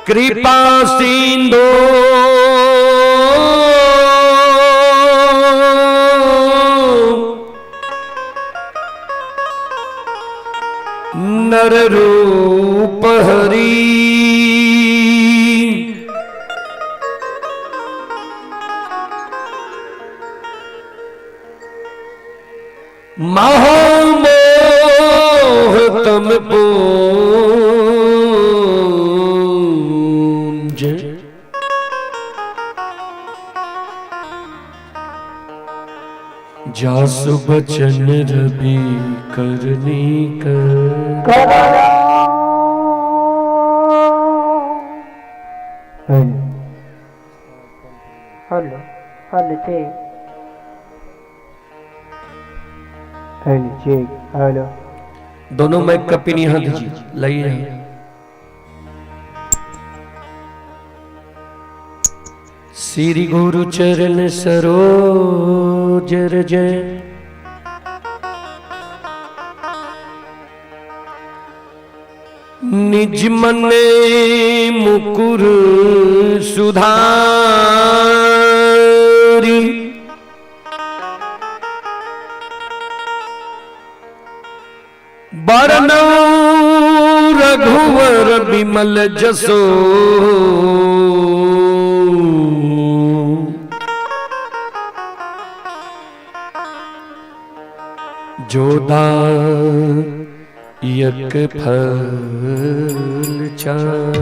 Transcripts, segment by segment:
कृपा सिंधु नर रूप हरि। महामोह तम पूंज जासु बचन रवि करनी कर। Hello hello check hello check hello. दोनों माइक का पिन यहाँ दीजिए, लाइए यहाँ। श्री गुरु चरण सरोज रज निज मन मुकुर सुधारी। बरनउँ रघुवर विमल जसो जोदायक फल चार।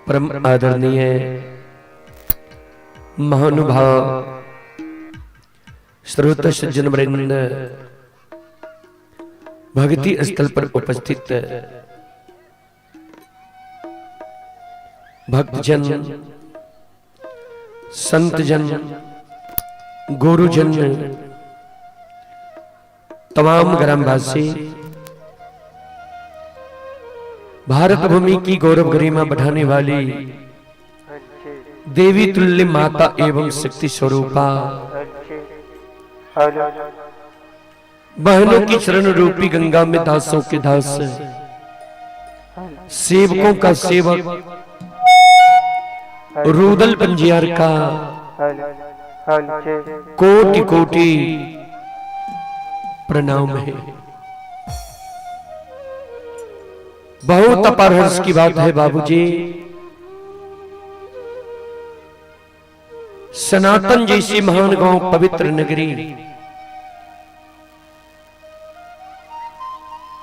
परम आदरणीय महानुभाव श्रोत सज्जन वृंद, भक्ति स्थल पर उपस्थित भक्तजन, संतजन, गुरुजन, तमाम ग्रामवासी, भारत भूमि की गौरव गरिमा बढ़ाने वाली देवी तुल्य माता एवं शक्ति स्वरूपा बहनों की शरण रूपी गंगा में दासों के दास, सेवकों का सेवक, रूदल पंजियार का कोटि कोटि प्रणाम है। बहुत अपार हर्ष की बात है बाबूजी, सनातन जैसी महान गांव पवित्र नगरी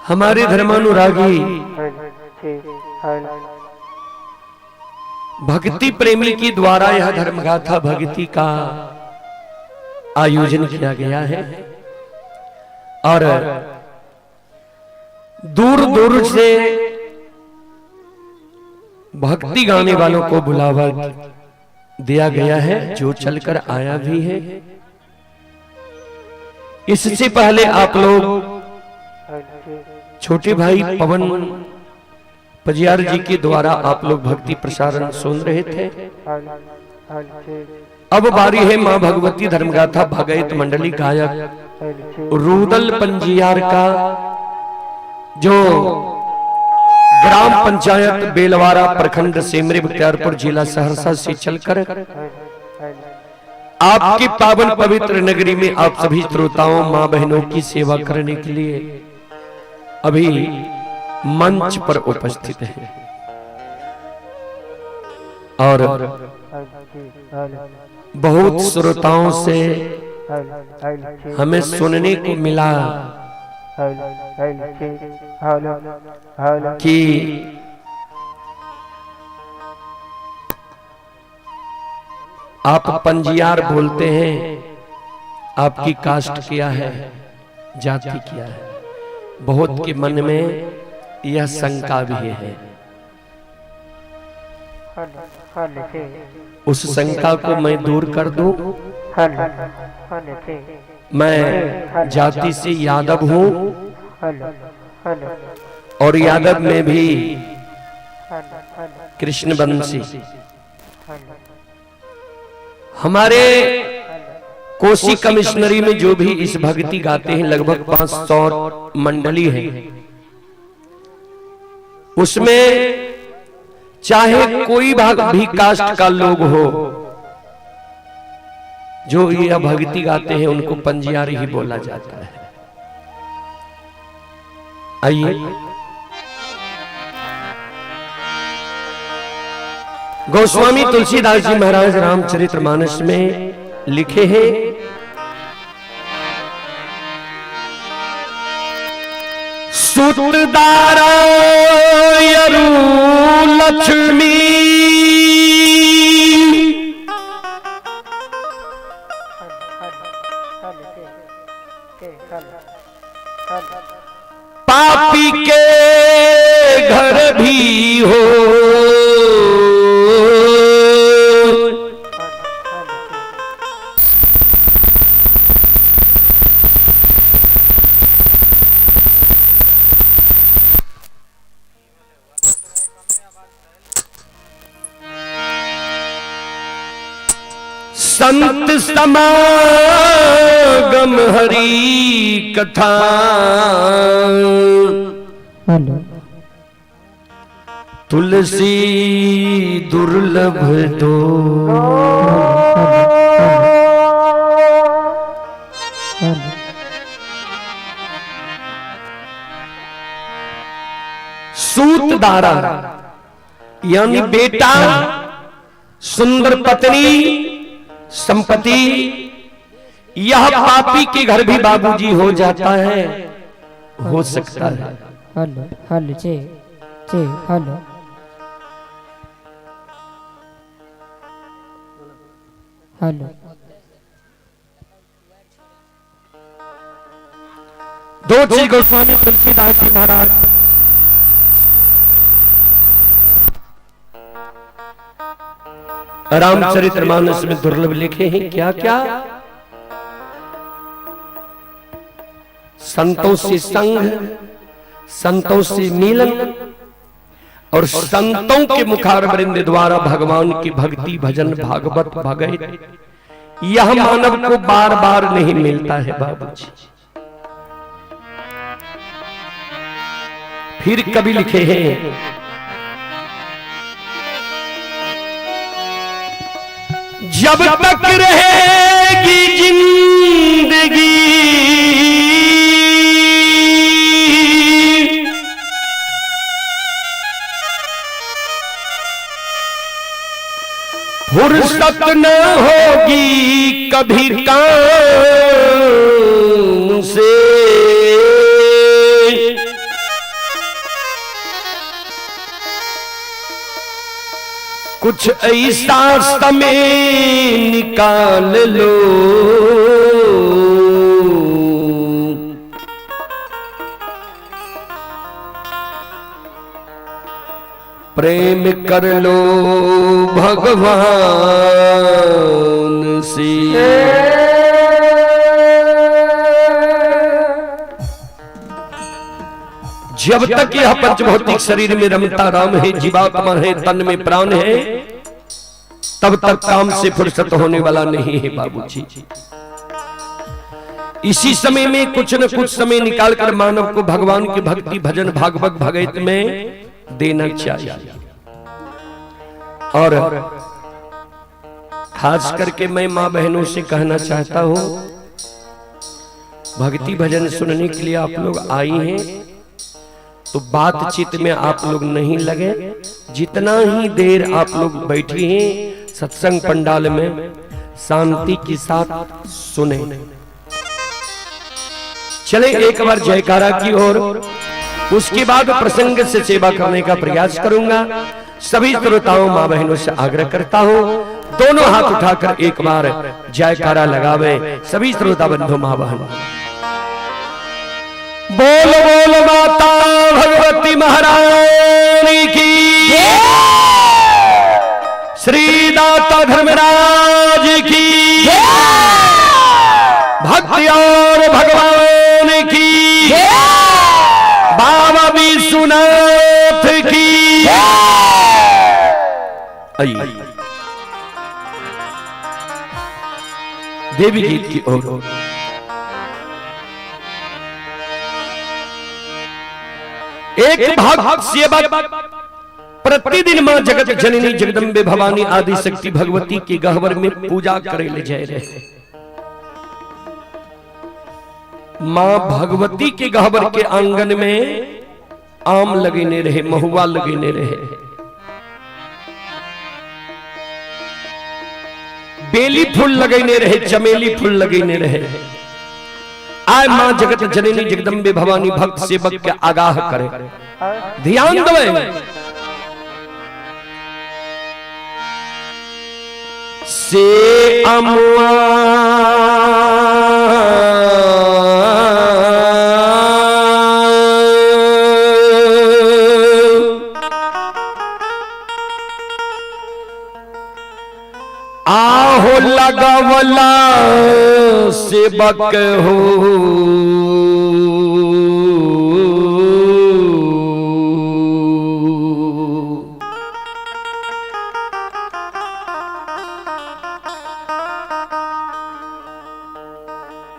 हमारे धर्मानुरागी भक्ति प्रेमी की द्वारा यह धर्मगाथा भक्ति का आयोजन किया गया है और दूर दूर से भक्ति गाने वालों को बुलावा दिया गया है, जो चलकर आया भी है। इससे पहले आप लोग छोटे भाई पवन पजियार जी के द्वारा आप लोग भक्ति प्रसारण सुन रहे थे। अब बारी है मां भगवती धर्मगाथा भगैत मंडली गायक रूदल पंजियार का, जो ग्राम पंचायत बेलवारा प्रखंड सेमरी बख्तियारपुर जिला सहरसा से चलकर आपकी पावन पवित्र नगरी में आप सभी श्रोताओं मां बहनों की सेवा करने के लिए अभी मंच पर उपस्थित हैं। और बहुत श्रोताओं से हमें सुनने को मिला कि आप पंजियार बोलते हैं, आपकी कास्ट क्या है, जाति क्या है। बहुत के मन में यह शंका भी है। उस शंका को मैं दूर कर दूं। मैं जाति से यादव हूं और यादव में भी कृष्णवंशी। हमारे कोसी कमिश्नरी में जो भी इस भक्ति गाते हैं, लगभग 500 मंडली है, उसमें चाहे कोई भाग भी कास्ट का लोग हो, जो यह भक्ति गाते हैं उनको पंजियार ही बोला जाता है। आइए, गोस्वामी तुलसीदास जी महाराज रामचरितमानस में लिखे हैं, सूत्रदारा यरु लक्ष्मी पापी के घर भी हो, संत समागम हरि कथा। हेलो। तुलसी दुर्लभ दो। हेलो। सूत दारा यानी बेटा, सुंदर पत्नी, संपत्ति, यह पापी के घर भी बाबूजी हो जाता है, हो सकता है। हेलो हेलो जे जे हेलो। हेलो। दो चीज गोस्वामी तुलसीदास जी महाराज रामचरितमानस में दुर्लभ लिखे हैं। क्या क्या? संतों से संग, संतों से मिलन और संतों के मुखारवृंद द्वारा भगवान की भक्ति भजन भागवत भगत, यह मानव को बार बार नहीं मिलता है बाबूजी। फिर कभी लिखे हैं, जब तक रहेगी जिंदगी फुर्सत न होगी कभी काम से, कुछ ऐसा समय निकाल लो, प्रेम कर लो भगवान से। जब तक यह पंचभौतिक शरीर में रमता राम है, जीवात्मा है, तन में प्राण है, तब तक काम से फुर्सत होने वाला नहीं है बाबूजी। इसी समय में कुछ न कुछ समय निकालकर मानव को भगवान की भक्ति भजन भागवत भगत में देना चाहिए। और खास करके मैं माँ बहनों से कहना चाहता हूं, भक्ति भजन सुनने के लिए आप लोग आई हैं तो बातचीत में आप लोग नहीं लगे। जितना ही देर आप लोग बैठी हैं सत्संग पंडाल में, शांति के साथ सुने। चले एक बार जयकारा की ओर, उसके बाद प्रसंग से सेवा करने का प्रयास करूंगा। सभी श्रोताओं माँ बहनों से आग्रह करता हूं, दोनों हाथ उठाकर एक बार जयकारा लगावे सभी श्रोता बंधु माँ बहन। बोल बोल माता भगवती महारानी की, श्री दाता धर्मराज की, भक्ति और भगवान की, बाबा विश्वनाथ की। आइए देवी गीत की ओर। एक भक्त सेवक प्रतिदिन मां जगत जननी जगदम्बे भवानी आदि शक्ति भगवती के गहवर में पूजा करे ले जाए रहे। मां भगवती के गहवर के आंगन में आम लगेने रहे, महुआ लगेने रहे, बेली फूल लगेने रहे, चमेली फूल लगेने रहे। आय मां जगत जननी जगदम्बे भवानी भक्त सेवक के आगाह करे, ध्यान दवे। से अमुआ आहो लगवला सेवक हो,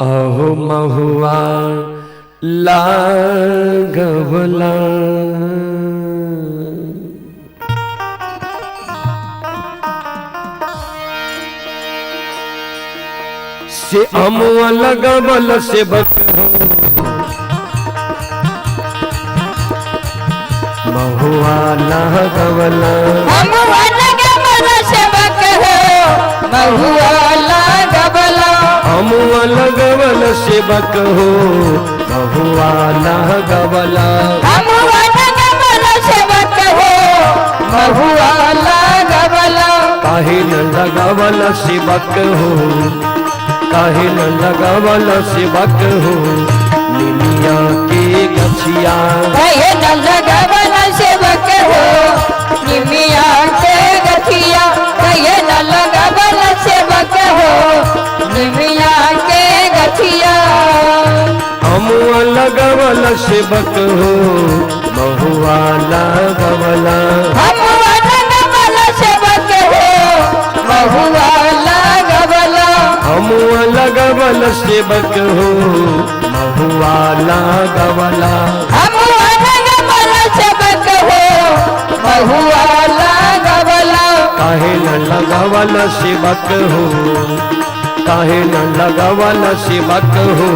अहो महुआ लागवला। से अमुआ लगवल सेवक हो, महुआ लागवला। अमुआ लगवल सेवक हो, महुआ लगवला। अमुआ लगवल सेवक हो, महुआ लागवला। अमुआ लगवल सेवक हो, महुआ लगवला। काहे न लगवल सेवक हो, काहे न लगवल सेवक हो, निमिया के गछिया। काहे न लगवल सेवक हो, निमिया के गछिया। काहे न लगवल सेवक हो, निमिया के गछिया। अमुआ लगवल सेवक हो, महुआ लगवला। अमुआ लगवल सेवक हो, महुआ लगवला। अमुआ लगवल सेवक हो, महुआ लगवला। अमुआ लगवल सेवक हो, महुआ लगवला। काहे न लगवल सेवक हो, काहे न लगवल सेवक हो,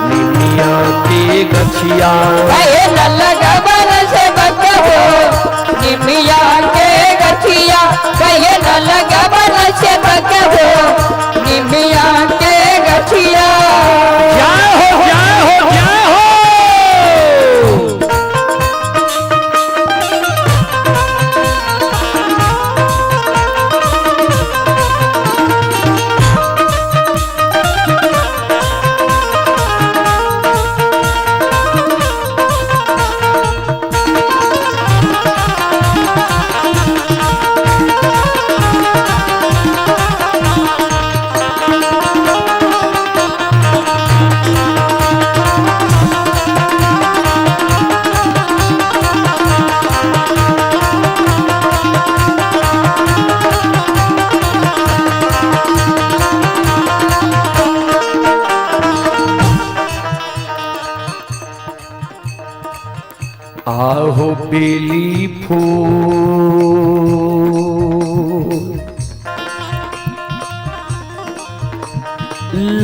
निमिया के गछिया। काहे न लगवल सेवक हो, निमिया के गछिया। काहे न लगवल सेवक हो, निमिया के गछिया। जय हो, जय हो, जय हो। आहो बेली फूल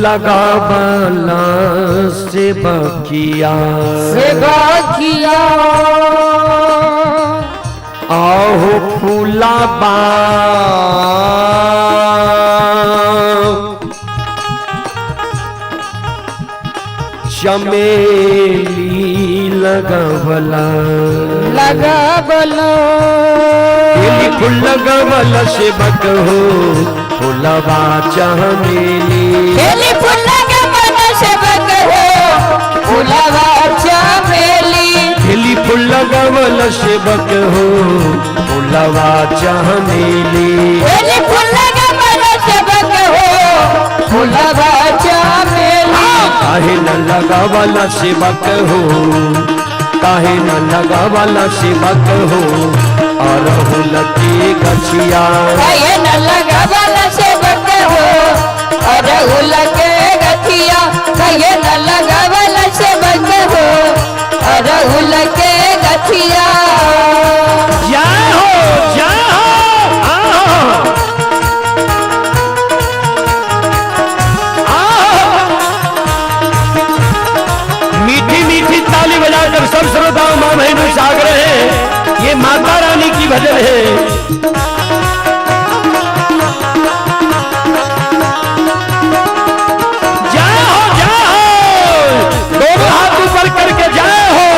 लगावला से बकिया, सेवकिया। आहो फूलाबा चमेली लगवला। लगवला। बेली फूल लगवला सेवक हो, फूलवा चमेली। बेली फूल लगवल सेवक हो, फूलवा चमेली। बेली फूल लगवल सेवक हो, फूलवा चमेली। बेली फूल लगवल सेवक हो, फूलवा चमेली। काहे न लगवल सेवक हो, काहे न लगवल सेवक हो, अरहुल के गछिया। काहे न लगवल सेवक हो, अरहुल के गठिया कहे न लगावल सेवक हो अरहुल के गठिया। जय हो जय हो। आहो आहो। मीठी मीठी ताली बजाकर सब श्रोताओं मां बहनों से आग्रह है, ये माता रानी की भजन है। जय हो जय हो, दोनों हाथ ऊपर करके जय हो।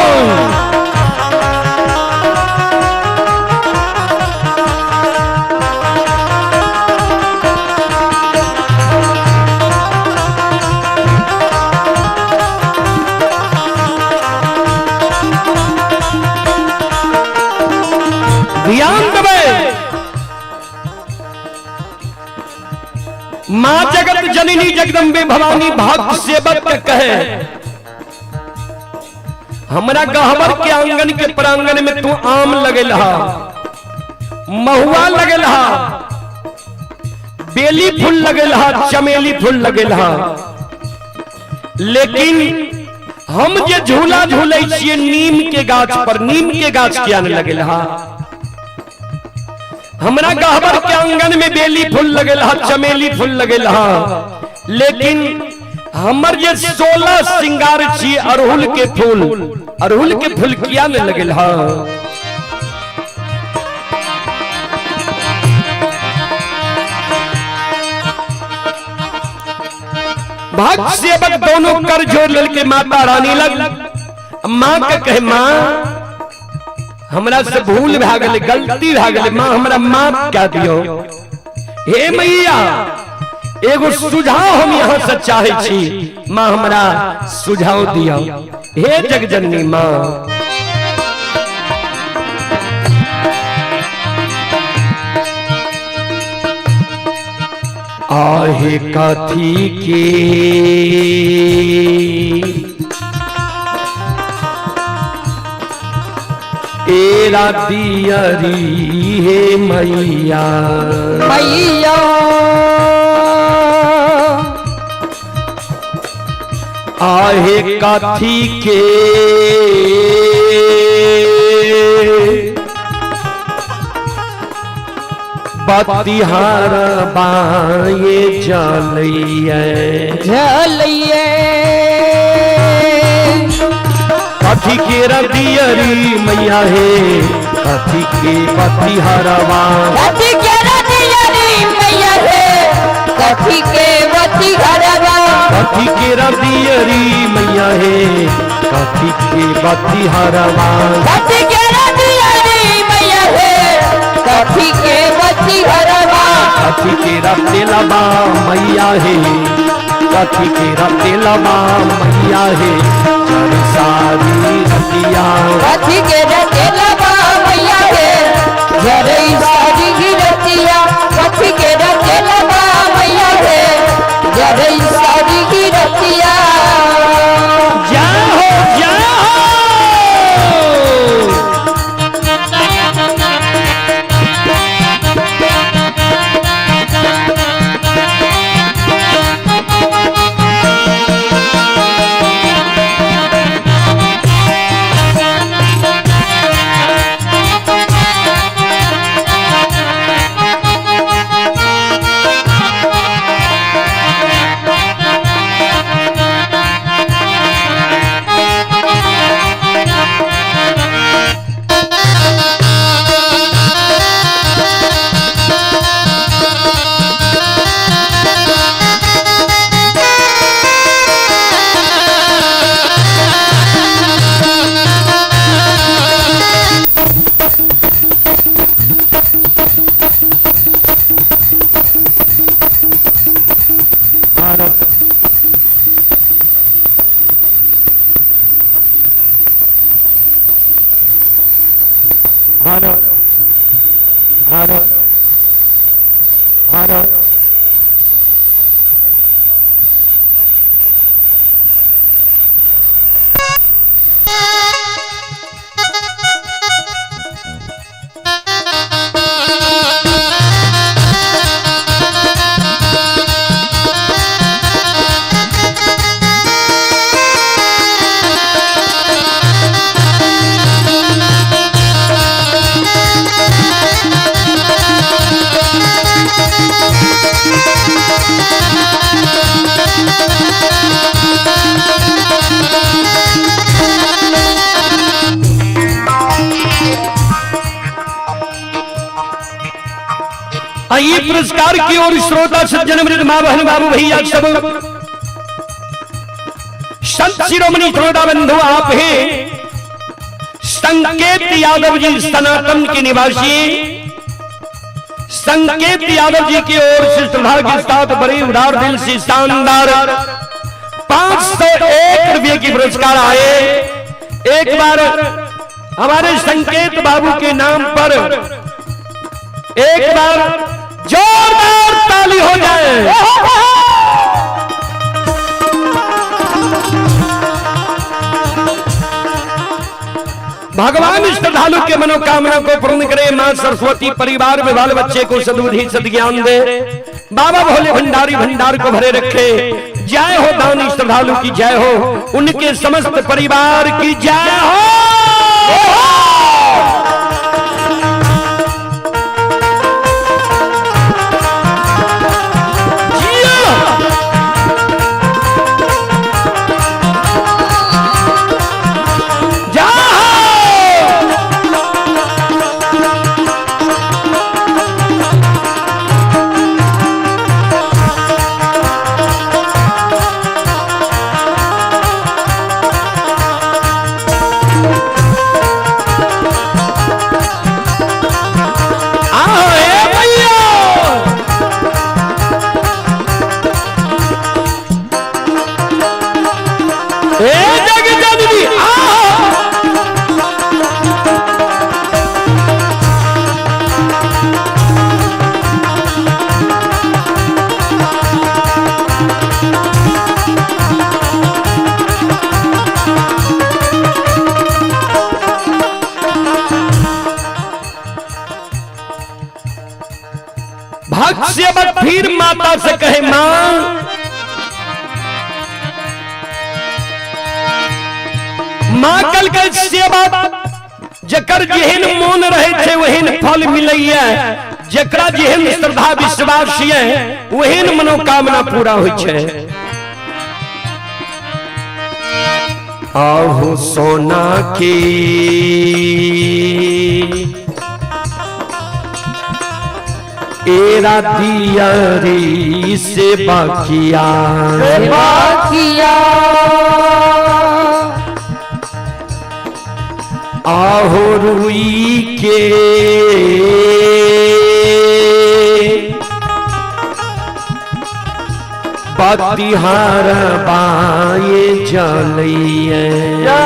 ध्यान देवे, मां जगत जननी जगदम्बे भवानी भक्त सेवक के कहे, हमरा गहबर के आंगन के प्रांगण में तू आम लगेल हा, महुआ लगेल हा, बेली फूल लगेल हा, चमेली फूल लगेल हा, लेकिन हम जे झूला झूले छियै नीम के गाछ पर, नीम के गाछ किया नहीं लगेल हा। हमरा गहबर के आंगन में बेली फूल लगेल हा, चमेली फूल लगेल हा, लेकिन हमर जे 16 श्रृंगार छी अड़हुल के फूल, अड़हुल के फूल किया नहीं लगेल हा। भक्त सेवक दोनों कर जोड़ लड़के माता रानी लग मां के कहे, मां हमरा से भूल भा गेलै, गलती भा गेलै, मां हमरा माफ कह दियो। हे मैया एगो सुझाव हम यहाँ से चाहे छी, मां हमरा सुझाव दियो। हे जगजननी मां, आहे कथी के एरा दियरी हे मैया, मैया आहे कथी के बतिहार बाये जलैये झलैये कथी के रदियरी मैया हे, कथी के बतिहारवा, कथी के रदियरी मैया हे, कथी के बतिहारवा, कथी के रदियरी मैया हे, कथी के बतिहारवा, कथी के रदियरी मैया हे, कथी के बतिहारवा, कथी के रतेलबा मैया हे, कथी के रतेलबा मैया हे, जर सारी रतिया, कथी के रतेलबा मैया हे, जरई सारी रतिया, कथी के रतेलबा मैया हे, जरई सारी रतिया। जय हो जय हो। आ ई पुरस्कार की ओर श्रोता सज्जन वृद्ध माँ बहन बाबू भैया सब संत शिरोमणि श्रोता बंधु आप हैं संकेत यादव जी सनातन के निवासी संकेत यादव जी की ओर से श्रद्धा के साथ बड़े उदार दिल से शानदार 501 रुपये की पुरस्कार आए। एक बार हमारे संकेत बाबू के नाम पर एक बार जोरदार ताली हो जाए। भगवान श्रद्धालु के मनोकामना को पूर्ण करे। मां सरस्वती परिवार में बाल बच्चे को सद्बुद्धि सद्ज्ञान दे। बाबा भोले भंडारी भंडार को भरे रखे। जय हो दानी श्रद्धालु की जय हो, उनके समस्त परिवार की जय हो। जियो। जय हो। आओ ए भैया। ए जग जननी आओ। भक्त सेवक फिर माता से कहे, मां मां कल के सेवा जकर जेहन मोन रहे छे वहन फल मिलैया, जकरा जेहन श्रद्धा विश्वास ये वहन मनोकामना पूरा होइ छे। आहु सोना की एरा दियरी से बाकिया बाकिया आहो रुई के बतिहार बाए जलैया।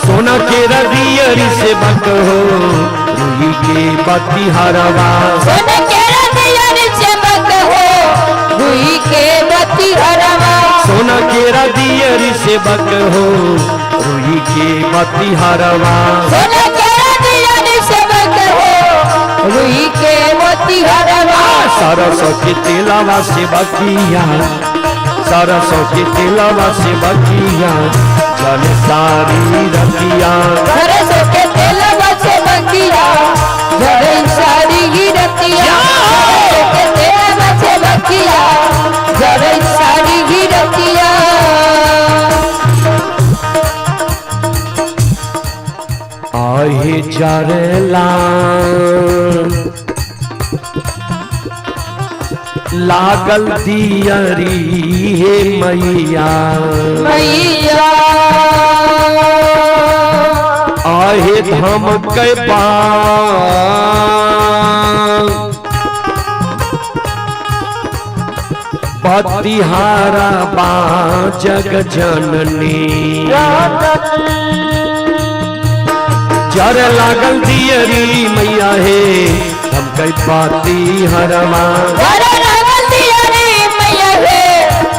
सोना के रदियरी से बक हो रुई के बतिहारवा। सोने के रदियर चमक हो रुई के बत्ती हरवा। सोना के रदियरी से बक हो रुई के बतिहारवा। सोने के रदियर चमक हो रुई के बत्ती हरवा। सरसों के तेलावा से बकिया, सरसों के तेलावा से बकिया जल सारी रतिया। सरसों के तेलवा से बकिया झरे सारी रतिया। सरसों के तेलवा से बकिया झरे सारी रतिया। आहे जरला लागल दियरी हे मैया। मैया आहे धमक बतिहारा बा जग जननी। जर लागल दियरी मैया हे धमकै बाती हरमा। झरे लागल दियरी मैया हे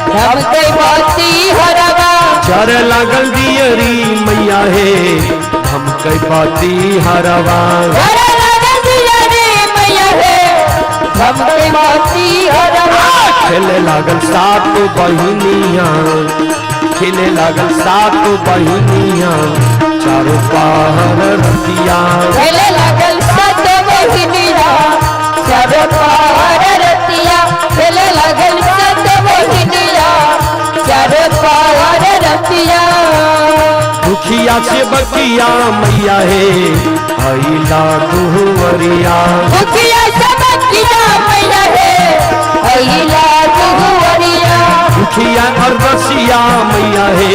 धमकै बाती हरवा। जर लागल दियरी मैया हे धमकै बाती हरवा। झरे लागल दियरी मैया हे धमकै बाती हरवा। खेले लागल सात बहिनिया, खेले लागल सात बहिनिया चारों पार रतिया। खेले लागल सात बहिनिया चारो पार रतिया। खेले लागल सात बहिनिया चारो पार रतिया। दुखिया से बकिया मैया हे अइला दुवरिया। दुखिया चमकिया मैया हे अइला दुवरिया। दुखिया और रसिया मैया हे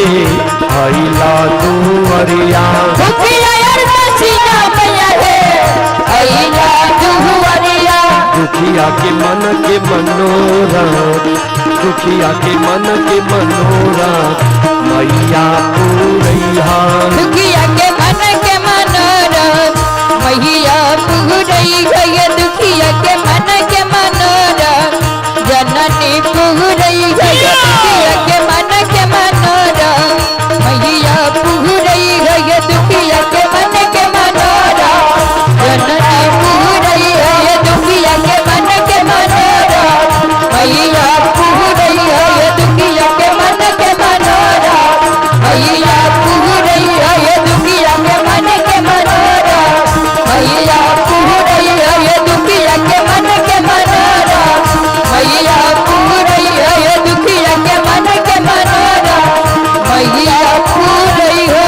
अइला दुवरिया। दुखिया और रसिया मैया हे अइला दुवरिया। दुखिया के मन के मनोरथ, दुखिया के मन के मनोरथ मैया पूरैहा। दुखिया के मन के मनोरथ मैया पुरई गई। दुखिया के मन के मनोरथ जननी पुरई गई। दुखिया के मन के मनोरथ मैया पुरई गई। दुखिया के मन के मनोरथ जननी पुरई गई। दुखिया के मन के मनोरथ मैया पुरई गई। दुखिया के मन के मनोरथ मैया पुरई गई। दुखिया के मन के मनोरथ मैया पुरई गई। दुखिया के मन के मनोरथ मैया पुरई गई। दुखिया के मन के मनोरथ मैया पुरई हो।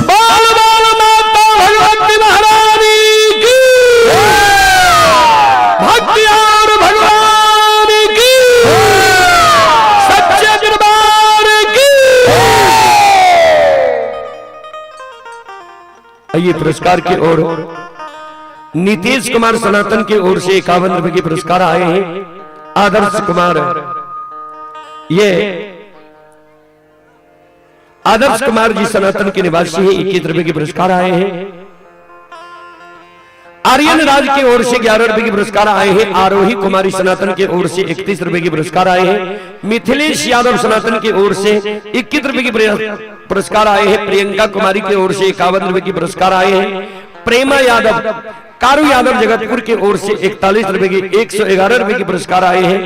बोल बोल माता भगवती महारानी की, भक्ति और भगवान की, सच्चे दरबार की। आइए पुरस्कार की ओर। नीतीश कुमार सनातन की ओर से 51 रुपए के पुरस्कार आए हैं। आदर्श कुमार, ये आदर्श कुमार जी सनातन के निवासी हैं, 21 रुपए के पुरस्कार आए हैं। आर्यन राज की ओर से 11 रुपए के पुरस्कार आए हैं। आरोही कुमारी सनातन की ओर से 31 रुपए के पुरस्कार आए हैं। मिथिलेश यादव सनातन की ओर से 21 रुपए के पुरस्कार आए हैं। प्रियंका कुमारी की ओर से 51 रुपए के पुरस्कार आए हैं। प्रेमा यादव कारू यादव जगतपुर की ओर से 41 रुपए की 111 रुपए के पुरस्कार आए हैं।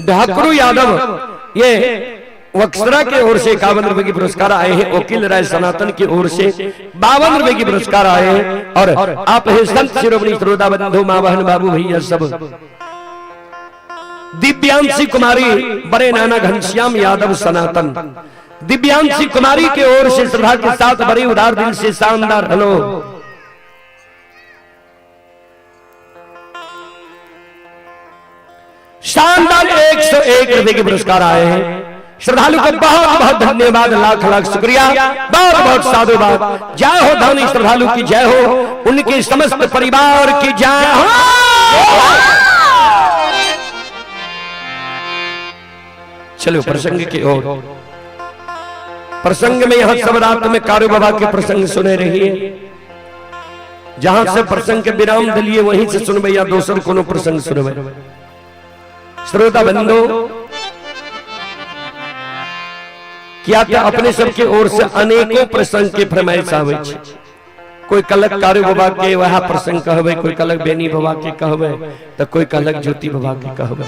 ढाकरू यादव ये वक्सरा की ओर से 51 रुपए के पुरस्कार आए हैं। वकील राय सनातन की ओर से 52 रुपए के पुरस्कार आए हैं। और आप है संत शिरोमणि श्रोता बंधु माँ बहन बाबू भैया सब, दिव्यांशी कुमारी बड़े नाना घनश्याम यादव सनातन, दिव्यांशी कुमारी की ओर से श्रद्धा के साथ बड़े उदार दिल से शानदार हेलो शानदार 101 रुपए के पुरस्कार आए हैं। श्रद्धालु को बहुत बहुत धन्यवाद, लाख लाख शुक्रिया, बहुत बहुत साधुवाद। जय हो धनी श्रद्धालु की जय हो, उनके समस्त परिवार की जय हो। चलो प्रसंग की ओर। प्रसंग में यहां सब रात में कारू बाबा के प्रसंग सुने रहिए। जहां से प्रसंग के विराम दिलिए वहीं से सुनबे या दोसर कोनो प्रसंग सुनबे। श्रोता बंधु, क्या तो अपने सबके ओर से अनेकों प्रसंग के फरमाइश आवे छै। कोई कलक कारू बाबा के वह प्रसंग कहबे, कोई कलक बेनी बाबा के कहबे, तो कोई कलक ज्योति बाबा के कहबे।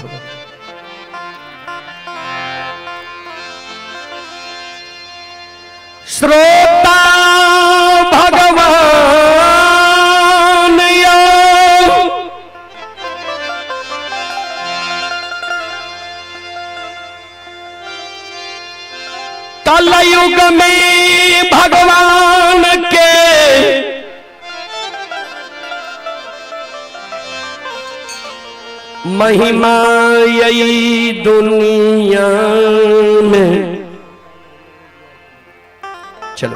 श्रोता भगवान यो कलयुग में भगवान के महिमा यही दुनिया में। चलो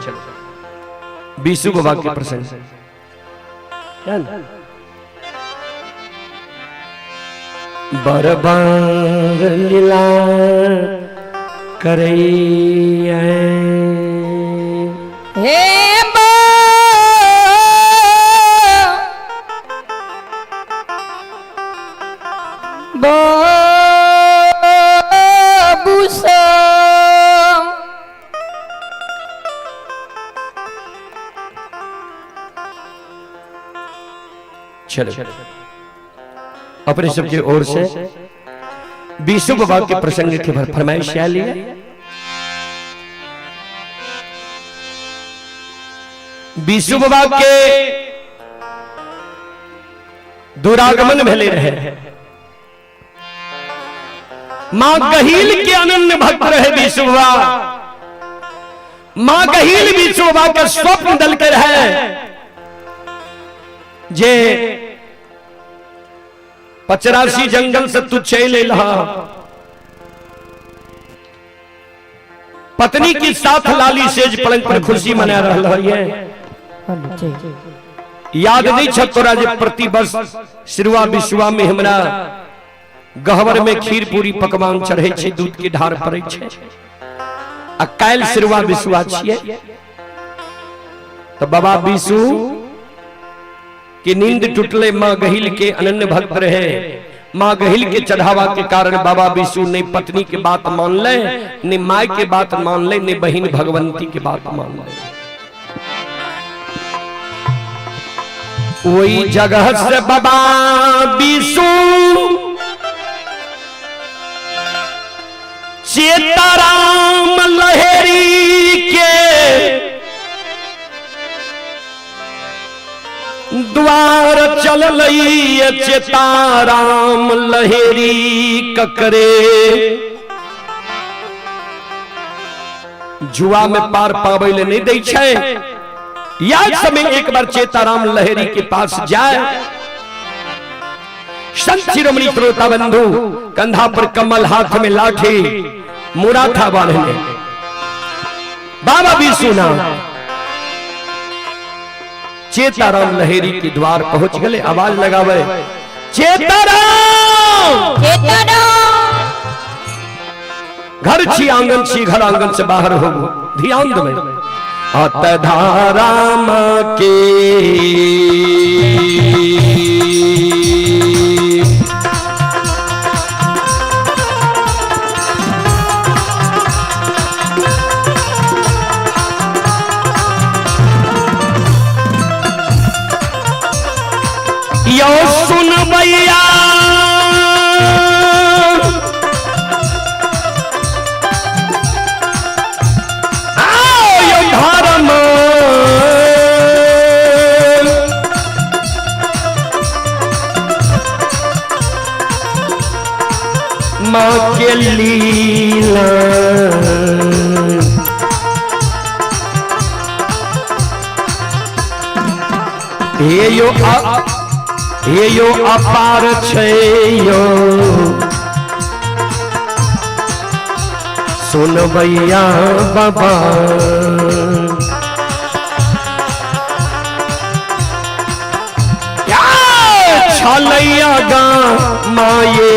बीसू बाबा के प्रसंग। बरबार लीला करैया हे बाबू सा चलो अपने सबके ओर से बीसू बाबा के प्रसंग के फरमाइश आली है। बीसू बाबा के दुरागमन भेले रहे। मां गहील के अनन्य भक्त रहे बीसू बाबा। माँ गहील भी शोभा के स्वप्न दलके रहे जे पचरासी जंगल से तू चल अलह, पत्नी के साथ लाली सेज पलंग पर खुशी मना रहा है। याद नहीं छ तोरा जे प्रति वर्ष सिरुआ विश्वा में हमरा गहवर में खीर पूरी पकवान चढ़े छै, दूध के ढार पड़े छै, आ काल्हि सिरुआ विश्वा छियै। तो बाबा विशु के नींद टूटले। माँ गहिल के अनन्य भक्त रहे। माँ गहिल के चढ़ावा के कारण बाबा विशु ने पत्नी के बात मान ले, ने माय के बात मान ले, ने बहन भगवंती के बात मान ले। वही जगह से बाबा विशु चेताराम लहरी के द्वार चल चेताराम लहरी ककरे जुआ में पार पावे ले नहीं दै छै। याद समय एक बार चेताराम लहरी के पास जाए। संत शिरोमणि श्रोता बंधु, कंधा पर कमल, हाथ में लाठी, मुराठा बांधने बाबा भी सुना चेताराम लहरी के द्वार पहुंच गए। आवाज लगावे, चेताराम, चेताराम। घर छी आंगन छी, घर आंगन से बाहर हो, ध्यान दे अत धाराम के यो सुन भैया आओ यो धर्म माँ के लीला हे यो हे यो अपार छै यो सुनबैया बाबा। छलैया गा माये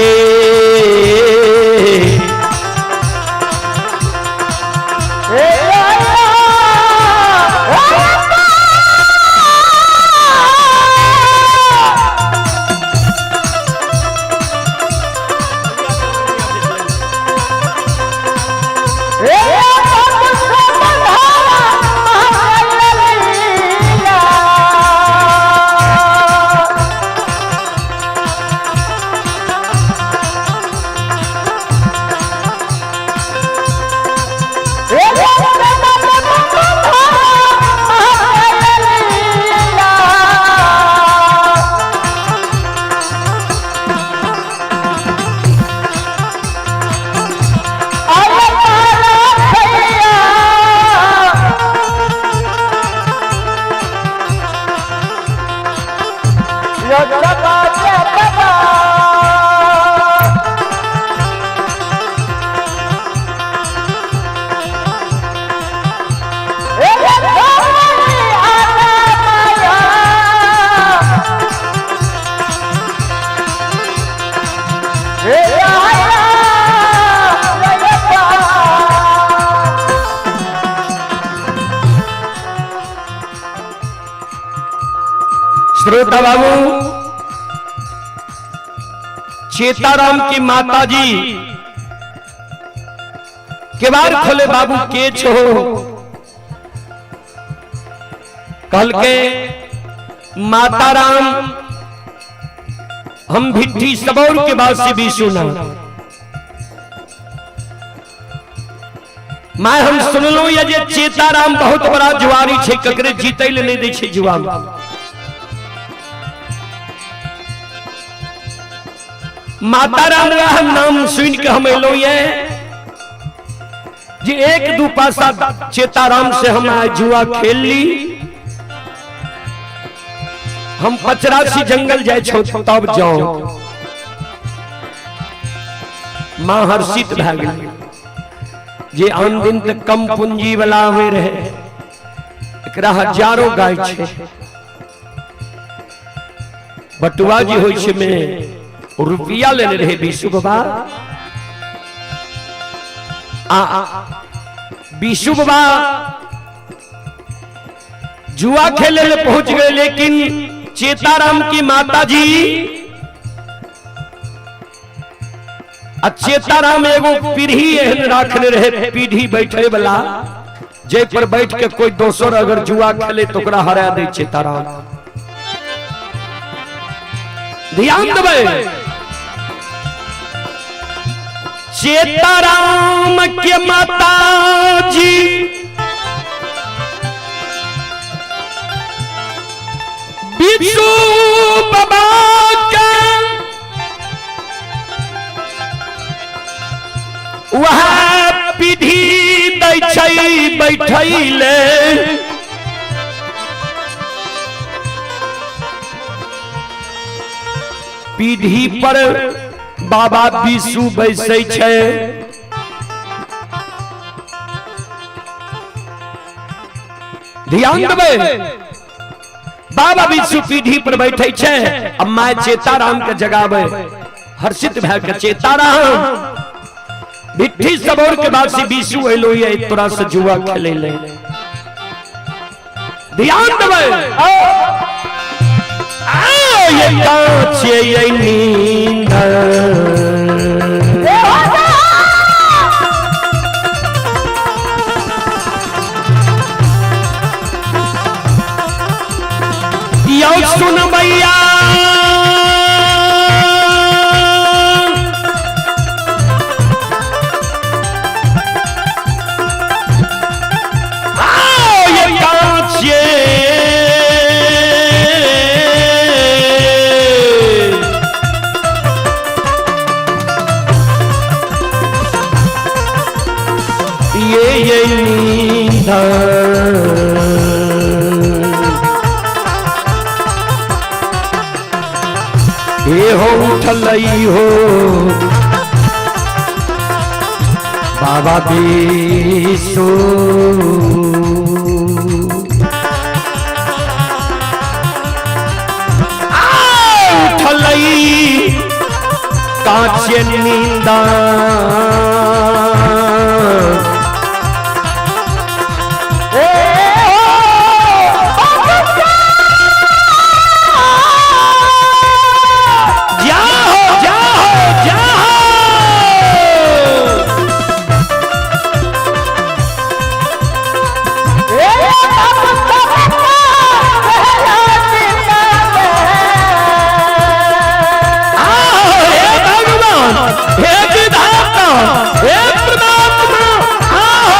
श्रोता बाबू, चेताराम की माता जी केबार खोले, बाबू के छो? कल के माताराम, हम भिट्ठी सबौर के बाद से भी सुना मैं हम सुनलहुं ये जे चेताराम बहुत बड़ा जुआरी छे, ककरे जीतै ले नहीं दै छे जुआ में। माताराम वह नाम सुन के हम एलहुं ये। जे एक दू पासा चेताराम से हम आइ जुआ खेल ली, हम पचरासी जंगल जाए छो तब जाओ। मां हर्षित भए गेल जे आन दिन तक कम पूंजी वाला हुए रहे, एकरा हजारों गाय छे। बटुआ जी होइ छे में रुपया लेने रहे बीसू बाबा। आ बीसू बाबा जुआ खेले ले पहुंच गए, लेकिन चेताराम की माता जी आ चेताराम एगो पीढ़ी एहन राखने रहे, पीढ़ी बैठे वाला, जे पर बैठ के कोई दोसर अगर जुआ खेले तो ओकरा हरा दे चेताराम। ध्यान देबै, चेताराम के माता जी बिच्छू बाबा के वह पीढ़ी दै छै बैठैले, पीढ़ी पर बाबा बिसु बैसै छै। ध्यान देबै, बाबा बिसु पीढ़ी पर बैठे छै आ my Chetaram के जगावे, हर्षित भए के चेताराम भिट्ठी सबौर के बाद से बिसु एलो ये तोरा से जुआ खेले ले। ध्यान देबै, ये कांचे ये नींद यौ सुन भैया, ये कांचे ये नींद ये हो उठलई हो बाबा बिसु उठलई कांचे नींदा। जाहो जाहो जाहो। आओ, हे भगवान, हे विधाता, हे परमात्मा, आओ।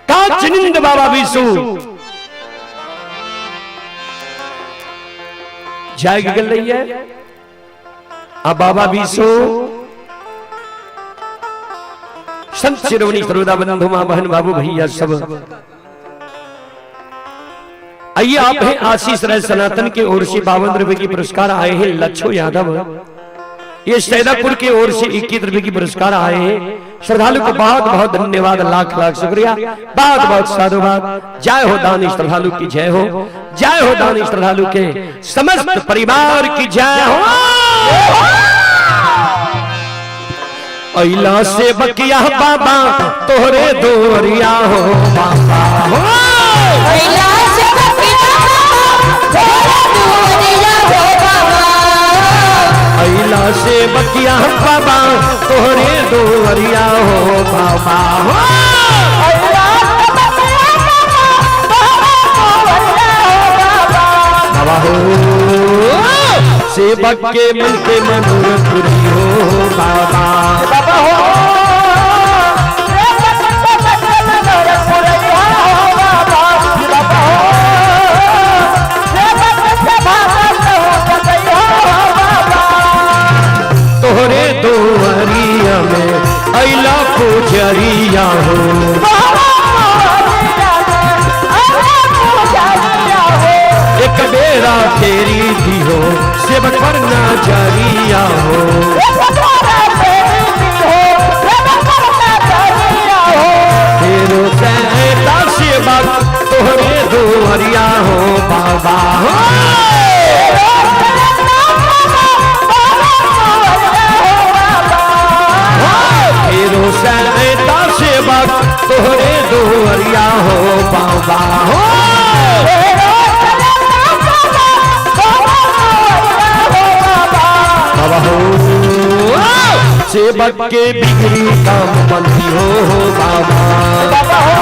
कांच नींद बाबा बिसु जाग गेल है। आ बाबा बिसु संत शिरोमणि सर्वदा बंधु मां बहन बाबू भैया सब, आइए आप हैं आशीष राय सनातन के ओर से 52 रुपए की पुरस्कार आए हैं। लच्छो यादव ये सैदापुर के ओर से 21 रुपए की पुरस्कार आए हैं। श्रद्धालु को बहुत बहुत धन्यवाद, लाख लाख शुक्रिया, बहुत बहुत साधुवाद। जय हो दानी श्रद्धालु की जय हो, जय हो दानी श्रद्धालु के समस्त परिवार की जय हो। अइला से बकिया बाबा तोहरे दोरिया हो बाबा हो। कैलाश बकिया तोरे दुआरिया हो बाबा। अइला से बकिया बाबा तोहरे दोरिया हो बाबा हो। बाबा हो, सेवक के मन के मनोरथ पूरी हो बाबा। बाबा हो, तोहरे दोहरिया में अइला पुजरिया हो। एक बेरा फेरी दी हो सेवक पर नजरिया हो। फेरो सहता सेवक तोहरे दोहरिया हो बाबा हो। फेरो सहता सेवक तोहरे दोहरिया हो बाबा हो। बाबा हो, सेवक के बिगड़ी काम बनती हो बाबा। बाबा हो,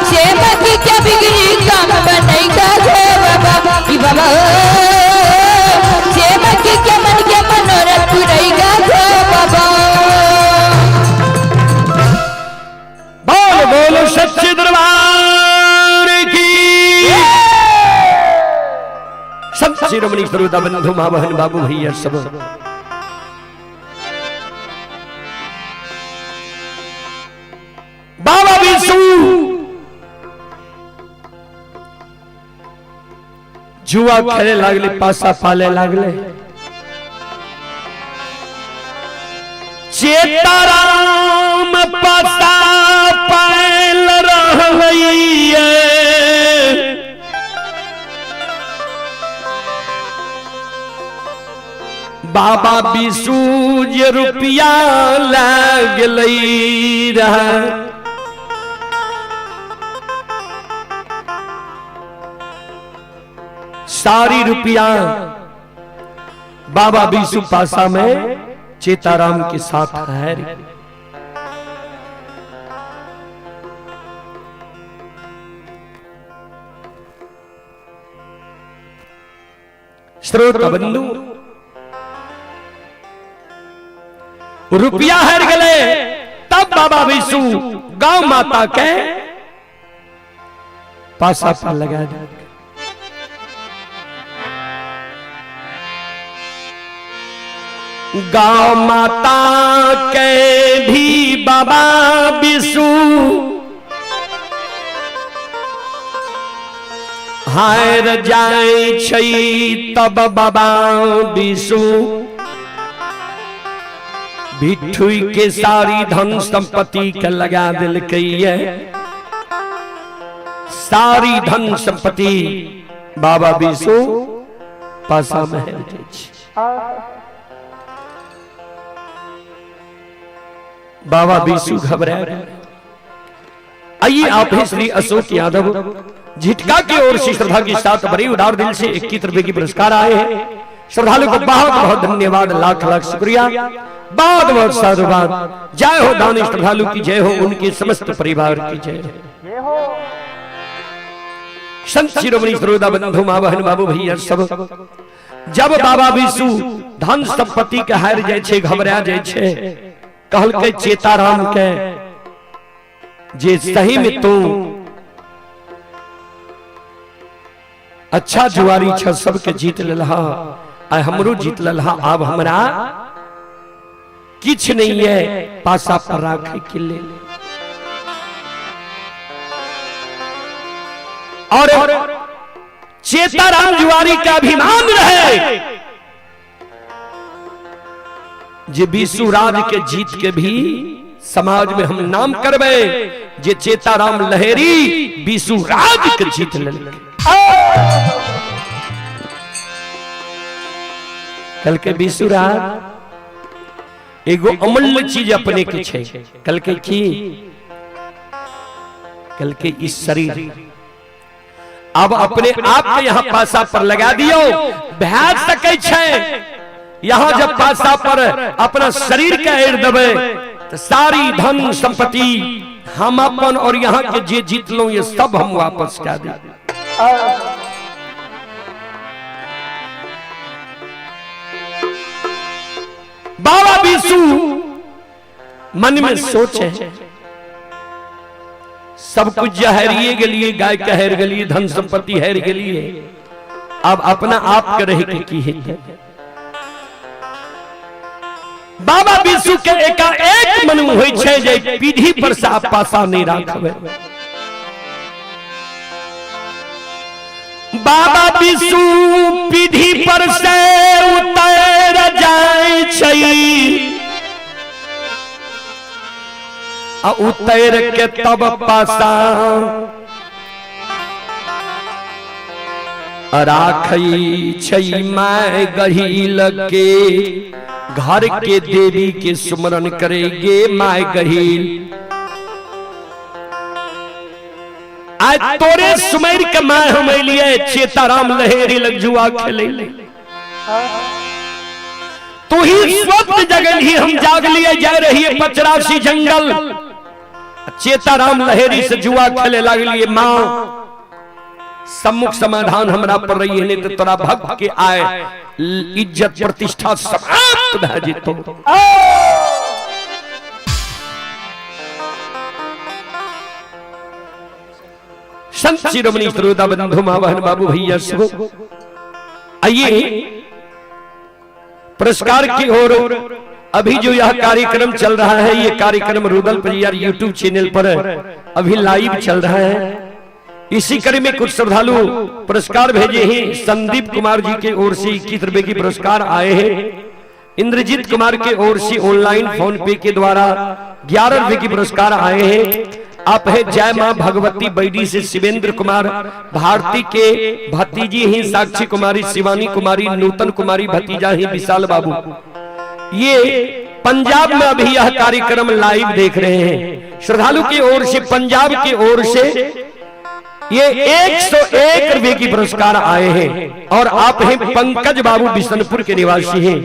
सेवक के बिगड़ी काम बनैगा हो बाबा ई बाबा हो। सेवक के मन के मनोरथ पुरैगा हो बाबा। बोल बोल सच्चे दरबार की। सब शिरोमणि श्रोता बंधु माँ बहन बाबू भैया सब, बाबा विष्णु जुआ खेले लागले, पासा पाले लागले। चेताराम पासा पायल रहलैये, बाबा विष्णु जे रुपया लागलै रहे। सारी रुपया बाबा विष्णु पासा में चेताराम के साथ है। श्रोता बंधु, रुपया हार गए, तब बाबा विष्णु गौ माता के पासा पर लगा दिया। गौ माता के भी बाबा विष्णु हार जाय छै, तब बाबा विष्णु बिठुई के सारी धन संपत्ति के लगा दिलकै। सारी धन संपत्ति बाबा विष्णु पासा में है। बाबा विष्णु घबरा गए। आइए आप हैं श्री अशोक यादव झिटका की ओर से श्रद्धा के साथ बड़ी उदार दिल से 21 रुपए की पुरस्कार आए हैं। श्रद्धालु को बहुत बहुत धन्यवाद, लाख लाख शुक्रिया, बहुत बहुत साधुवाद। जय हो दानी श्रद्धालु की जय हो, उनके समस्त परिवार की जय हो। संत शिरोमणि श्रोता बंधु माँ बहन बाबू भैया सब, जब बाबा विष्णु धन संपत्ति के हार जाय छे, घबरा जाय छे, कहलकै चेताराम के जे सही में तू अच्छा जुआरी छ, सबके जीत लेलहा, आइ हमरो जीत लेलहा, आब हमरा किछ नहीं है पासा पर राखे के लेल। और चेताराम जुआरी का अभिमान रहे जे विशु राज के जीत के भी समाज में हम नाम करबे जे चेताराम लहेरी विशु राज के जीत लेलकै। कल के विशु राज एगो अमूल्य चीज अपने के छै। कल के की? कल के इस शरीर अब अपने आप के यहाँ पासा पर लगा दियो, भै सकै छै। यहाँ जब पासा पर अपना शरीर के एड़ देबै तो सारी धन संपत्ति हम अपन और यहाँ के जे जीत लो ये सब हम वापस कर दे। बाबा बीसू मन में सोचे सब कुछ जहरिए के लिए, गाय के हेर के लिए, धन संपत्ति हेर के लिए, अब अपना आप के रहे के की है। बाबा बीसू के एकाएक मन होई छै जे पीढ़ी पर से आप पासा नहीं राखबे। बाबा बीसू पीढ़ी पर से उतर जाय छै आ उतर के तब पासा राखई छै my गहील के घर के देवी के सुमरन करेगे my गहील। आज तोरे सुमेर के my हम लिए चेताराम लहेरी लग जुआ खेले, तू ही स्वप्न जगल ही हम जाग लिए जा रही है पचरासी जंगल। चेताराम लहेरी से जुआ खेले लगलिए मां सम्मुख समाधान हमरा पर रही है, नहीं तो तोरा भक्त के आए इज्जत प्रतिष्ठा समाप्त भए जेतो। संत शिरोमणि श्रोता बंधु मां बहन बाबू भैया सब आइए पुरस्कार की ओर। अभी जो यह कार्यक्रम चल रहा है ये कार्यक्रम रुदल परियार यूट्यूब चैनल पर अभी लाइव चल रहा है। इसी कड़ी में कुछ श्रद्धालु पुरस्कार भेजे हैं। संदीप कुमार जी के ओर से 21 रुपए की पुरस्कार आए हैं। इंद्रजीत कुमार के ओर से ऑनलाइन फोन पे के द्वारा 11 रुपए की पुरस्कार आए हैं। आप है जय मां भगवती बैडी से शिवेंद्र कुमार भारती के भतीजी हैं साक्षी कुमारी, शिवानी कुमारी, नूतन कुमारी भतीजा ही विशाल बाबू। ये पंजाब में अभी यह कार्यक्रम लाइव देख रहे हैं। श्रद्धालु की ओर से पंजाब की ओर से ये 101 रुपए की पुरस्कार आए हैं। और आप हैं पंकज बाबू बिशनपुर के निवासी हैं।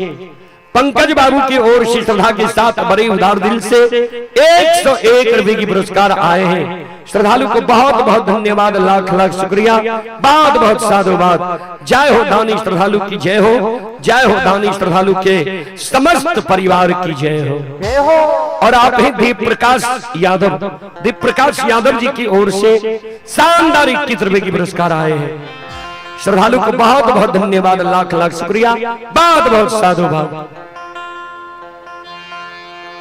पंकज बाबू की ओर से श्रद्धा के साथ बड़े उदार दिल से 101 रुपए की पुरस्कार आए हैं। श्रद्धालु को बहुत बहुत धन्यवाद, लाख लाख शुक्रिया, बहुत बहुत साधुवाद। जय हो दानी श्रद्धालु की जय हो, जय हो दानी श्रद्धालु के समस्त परिवार की जय हो। और आप हैं दीप प्रकाश यादव, दीप प्रकाश यादव जी की ओर से शानदार 21 रुपए की पुरस्कार आए हैं। श्रद्धालु को बहुत बहुत धन्यवाद, लाख लाख शुक्रिया, बहुत बहुत साधुवाद।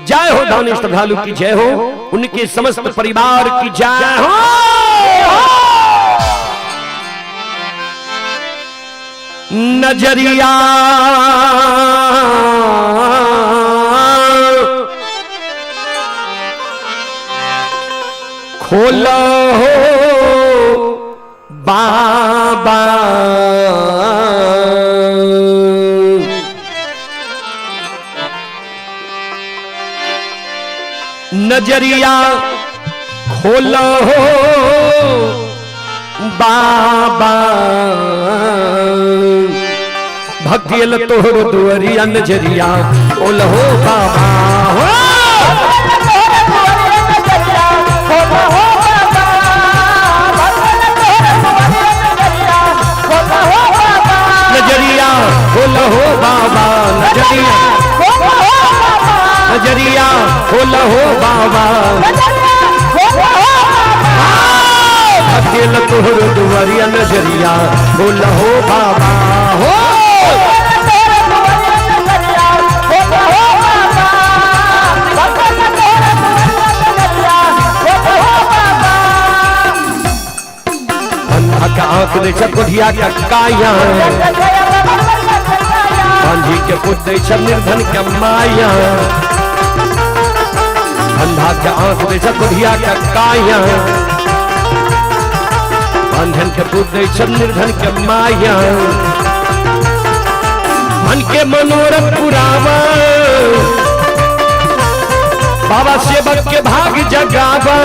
जय हो दानी श्रद्धालु की जय हो, उनके समस्त परिवार की जय हो। नजरिया खोलो हो बाबा, नजरिया खोलो हो बाबा, भक्तियल तोहर दुअरिया नजरिया खोलो हो बाबा हो। नजरिया खोलो हो बाबा, नजरिया नजरिया खोलो हो बाबा, भक्तियल तोहर दुअरिया नजरिया खोलो हो बाबा हो। अंधा का आंख ने चकोढ़िया का काया, बांझी के पुत दै छ निर्धन के माया, अंधा के आंख दै छ कोढ़िया के काया। अंधन के पुत दै छ निर्धन के माया, मन के मनोरथ पुरावा, बाबा सेवक के भाग जगावा।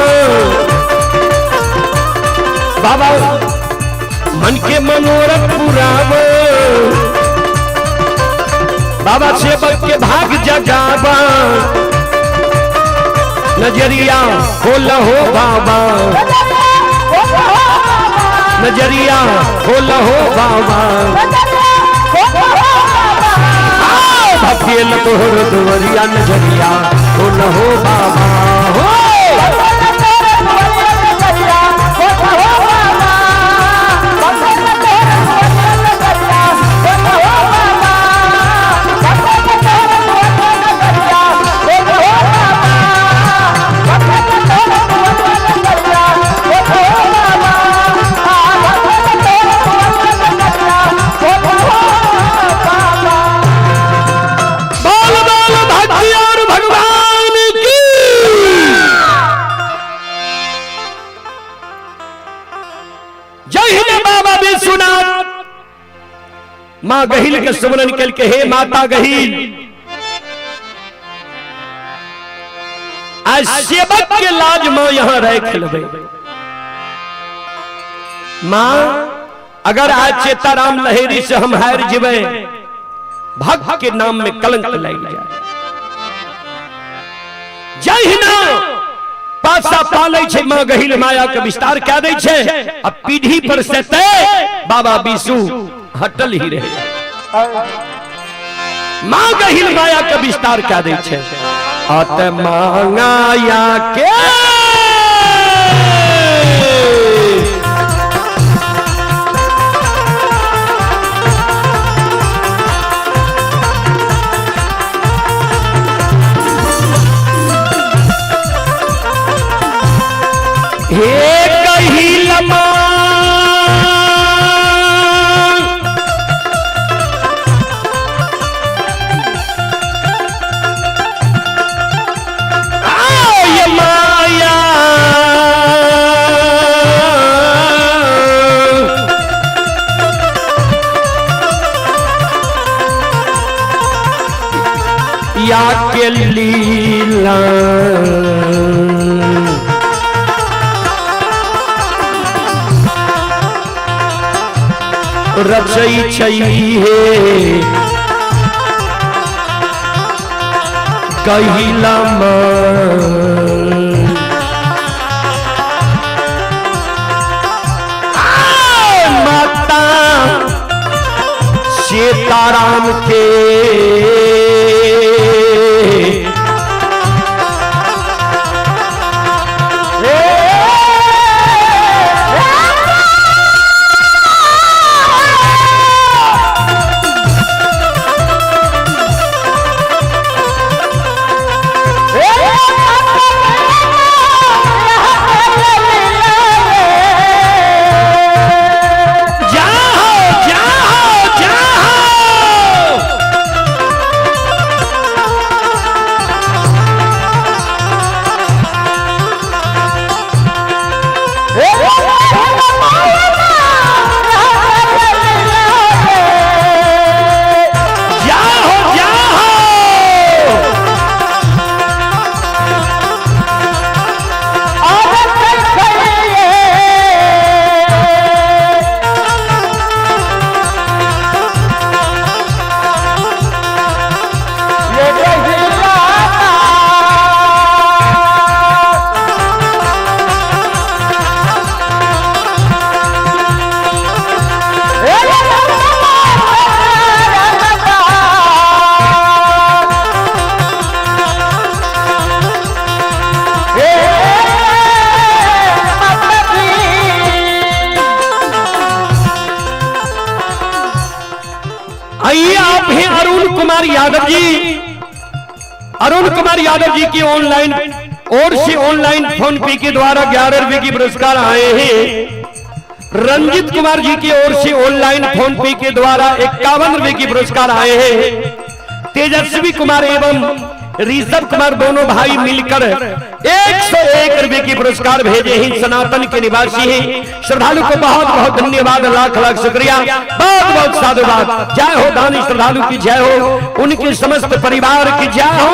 बाबा मन के मनोरथ पुरावा, बाबा सेवक के भाग जगावा। नजरिया खोल हो बाबा, नजरिया खोल हो बाबा। भखेल तोहर दुवरिया, नजरिया खोल हो बाबा हो। बोल बोल भक्ति और भगवान की। जय हिंद बाबा विश्वनाथ। मां गहिल के सुमरन कल के, हे माता गहिल, आज सेवक के लाज मां यहां रह खेलबे। मां अगर आज चेताराम लहेरी से हम हार जीवे, भक्त के नाम में कलंक लग जाए। जय हिंद पासा पालै छै मां गहिल, माया के विस्तार कह दै छै। आ पीढ़ी पर से ते बाबा विशु हटल ही रहे। मां गहिल माया के विस्तार कह दै छै। अत मांगाया के हे कहिल मां, आय माया या के लीला रचै छै हे कहिला माता सीताराम के जाओ जाओ जाओ। जाओ जाओ। आइए आप हैं अरुण कुमार यादव जी। अरुण कुमार यादव जी की ऑनलाइन और से ऑनलाइन फोन पे के द्वारा 11 रुपए की पुरस्कार आए हैं। रंजित कुमार जी की ओर से ऑनलाइन फोन पे के द्वारा 51 रुपए की पुरस्कार आए हैं। तेजस्वी कुमार एवं ऋषभ कुमार दोनों भाई मिलकर 101 रुपए की पुरस्कार भेजे हैं। सनातन के निवासी हैं। श्रद्धालु को बहुत बहुत धन्यवाद, लाख लाख शुक्रिया, बहुत बहुत साधुवाद। जय हो दानी श्रद्धालु की जय हो, उनके समस्त परिवार की जय हो।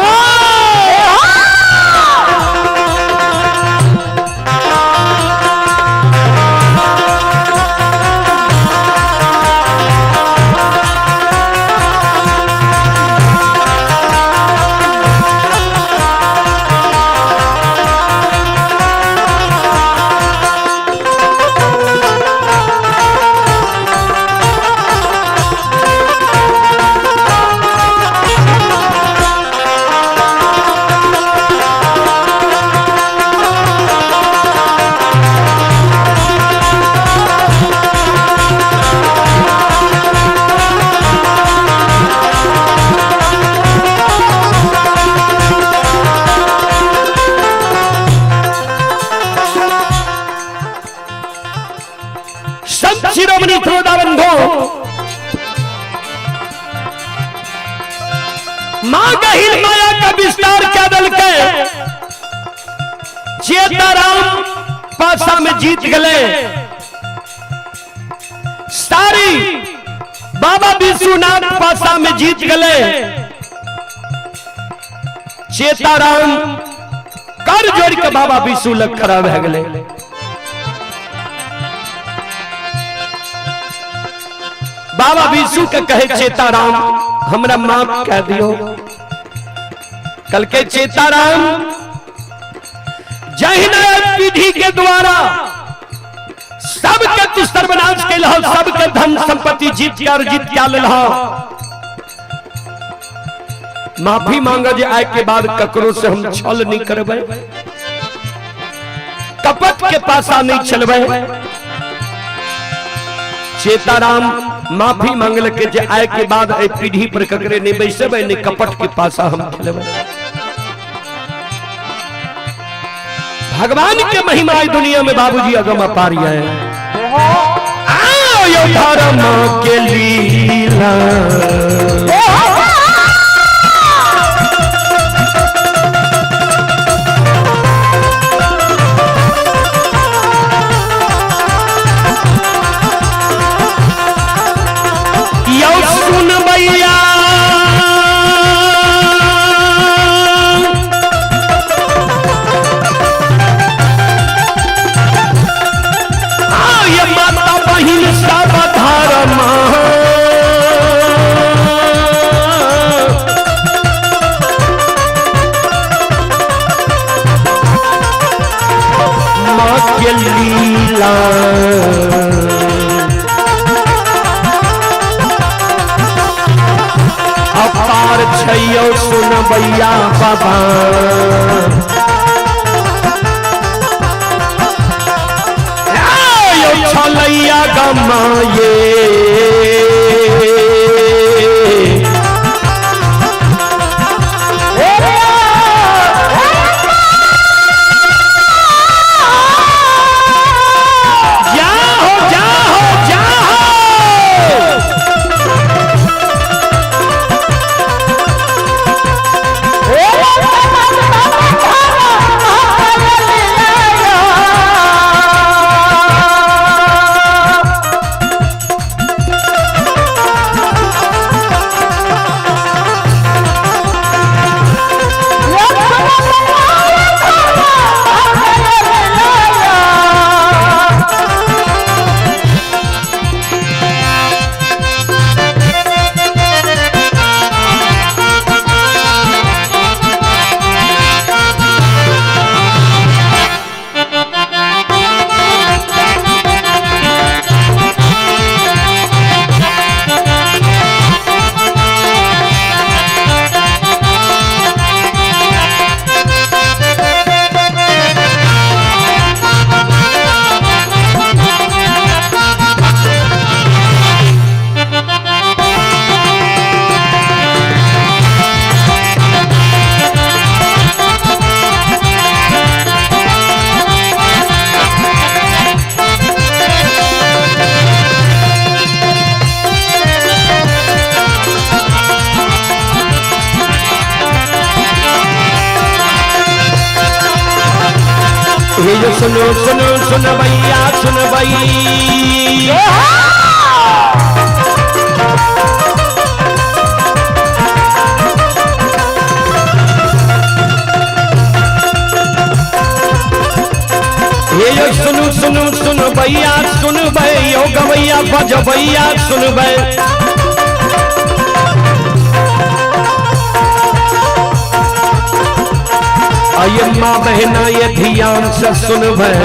संत शिरोमणि श्रोता बंधु, मां गहिर माया का विस्तार क्या दल के चेताराम पासा में जीत गए। सारी बाबा विश्वनाथ पासा में जीत गए। चेताराम कर जोड़ के बाबा विश्व लग खड़ा भऽ गेलै। बाबा विशु के कहे चेताराम हमरा माफ कह दियो। कल के चेताराम जहिना पीढ़ी के द्वारा सबके तू सर्वनाश के लहो, सबके धन संपत्ति जीत के अर्जित के लहो, माफी मांगा जे आय के बाद ककरो से हम छल नहीं करबै, कपट के पासा नहीं चलबै। चेताराम माफी मांगल के जे आय के बाद ए पीढ़ी पर ककरे नहीं बैसबै, नहीं कपट के पासा हम खेलबै। भगवान के महिमा आई दुनिया में बाबूजी अगम अपार है। आओ यो धर्म के लीला यौ सुन भैया, ये माता बहिन सब धर्म माँ के लीला अपार छैयो सुनबैया बाबा। आयो छलैया गमाये जाहो जाहो जाहो। सुनो सुनो सुन भैया सुन भई। ये सुनो सुनो सुन भैया सुन भई, यो गवैया बज भैया सुन भई। आये माँ बहना ये ध्यान से सुन भई।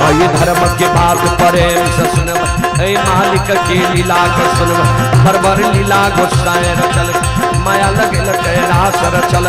आये धर्म के बात प्रेम से सुन भई, मालिक के लीला के सुन भई। बरबर लीला गुस्साए रचल, माया लगे लगे रास रचल।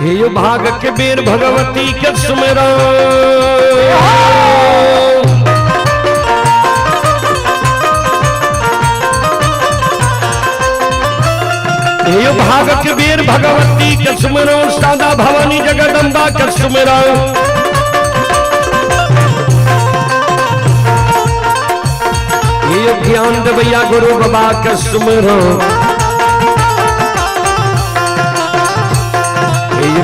हे भाग के बेर भगवती के सुमरो, हे भाग के बेर भगवती के सुमरो, सादा भवानी जगदम्बा के सुमरो। हे ज्ञान देवैया गुरु बाबा के सुमरो,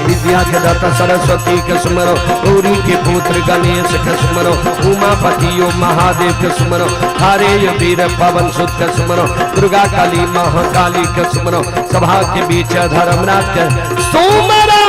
विद्या के दाता सरस्वती के सुमरो, गौरी के पुत्र गणेश के सुमरो, उमापति यो महादेव के सुमरो, हरे वीर पवन सुत के सुमरो, दुर्गा काली महाकाली के सुमरो, सभा के बीच धर्मराज के सुमरो।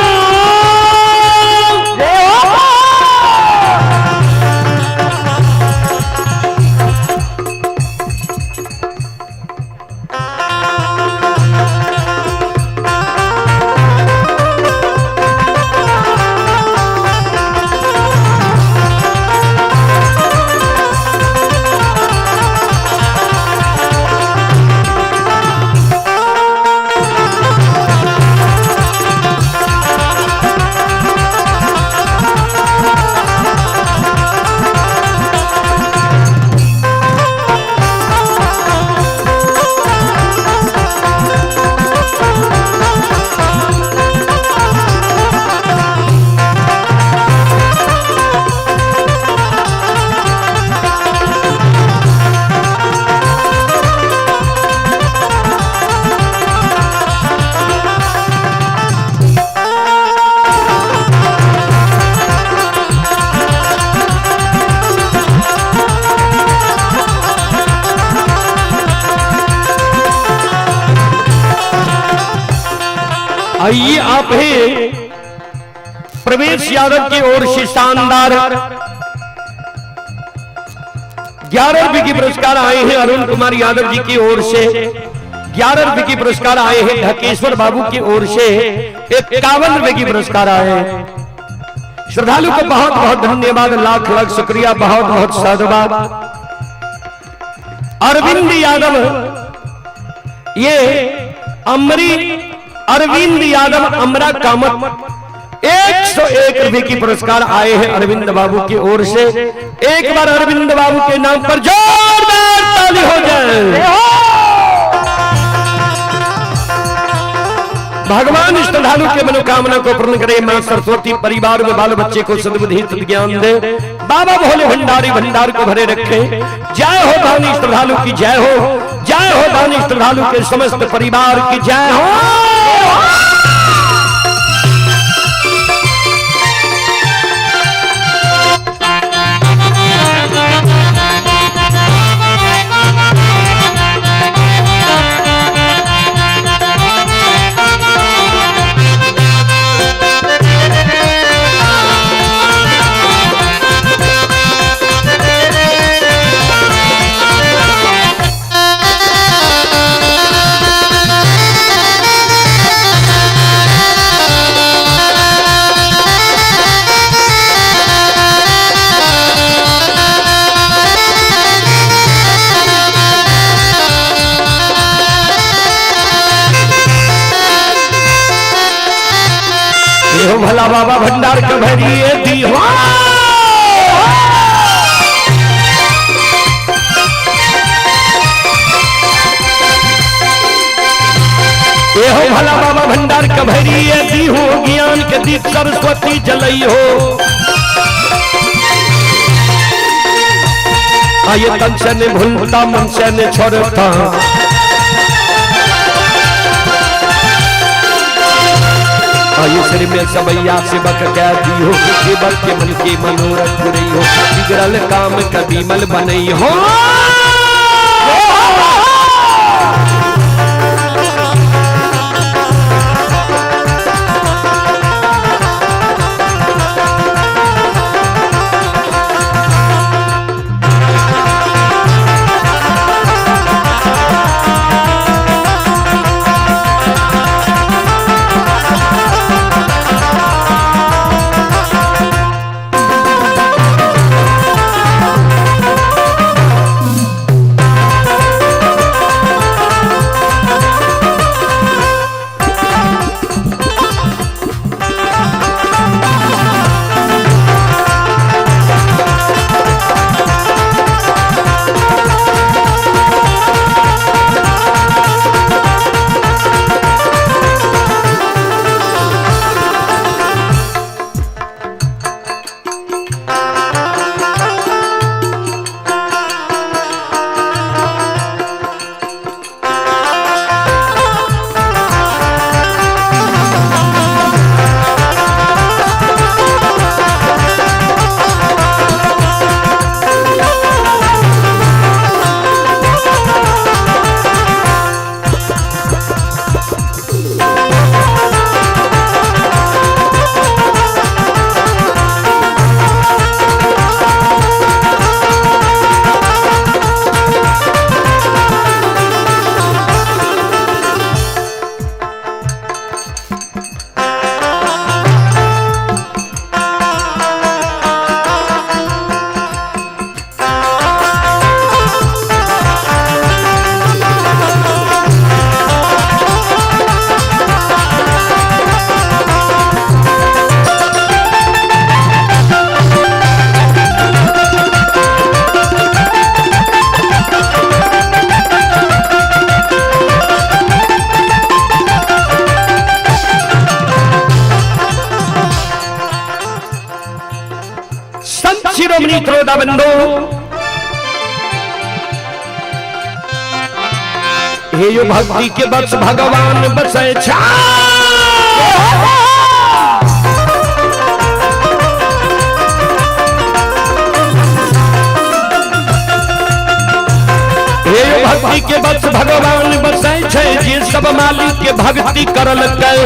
आइए आप हैं प्रवेश यादव की ओर से शानदार 11 रुपए की पुरस्कार आए हैं। अरुण कुमार यादव जी की ओर से 11 रुपए की पुरस्कार आए हैं। ढकेश्वर बाबू की ओर से 51 रुपए की पुरस्कार आए हैं। श्रद्धालु को बहुत बहुत धन्यवाद, लाख लाख शुक्रिया, बहुत बहुत साधुवाद। अरविंद यादव, ये अमरी अरविंद यादव अमरा कामत 101 रुपए की पुरस्कार आए हैं अरविंद बाबू की ओर से। एक बार अरविंद बाबू के नाम पर जोरदार ताली हो जाए। भगवान श्रद्धालु के मनोकामना को पूर्ण करे। मां सरस्वती परिवार में बाल बच्चे को सद्बुद्धि सद्ज्ञान दे। बाबा भोले भंडारी भंडार को भरे रखे। जय हो दानी श्रद्धालु की जय हो, जय हो दानी श्रद्धालु के समस्त परिवार की जय हो। Thank you. भला बाबा भंडार के भरिए दी हो। एहो भला बाबा भंडार के भरिए दी हो, ज्ञान के दीप सरस्वती जलई हो। आये तन से ने भूलता मन से ने छोड़ता, आये सिर में सबैया सेवक कह दी हो, सेवक के मन के मनोरथ पुरई हो, बिगड़ल काम कदीमल बनई हो। संत शिरोमणि त्रोदा बंधु, हे यो भक्ति के बस भगवान बसै छा। हे यो भक्ति के बस भगवान बसै छै, जे सब मालिक के भक्ति करल कै,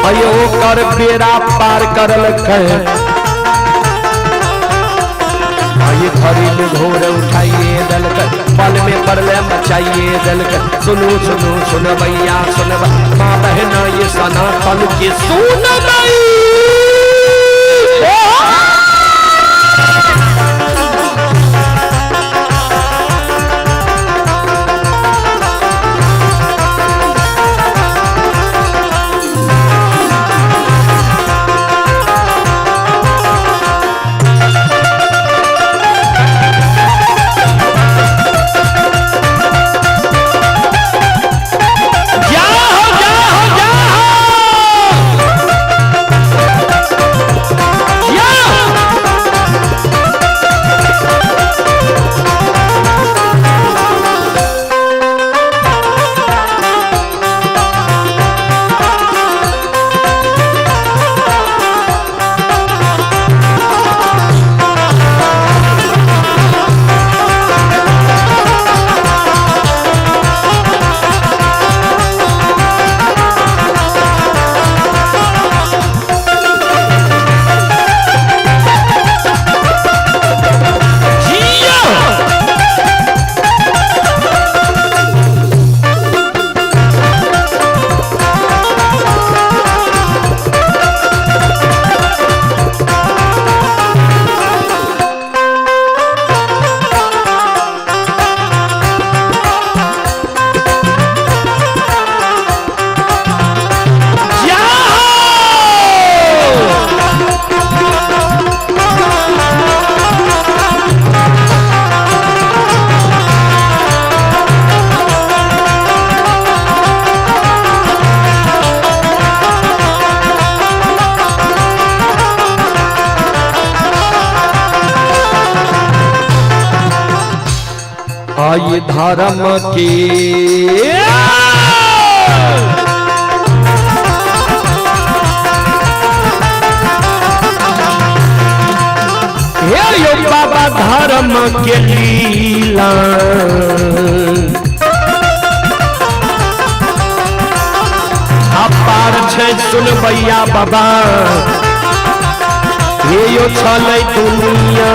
अयो कर बेड़ा पार करल कै। आये थरी में घोर उठाइए दलक, पल में परले मचाइए दलक। सुनो सुनो सुन भैया सुन माँ बहना ये सनातन के सुन गई। जा हो जा हो जा हो। आई धर्म के हे यो बाबा धर्म के लीला अपार छै सुनबैया बाबा, हे यो छलै दुनिया।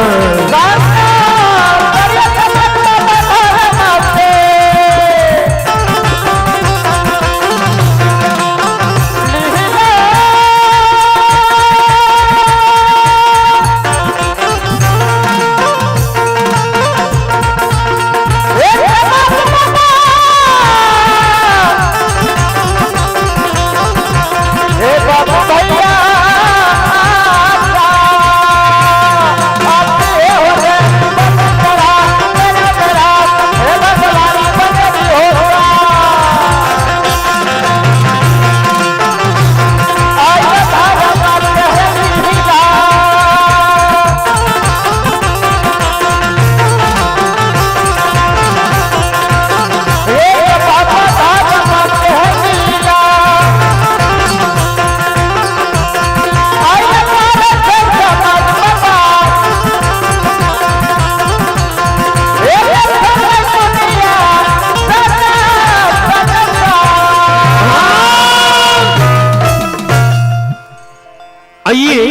आइए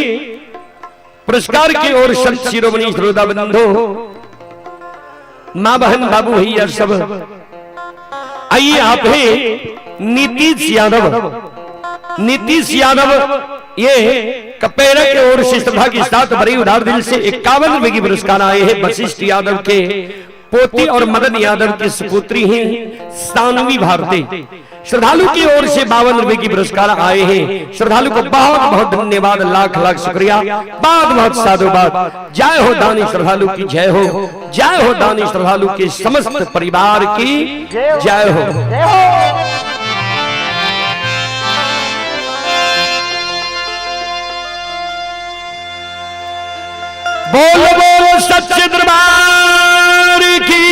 पुरस्कार की ओर संत शिरोमणि श्रोता बंधु, माँ बहन बाबू भैया सब, आइए आप हैं नीतीश यादव। नीतीश यादव ये कपेरा के ओर से श्रद्धा के साथ बड़ी उदार दिल से 51 रुपए की पुरस्कार आए हैं। वशिष्ठ यादव के पोती और मदन यादव की सुपुत्री हैं सानवी भारती। श्रद्धालु की ओर से 52 रुपए की पुरस्कार आए हैं। श्रद्धालु को बहुत बहुत धन्यवाद, लाख लाख शुक्रिया, बहुत बहुत साधुवाद। जय हो दानी श्रद्धालु की जय हो, जय हो दानी श्रद्धालु के समस्त परिवार की जय हो। बोल बोल सच्चे दरबार की,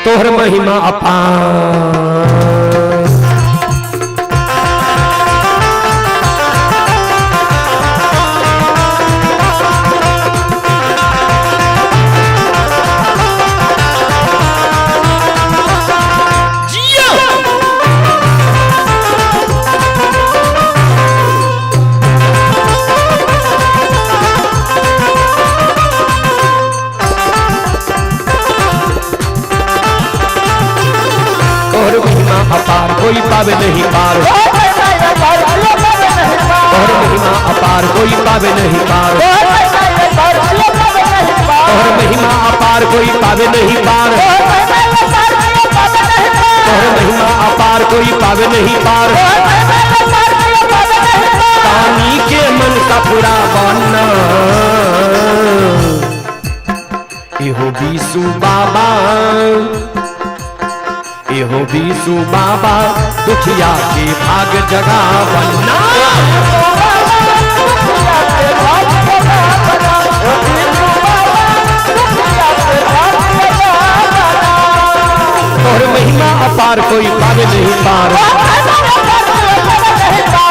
तोहर महिमा अपार। जिया तोहर महिमा अपार, कोई पावे नहीं पार। तोहर महिमा अपार, कोई पावे नहीं पार। तोहर महिमा अपार, कोई पावे नहीं पार। तोहर महिमा अपार, कोई पावे नहीं पार। तानी के मन का पूरा बनना, इहो बीसू बाबा, इहो बीसू बाबा, दुखिया के भाग जगा बनना। तोहर महिमा अपार, कोई पावे नहीं पार।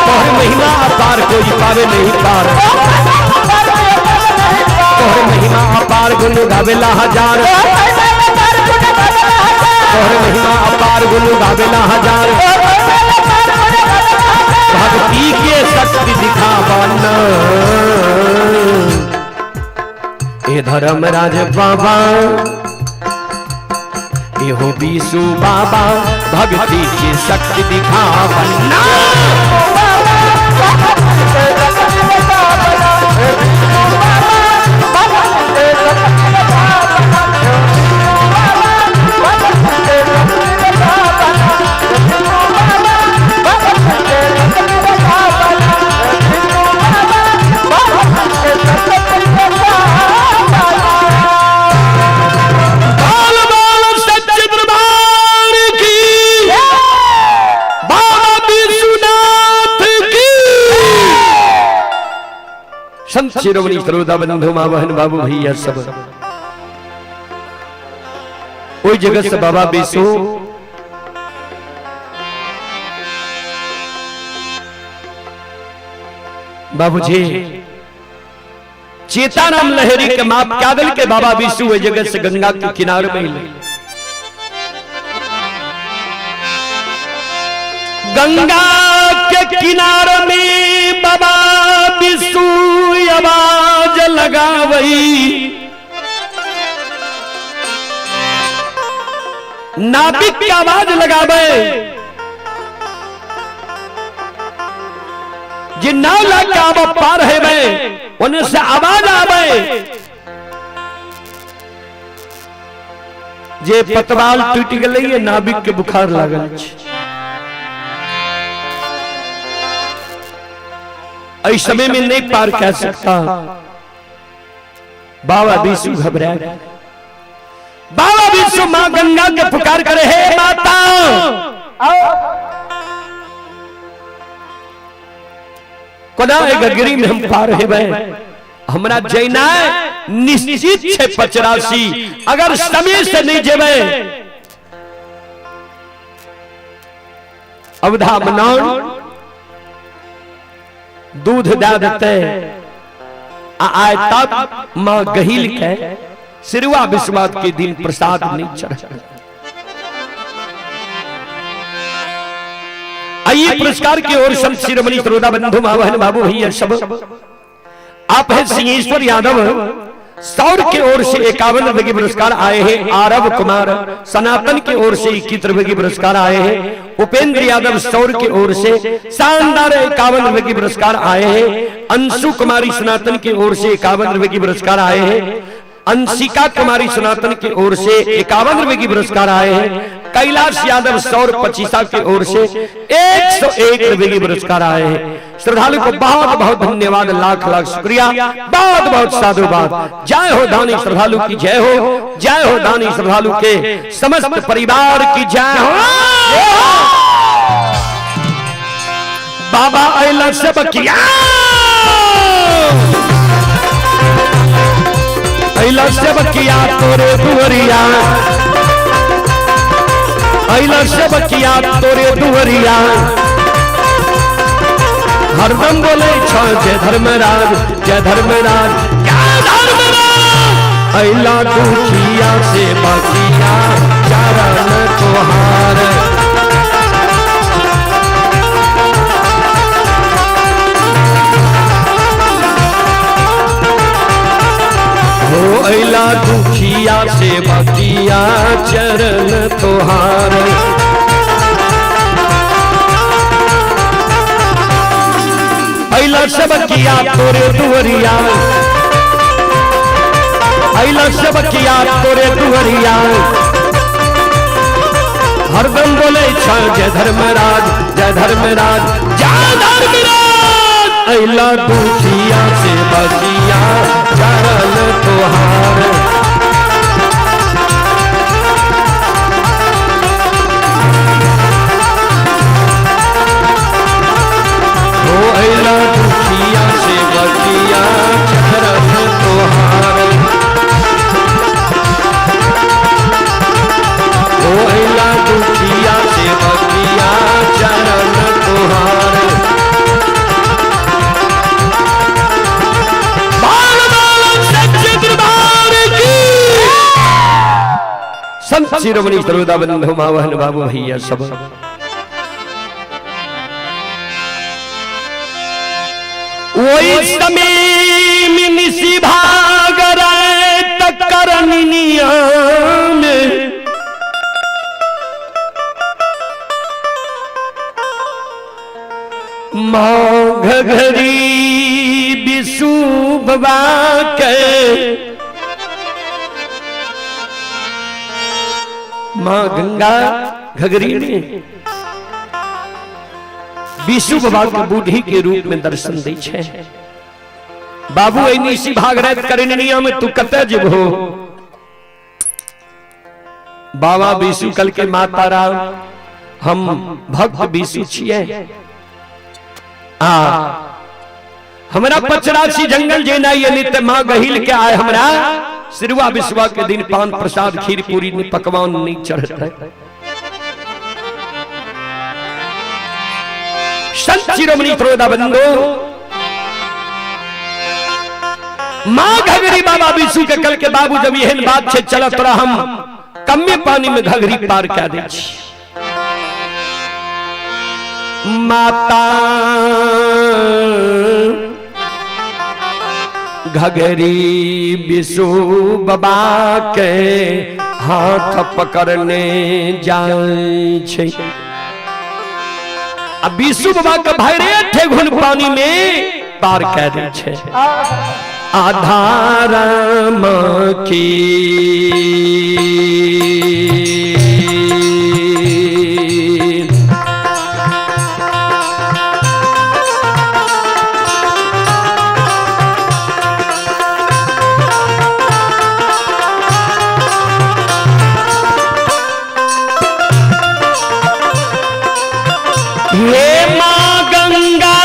तोहर महिमा अपार, कोई पावे नहीं पार। तोहर महिमा अपार, गुण गावेला हजार। तोहर महिमा अपार, गुण गावेला हजार। भक्ति के शक्ति दिखावना, ए धर्मराज बाबा, एहो बीसू बाबा, भक्ति की शक्ति दिखावना। बाल बाल सच्चे दरबार की, बाबा विश्वनाथ की। संत शिरोमणि श्रोता बंधु, माँ बहन बाबू भैया सब, ओहि जगह से बाबा विशु बाबूजी चेताराम लहरी के माप क्या के बाबा विशु ओहि जगह से गंगा के किनारे में ले गंगा के किनारे में बाबा विशु आवाज लगावई नाविक की आवाज लगावे जे नाव ला के आब पार हेबे ओने से आवाज आवे जे पतवाल टूट गेलै ये नाविक के बुखार लागल छै। एहि समय में नहीं पार कह सकता। बाबा विशु घबरा गए। बाबा विशु मां गंगा के पुकार करे, हे माता कोना एहि गगरी में हम पार हेबै, हमरा जैना निश्चित छै 85, अगर समय से नहीं जेबै अवधा मनाउन दूध दे देते आ आए तब मां गहिल के सिरुआ विश्वास के दिन प्रसाद नहीं चढ़। आइए पुरस्कार की ओर संत शिरोमणि श्रोता बंधु मां बहन बाबू भैया सब आप हैं सिंहेश्वर यादव सौर की ओर से 51 रुपए के पुरस्कार आए हैं। आरव कुमार सनातन की ओर से 21 रुपए के पुरस्कार आए हैं। उपेंद्र यादव सौर की ओर से शानदार 51 रुपए के पुरस्कार आए हैं। अंशु कुमारी सनातन की ओर से 51 रुपए के पुरस्कार आए हैं। अंशिका कुमारी सनातन की ओर से 51 रुपए की पुरस्कार आए हैं। कैलाश यादव सौर पचीसा की ओर से 101 रुपए की पुरस्कार आए हैं। श्रद्धालु को बहुत बहुत धन्यवाद, लाख लाख शुक्रिया, बहुत बहुत साधुवाद। जय हो दानी श्रद्धालु की जय हो, जय हो दानी श्रद्धालु के समस्त परिवार की जय हो। बाबा अला सब किया अला सब किया तोरे दुहरिया, अला सब किया तोरे दुहरिया, हरदम बोले छ जय धर्मराज जय धर्मराज क्या धर्मराज। अला दुखिया से बकिया चरण तुहार, हो अला दुखिया से बकिया चरण तुहार। अला सब किया तोरे दुहरिया, अला सब किया तोरे दुहरिया, हरदम बोले छ जय धर्मराज जय धर्मराज जय धर्मराज। अला दुखिया से बकिया चरण तुहार, हो अला दुखिया से बकिया चरण तुहार, हो अला दुखिया से बकिया चरण तुहार। बाल बाल सच्चे दरबार की। संत शिरोमणि सर्वदा बंधु मां बहन बाबू भैया सब वही समय में निशी भाग रात करनिया में माँ घघरी विशु बाबा के माँ गंगा घघरी में विशु बाबा के बूढ़ी के रूप में दर्शन दै छै। बाबू ऐनी भाग रात करनिया में तू कतऽ जेबहो? बाबा विशु कल के माता राम हम भक्त विशु छियै, आ हमरा 85 जंगल जेना ये नहीं ते माँ गहिल के आए हमरा सिरुआ बिसुआ के दिन पान प्रसाद खीर पूरी ने पकवान नहीं चढ़ता है। संत शिरोमणि त्रोदा बंधु मां घघरी बाबा विशु के कल के बाबू जब एहन बात छे चल तोरा हम कमे पानी में घघरी पार कह दे छी। माता घघरी विशु बाबा के हाथ पकड़ने जाय छे। आ विशु बाबा के भाई रे ठेघुन पानी में पार कह दे छे। आधार की हे मां गंगा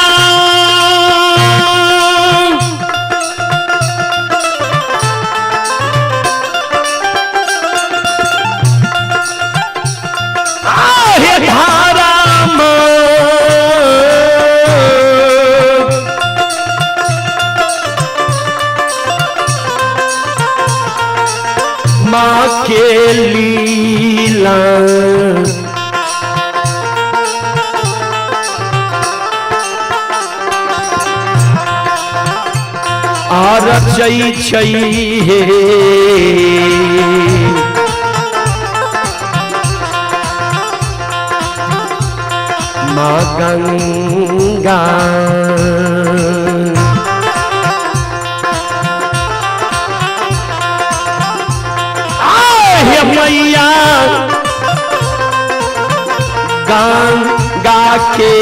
आहे धारा मां मां के लीला आ रचै छै हे माँ गंगा आहे मैया गंगा के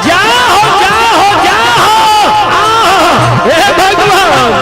जाओ जाओ जाओ आह, हे भगवान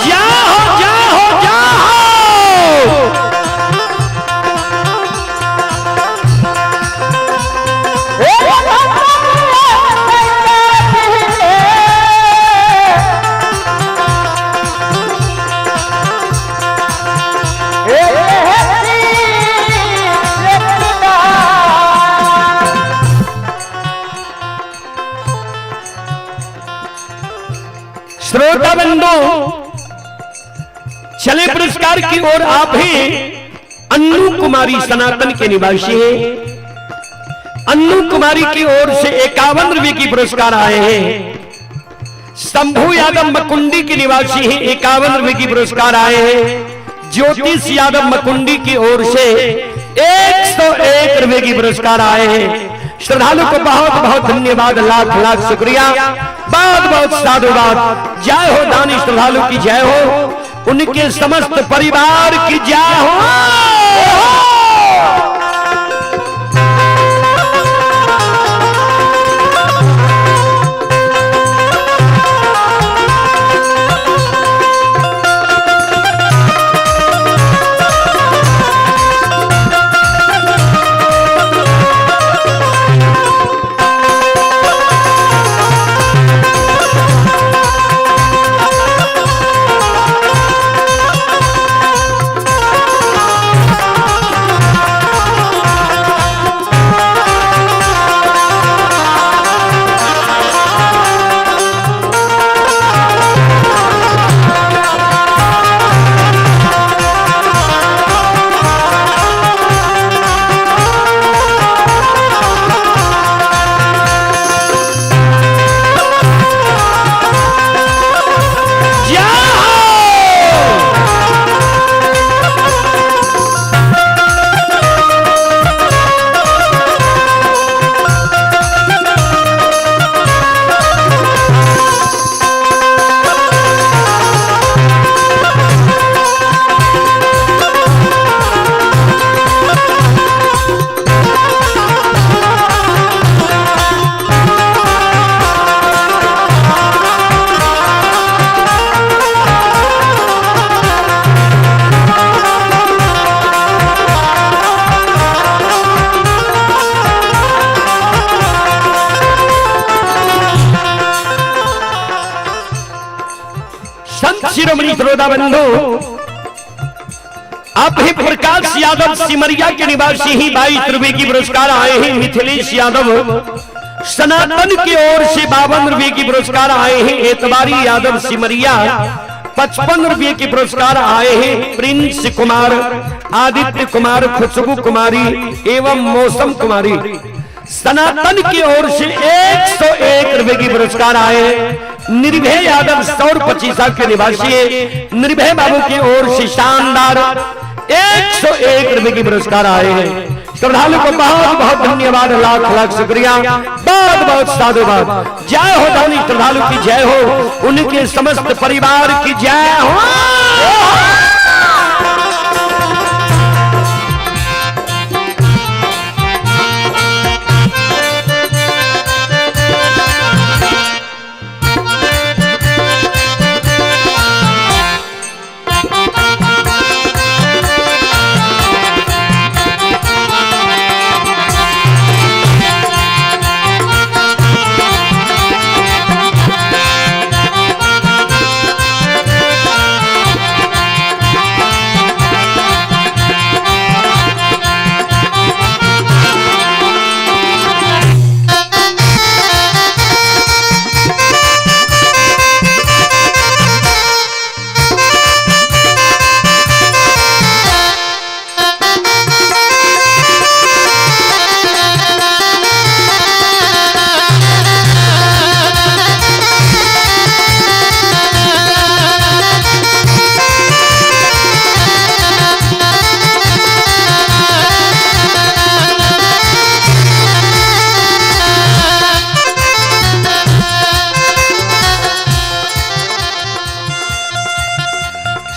जाओ जाओ जाओ श्रोता बंधु चले पुरस्कार की ओर आप हैं। अन्नू कुमारी सनातन के निवासी हैं। अन्नू कुमारी की ओर से 51 रुपए की पुरस्कार आए हैं। शंभू यादव मकुंडी के निवासी हैं, 51 रुपए की पुरस्कार आए हैं। ज्योतिष यादव मकुंडी की ओर से 101 रुपए की पुरस्कार आए हैं। श्रद्धालु को बहुत बहुत धन्यवाद, लाख लाख शुक्रिया, बहुत बहुत साधुवाद। जय हो दानी श्रद्धालु की जय हो, उनके समस्त परिवार की जय हो। संत शिरोमणि श्रोता बंधु, आप ही प्रकाश यादव सिमरिया के निवासी ही 22 रुपए की पुरस्कार आए हैं। मिथिलेश यादव सनातन की ओर से 52 रुपए की पुरस्कार आए हैं। एतवारी यादव सिमरिया 55 रुपए के पुरस्कार आए हैं। प्रिंस कुमार, आदित्य कुमार, खुशबू कुमारी एवं मौसम कुमारी सनातन की ओर से 101 रुपए की पुरस्कार आए हैं। निर्भय यादव सौर पचीसा के निवासी है, निर्भय बाबू की ओर से शानदार 101 रुपए की पुरस्कार आए हैं। श्रद्धालु को बहुत बहुत धन्यवाद, लाख लाख शुक्रिया, बहुत बहुत साधुवाद। जय हो दानी श्रद्धालु की जय हो, उनके समस्त परिवार की जय हो।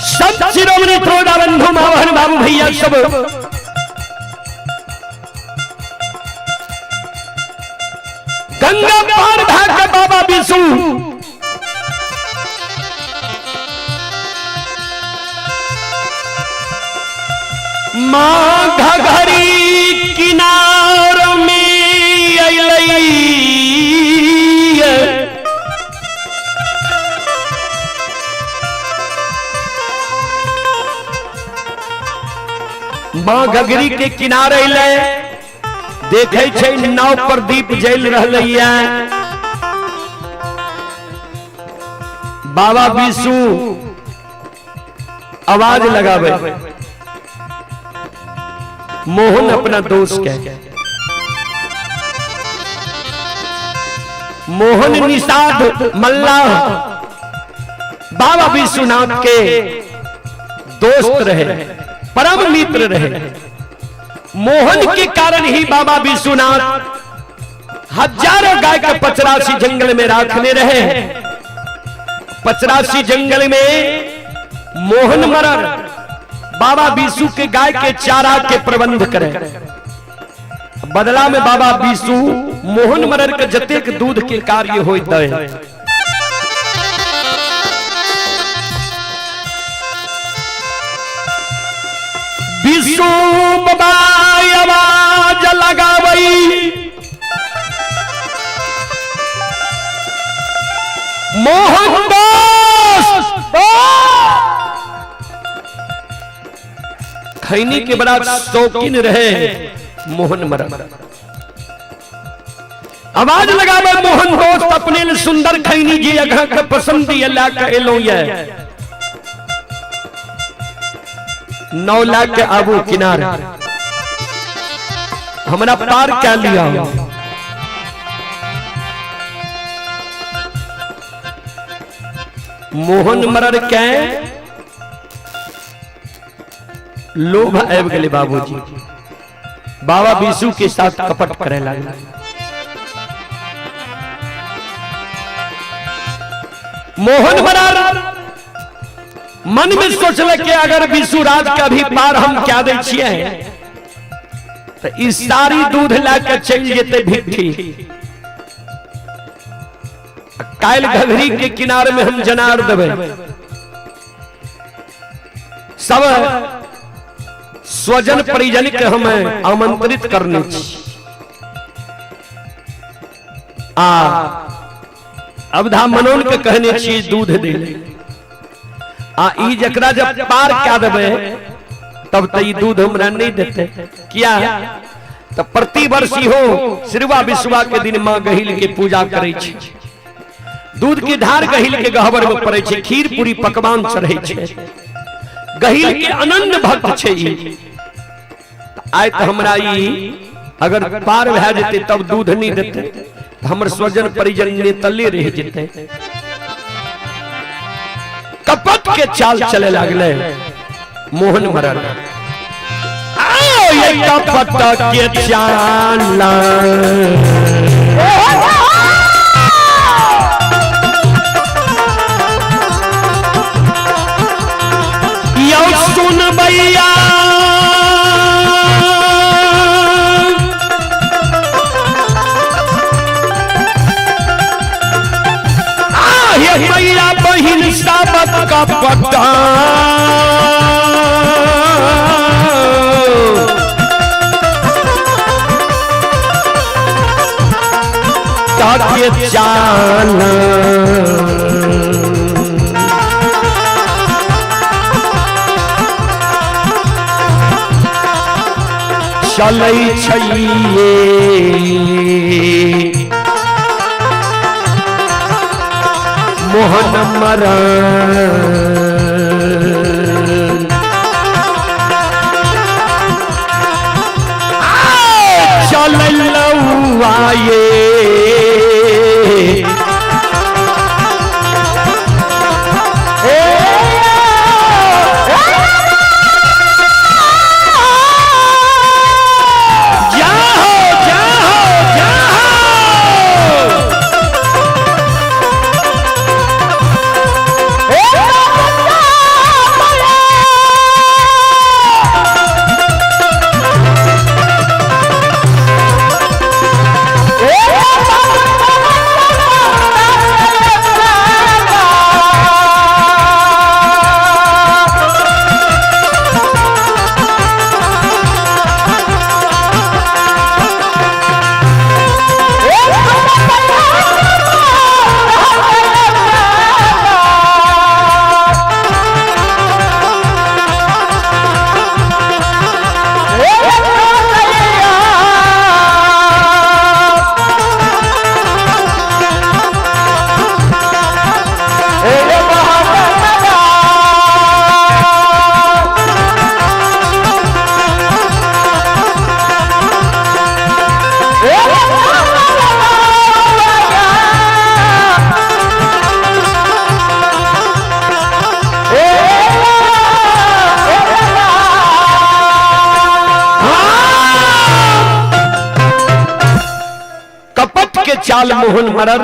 संत शिरोमणि त्रोदा बंधु मावहन बाबू भैया सब गंगा पार भाग बाबा बिसु माँ घघरी किनार में अइलई। माँ घघरी के किनारे ले देखे छै नाव पर दीप जल रहलैया। बाबा बिसु आवाज लगावे, मोहन अपना दोस्त के, मोहन निषाद मल्लाह बाबा विश्वनाथ के दोस्त रहे, परम मित्र रहे। मोहन के कारण ही बाबा विश्वनाथ हजारों गाय के पचरासी जंगल में रखने रहे। पचरासी जंगल में मोहन मरर बाबा बीसू के गाय के चारा के प्रबंध करे। बदला में बाबा बीसू मोहन मरर के जतेक दूध के कार्य होते है। बीसू बाबा आवाज लगावई, मोहन दास खैनी के बड़ा शौकीन रहे मोहन मरर। आवाज लगावे मोहन दोस्त अपने लिए सुंदर खैनी जी अघा के पसंद ला के एलो ये 9 लाख के आबू किनारे हमरा पार क्या लिया। मोहन मरर के लोभ आबि गेलै बाबूजी, बाबा बीसू के साथ कपट करे लागल। मोहन मरर मन में सोचल कि अगर बीसू राज का भी पार हम क्या दै छियै तो ई सारी दूध ला के चलि जेतै भिट्ठी। काल्हि घघरी के किनारे में हम जनार देबै, सब स्वजन परिजन के हम आमंत्रित करने छी। आ अवधा मनोन के कहने छी दूध दे ले। आ ई जकरा जब पार कए देबै तब तऽ ई दूध हमरा नहीं देते। किया तऽ प्रति वर्ष इहो सिरवा विश्वा के दिन माँ गहिल के पूजा करै छै, दूध के धार गहिल के गहबर में पड़ै छै, खीर पूरी पकवान चढ़ै छै। गहिल के अनन्य भक्त छै ई। आइ तऽ हमरा ई अगर पार भए जेतै तब दूध नहीं देतै, तऽ हमर स्वजन परिजन नेतले रहि जेतै। कपट के चाल चले लागले मोहन मरल। आओ ये कपट के चाल यौ सुन भैया, हे मैया बहिन साबत कपट ताके चाल चलै छैये। मोहन मरण चलौआये जाहो जाहो जाहो। कपट के चाल मोहन मरर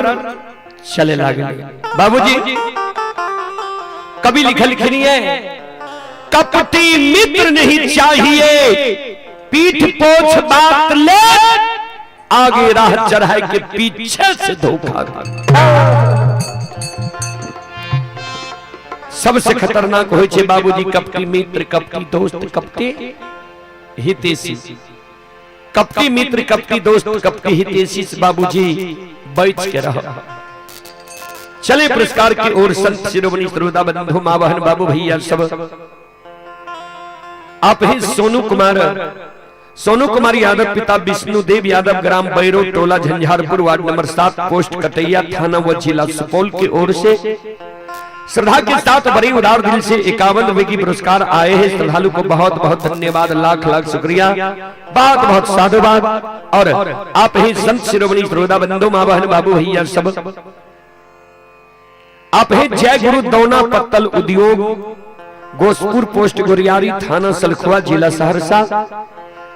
चले लागल। बाबूजी कभी लिखल लिखनी है, कपटी मित्र नहीं चाहिए, पीठ पोछ बात ले, आगे राह चढ़ाए के पीछे से धोखा। सबसे खतरनाक होय छै बाबूजी कपटी मित्र, कपटी दोस्त, कपटी हितैषी। कपटी मित्र, कपटी दोस्त, कपटी हितैषी से बाबूजी बच के रहो। चले पुरस्कार की ओर संत शिरोमणि श्रोता बंधु माँ बहन बाबू भैया सब। आप ही सोनू कुमार यादव, पिता विष्णु देव यादव, ग्राम बैरो टोला Jhanjharpur, ward number 7, post Kataiya, थाना व जिला सुपौल की ओर से श्रद्धा के साथ बड़ी उदार दिल से 51 रुपए की पुरस्कार आए हैं। श्रद्धालु को बहुत बहुत धन्यवाद, लाख लाख शुक्रिया, बहुत बहुत साधुवाद। और आप ही संत शिरोमणि श्रोता बंधु माँ बहन बाबू भैया सब। आप ही जय गुरु दौना पत्तल उद्योग, गोसपुर, पोस्ट गोरियारी, थाना सलखुआ, जिला सहरसा।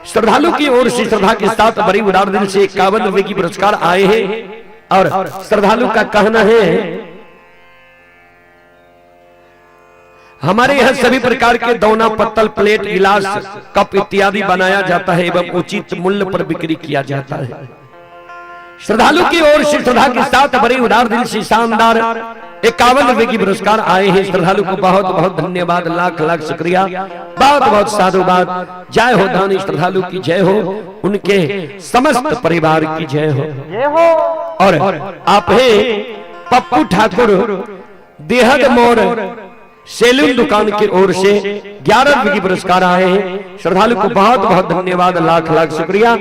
श्रद्धालु की ओर से श्रद्धा के साथ बड़ी उदार दिल से 51 रुपए की पुरस्कार आए हैं। और श्रद्धालु का कहना है, हमारे यहाँ सभी प्रकार के दौना पत्तल, प्लेट, गिलास, कप इत्यादि बनाया जाता है एवं उचित मूल्य पर बिक्री किया जाता है। श्रद्धालु की ओर से श्रद्धा के साथ बड़े उदार दिल से शानदार 51 रुपए की पुरस्कार आए हैं। श्रद्धालु को बहुत बहुत धन्यवाद, लाख लाख शुक्रिया, बहुत बहुत साधुवाद। जय हो दानी श्रद्धालु की जय हो, उनके समस्त परिवार की जय हो। और आप है पप्पू ठाकुर, देहद मोर, सैलून दुकान की ओर से 11 रुपए की पुरस्कार आए हैं। श्रद्धालु को बहुत बहुत धन्यवाद, लाख लाख शुक्रिया,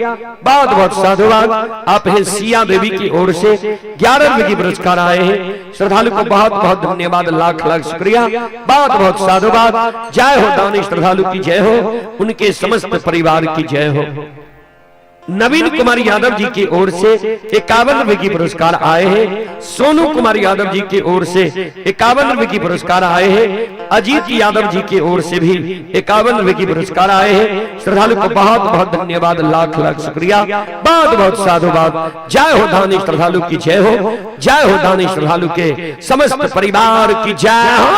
बहुत बहुत साधुवाद। आप हैं सिया देवी की ओर से 11 रुपए की पुरस्कार आए हैं। श्रद्धालु को बहुत बहुत धन्यवाद, लाख लाख शुक्रिया, बहुत बहुत साधुवाद। जय हो दानी श्रद्धालु की जय हो, उनके समस्त परिवार की जय हो। नवीन कुमार यादव जी की ओर से 51 रुपए की पुरस्कार आए हैं। सोनू कुमार यादव जी की ओर से 51 रुपए की पुरस्कार आए हैं। अजीत यादव जी की ओर से भी 51 रुपए की पुरस्कार आए हैं। श्रद्धालु को बहुत बहुत धन्यवाद, लाख लाख शुक्रिया, बहुत बहुत साधुवाद। जय हो दानी श्रद्धालु की जय हो, जय हो दानी श्रद्धालु के समस्त परिवार की जय हो।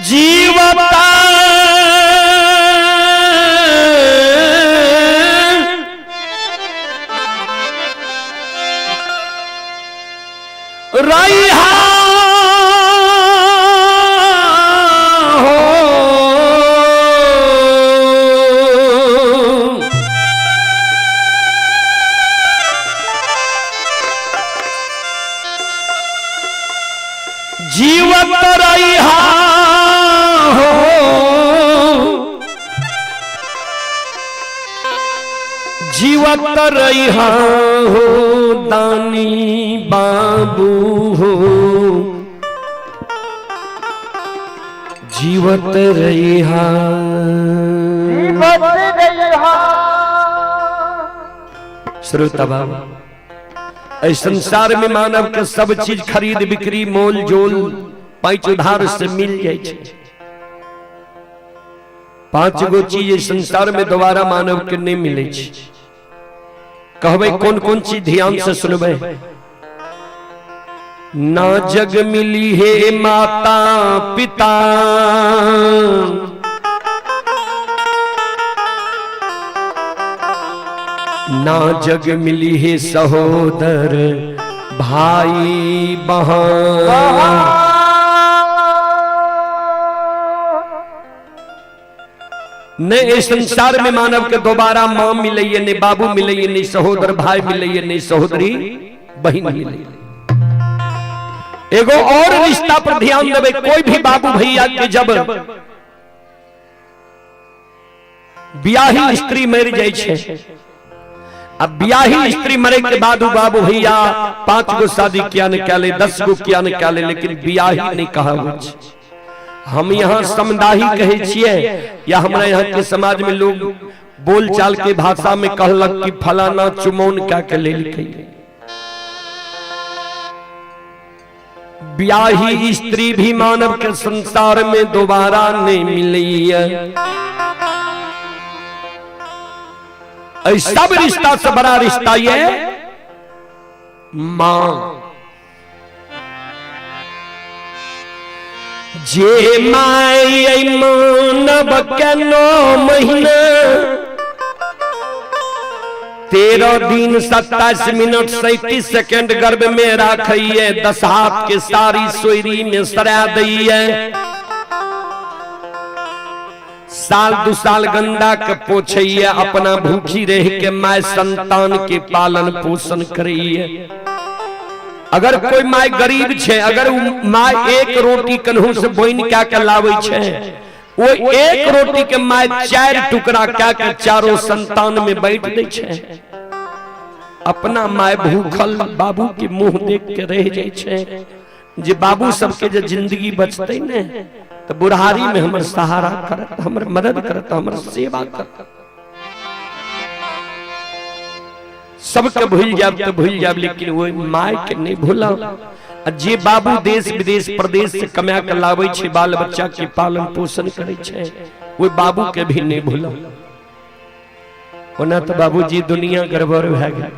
जीवता रैहा हो, जीवत रैहा हो, जीवत रैहा हो दानी बाबू हो, जीवत रैहा। जीवत रैहा। श्रोता बाबा, एहि संसार में मानव के सब चीज खरीद बिक्री मोल जोल पैंच उधार से मिल जाए छै। 5 गो चीज एहि संसार में दोबारा मानव के नहीं मिले छै। कहबै कौन कौन चीज, ध्यान से सुनबै। ना जग मिली हे माता पिता, ना जग मिली हे सहोदर भाई बहन। नहीं इस संसार में मानव के दोबारा मां मिलैये, नहीं बाबू मिलैये, नहीं सहोदर भाई मिलैये, नहीं सहोदरी बहन मिलैये। एगो और रिश्ता पर ध्यान देबै, कोई भी बाबू भैया के जब बियाही स्त्री मर जाय छै, अब बियाही स्त्री मरे के बाद बाबू भैया 5 गो शादी किया ने क्या ले, 10 गो किया ने क्या ले, लेकिन बियाही नहीं कहाबै छै। हम यहाँ समदाही कहै छियै, या हमरा यहाँ के समाज में लोग बोलचाल के भाषा में कहलक कि फलाना चुमौन क्या के लेलकै। ब्याही स्त्री भी मानव के संसार में दोबारा नहीं मिली है। सब रिश्ता से बड़ा रिश्ता ये मां। जे my मानव के 9 महीना 13 दिन 27 मिनट 37 सेकेंड गर्भ में राखिए, 10 हाथ के सारी सोयरी में सरा दैये, साल 2 साल गंदा के पोछैये, अपना भूखी रह के my संतान के पालन पोषण करिए। अगर कोई my गरीब छे, अगर my एक रोटी कन्हू से बोइन क्या के लावे छे, वो एक रोटी के my 4 टुकड़ा क्या के चारों संतान में बैठ दे छे। अपना my भूखल बाबू के मुंह देख के रह जाए छे, जे बाबू सबके जे जिंदगी बचते ने तो बुढ़ारी में हमर सहारा करत, हमर मदद करत, हमर सेवा करत। सबके भूल जाब तो भूल जाब, लेकिन वो my के नहीं भूलब। जे बाबू देश विदेश प्रदेश से कमा के लावे छे, बाल बच्चा के पालन पोषण करे छे, वो बाबू के भी नहीं भूलब। ओना तो बाबूजी दुनिया गड़बड़ भए गेल।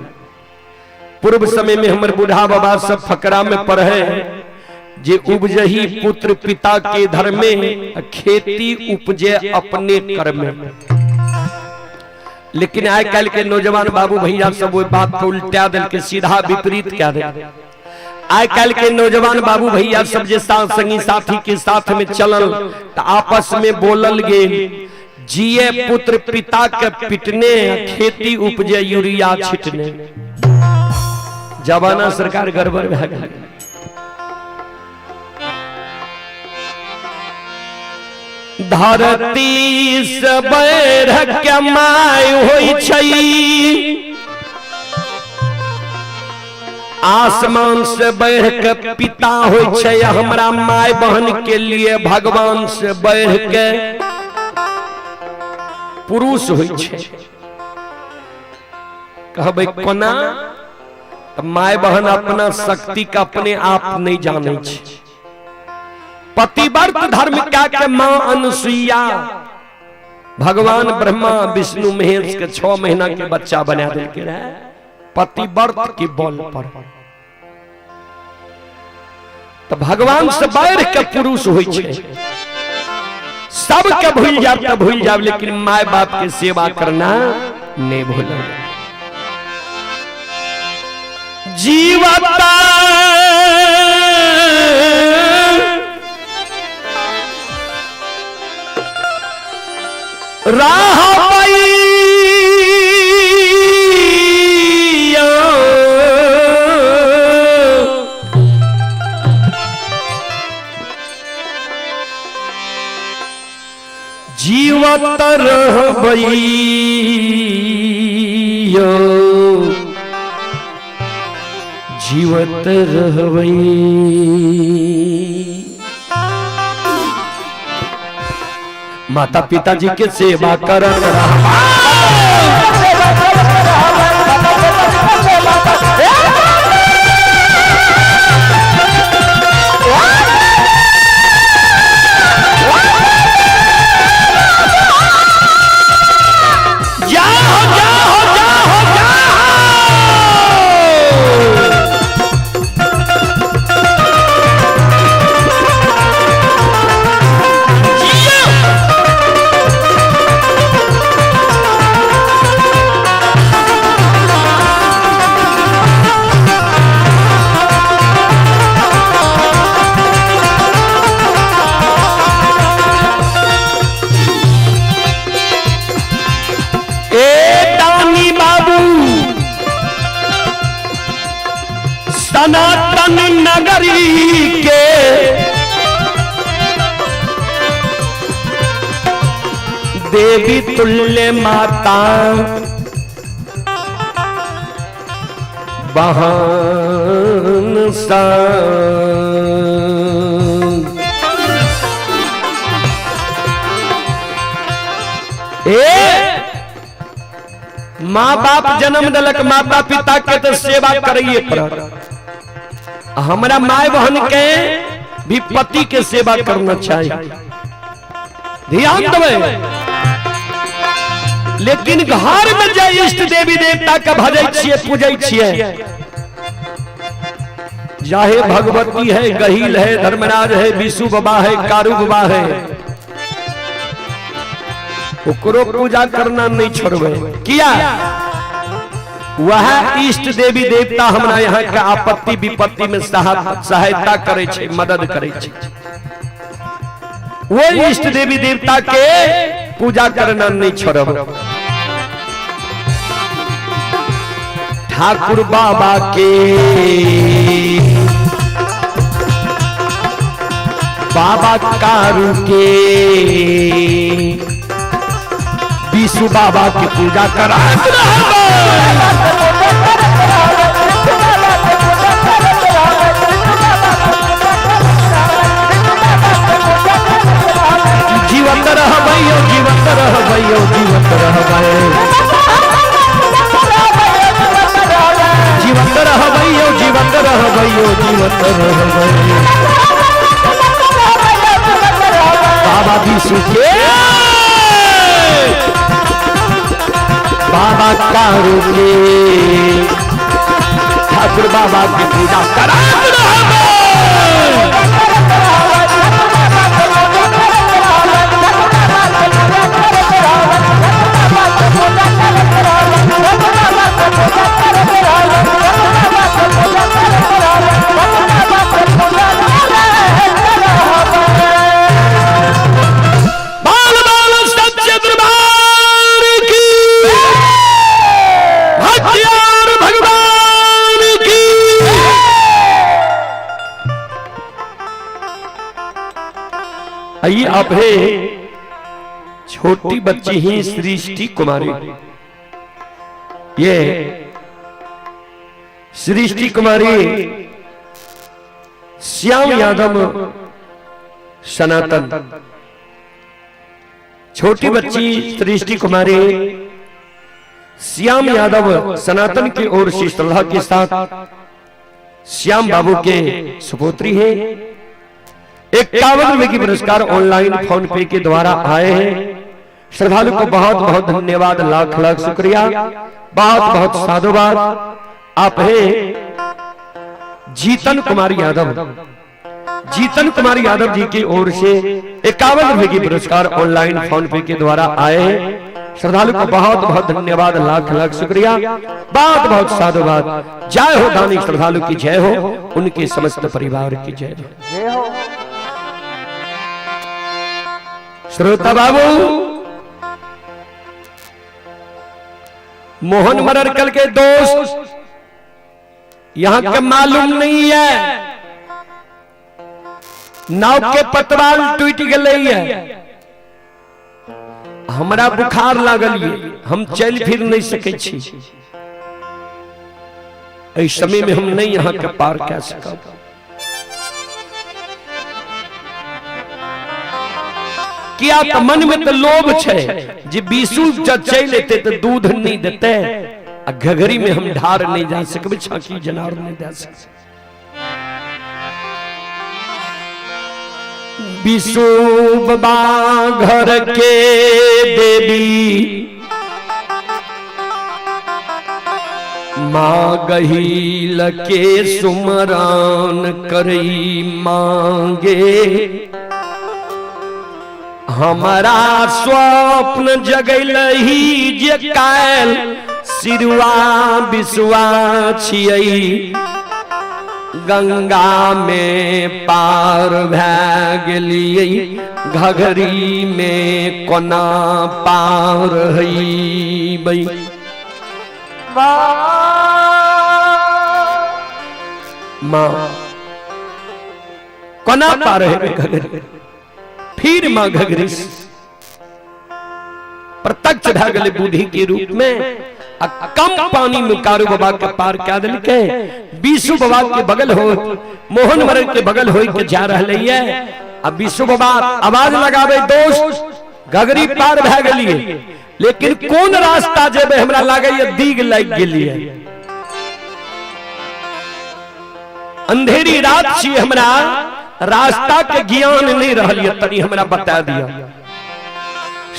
पूर्व समय में हमर बूढ़ा बाबा सब फकरा में पढ़े जे उपजही पुत्र पिता के धर्म में, खेती उपजे अपने कर्म में। लेकिन आइ काल्हि के नौजवान बाबू भैया सब ओहि बात के उल्टा देल के सीधा विपरीत कह दे। आइ काल्हि के नौजवान बाबू भैया सब जे संगी साथी के साथ में चलल तो आपस में बोलल गेल, जिए पुत्र पिता के पिटने, खेती उपजे यूरिया छिटने। जमाना सरकार गड़बड़ भए गेल। धरती से बैर के my होइ छै, आसमान से बढ़ के पिता होइ छै। हमरा my बहन के लिए भगवान से बढ़ के पुरुष होइ छै। कहबै कोना? तऽ my बहन अपना शक्ति के अपने आप नहीं जानै छै। पतिव्रत धर्म क्या के माँ अनुसुईया भगवान ब्रह्मा विष्णु महेश के 6 महीना के बच्चा बना देलकै रहे पतिव्रत के बल पर। तो भगवान से बढ़ के पुरुष होइ छै। सबके भूल जाब तो भूल जाब, लेकिन my बाप के सेवा करना नहीं भूल। जीवता राह पैया, जीवत रहबैयो, जीवत रहबै। माता पिताजी के सेवा करत रहबा। जाओ जाओ जाओ जाओ। ए दानी बाबू, सनातन नगरी के देवी तुल्य माता बहन सा। ए माँ बाप जन्म दिलक, माता पिता के तो सेवा करिए पड़त। हमरा my बहन के भी पति के सेवा करना चाहिए, ध्यान देवे। लेकिन घर में जे इष्ट देवी देवता के भजै छियै, पूजै छियै, जाहे भगवती है, गहील है, धर्मराज है, विशु बाबा है, कारू बाबा है, ओकरो पूजा करना नहीं छोड़बे। किया? वह इष्ट देवी देवता हमरा यहाँ के आपत्ति विपत्ति में सहायता करे छै, मदद करे छै। वो इष्ट देवी देवता के पूजा करना नहीं छोड़ब। ठाकुर बाबा के, बाबा कारू के, विशु बाबा की पूजा करा। जीवत रहबैयो, जीवत रहबैयो, जीवत रहबै, जीवत रहबैयो, जीवत रहबैयो, जीवत रहबै। बाबा विशु के, बाबा कारू के, ठाकुर बाबा की पूजा करा। बाल बाल सच्चे दरबार की, भक्तियार भगवान की। आइए आप है छोटी बच्ची ही सृष्टि कुमारी। ये सृष्टि कुमारी श्याम यादव सनातन, छोटी बच्ची सृष्टि कुमारी श्याम यादव सनातन की ओर से श्रद्धा के साथ श्याम बाबू के सुपुत्री है। 51 रुपए की पुरस्कार ऑनलाइन फोन पे के द्वारा आए हैं। श्रद्धालु को बहुत बहुत धन्यवाद, लाख लाख शुक्रिया, बहुत बहुत साधुवाद। आप है जीतन कुमार यादव, जीतन कुमार यादव जी की ओर से 51 रुपए की पुरस्कार ऑनलाइन फोन पे के द्वारा आए हैं। श्रद्धालु को बहुत बहुत धन्यवाद, लाख लाख शुक्रिया, बहुत बहुत साधुवाद। जय हो दानी श्रद्धालु की जय हो, उनके समस्त परिवार की जय हो। जय हो। श्रोता बाबू मोहन मररकल के दोस्त यहां के मालूम नहीं है, नाव के पतवाल टूट गए है, हमरा बुखार लागल ये, हम चल फिर नहीं सके छी, एहि समय में हम नहीं यहां के पार कह सकब। किया तो मन में तो लोभ छे जे बीसू चल एते तो दूध नहीं देते, आ घघरी में हम ढार नहीं जा सकबे, छाकी जनार नहीं दे सकबे। विशु बाबा घर के देवी माँ गहील के सुमरान करई मांगे, हमारा स्वप्न जगैलही जे कायल सिरुआ बिसुआ छियई, गंगा में पार भै गेलियै घघरी में कोना पार हईबै। माँ कोना पार हेबै घघरी, फिर माँ घघरी प्रत्यक्ष भै गेलै बूढ़ी के रूप में, आ कम पानी में कारू बाबा के पार क्या देलकै। बीसू बाबा के बगल हो, मोहन मरर के बगल हो के जा रहलै है, आ बीसू बाबा आवाज लगावे दोस्त घघरी पार भै गेलियै, लेकिन कोन रास्ता जेबै हमरा लागैया दीग लागि गेलियै, अंधेरी रात छी, हमरा रास्ता के ज्ञान नहीं रहल ये, तनी हमरा बता दिया।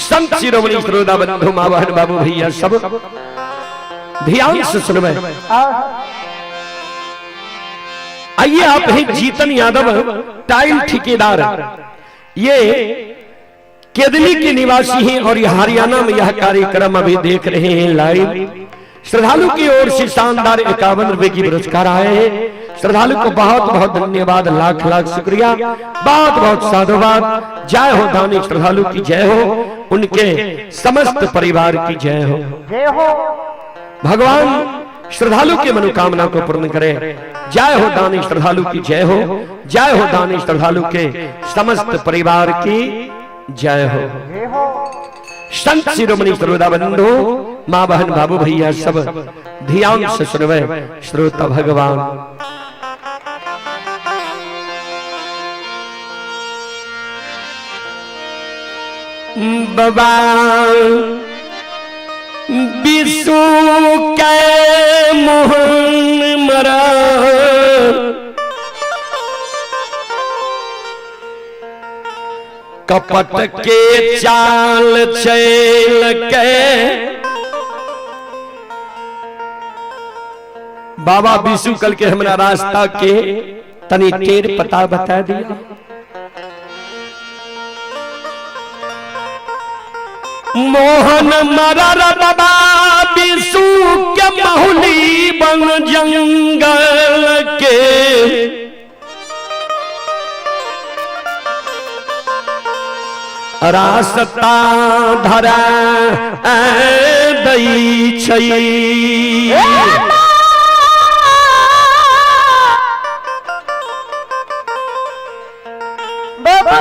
संत शिरोमणि श्रोता बंधु माँ बहन बाबू भैया सब ध्यान से सुनवे। आइए आप हैं जीतन यादव टाइल ठेकेदार, ये केदली के निवासी हैं और ये हरियाणा में यह कार्यक्रम अभी देख रहे हैं लाइव। श्रद्धालु की ओर से शानदार 51 रुपए की पुरस्कार आए हैं। श्रद्धालु को बहुत बहुत धन्यवाद, लाख लाख शुक्रिया, बहुत बहुत साधुवाद। जय हो दानी श्रद्धालु की जय हो, उनके समस्त परिवार की जय हो। जय हो। भगवान श्रद्धालु की मनोकामना को पूर्ण करे। जय हो दानी श्रद्धालु की जय हो, जय हो दानी श्रद्धालु के समस्त परिवार की जय हो। जय हो। संत शिरोमणि श्रोता बंधु माँ बहन बाबू भैया सब ध्यान से सुनवे। श्रोता भगवान बाबा विशु के मोहन मरा कपट के चाल चल के बाबा विशु कल के हमरा रास्ता के तनी टेर पता बता दिया। मोहन मरर बाबा विशु के महुली बन जंगल के रास्ता धरा दई छई। बाबा।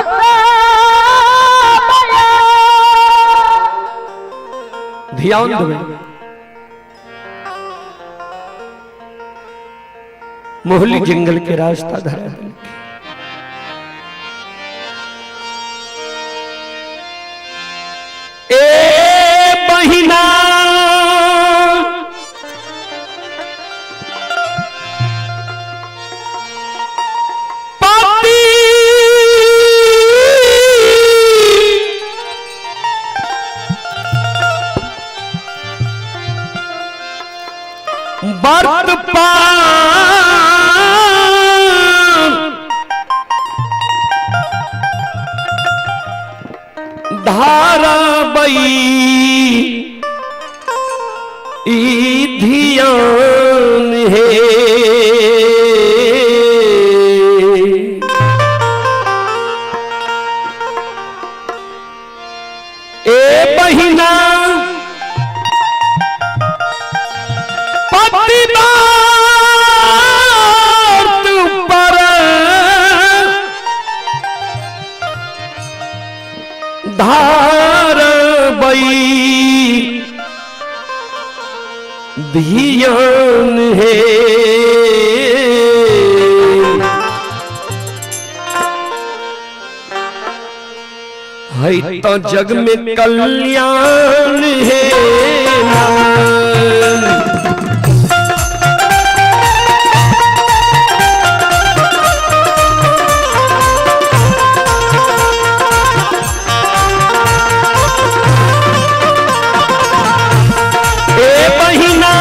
ध्यान देबै। मोहली जंगल के रास्ता धरा देलकै। ए बहिना पति व्रत पान धाराबई ई धियान हे। ए बहिना पति व्रत पर धारबई धियान हे। है तो जग में कल्याण है। ए बहिना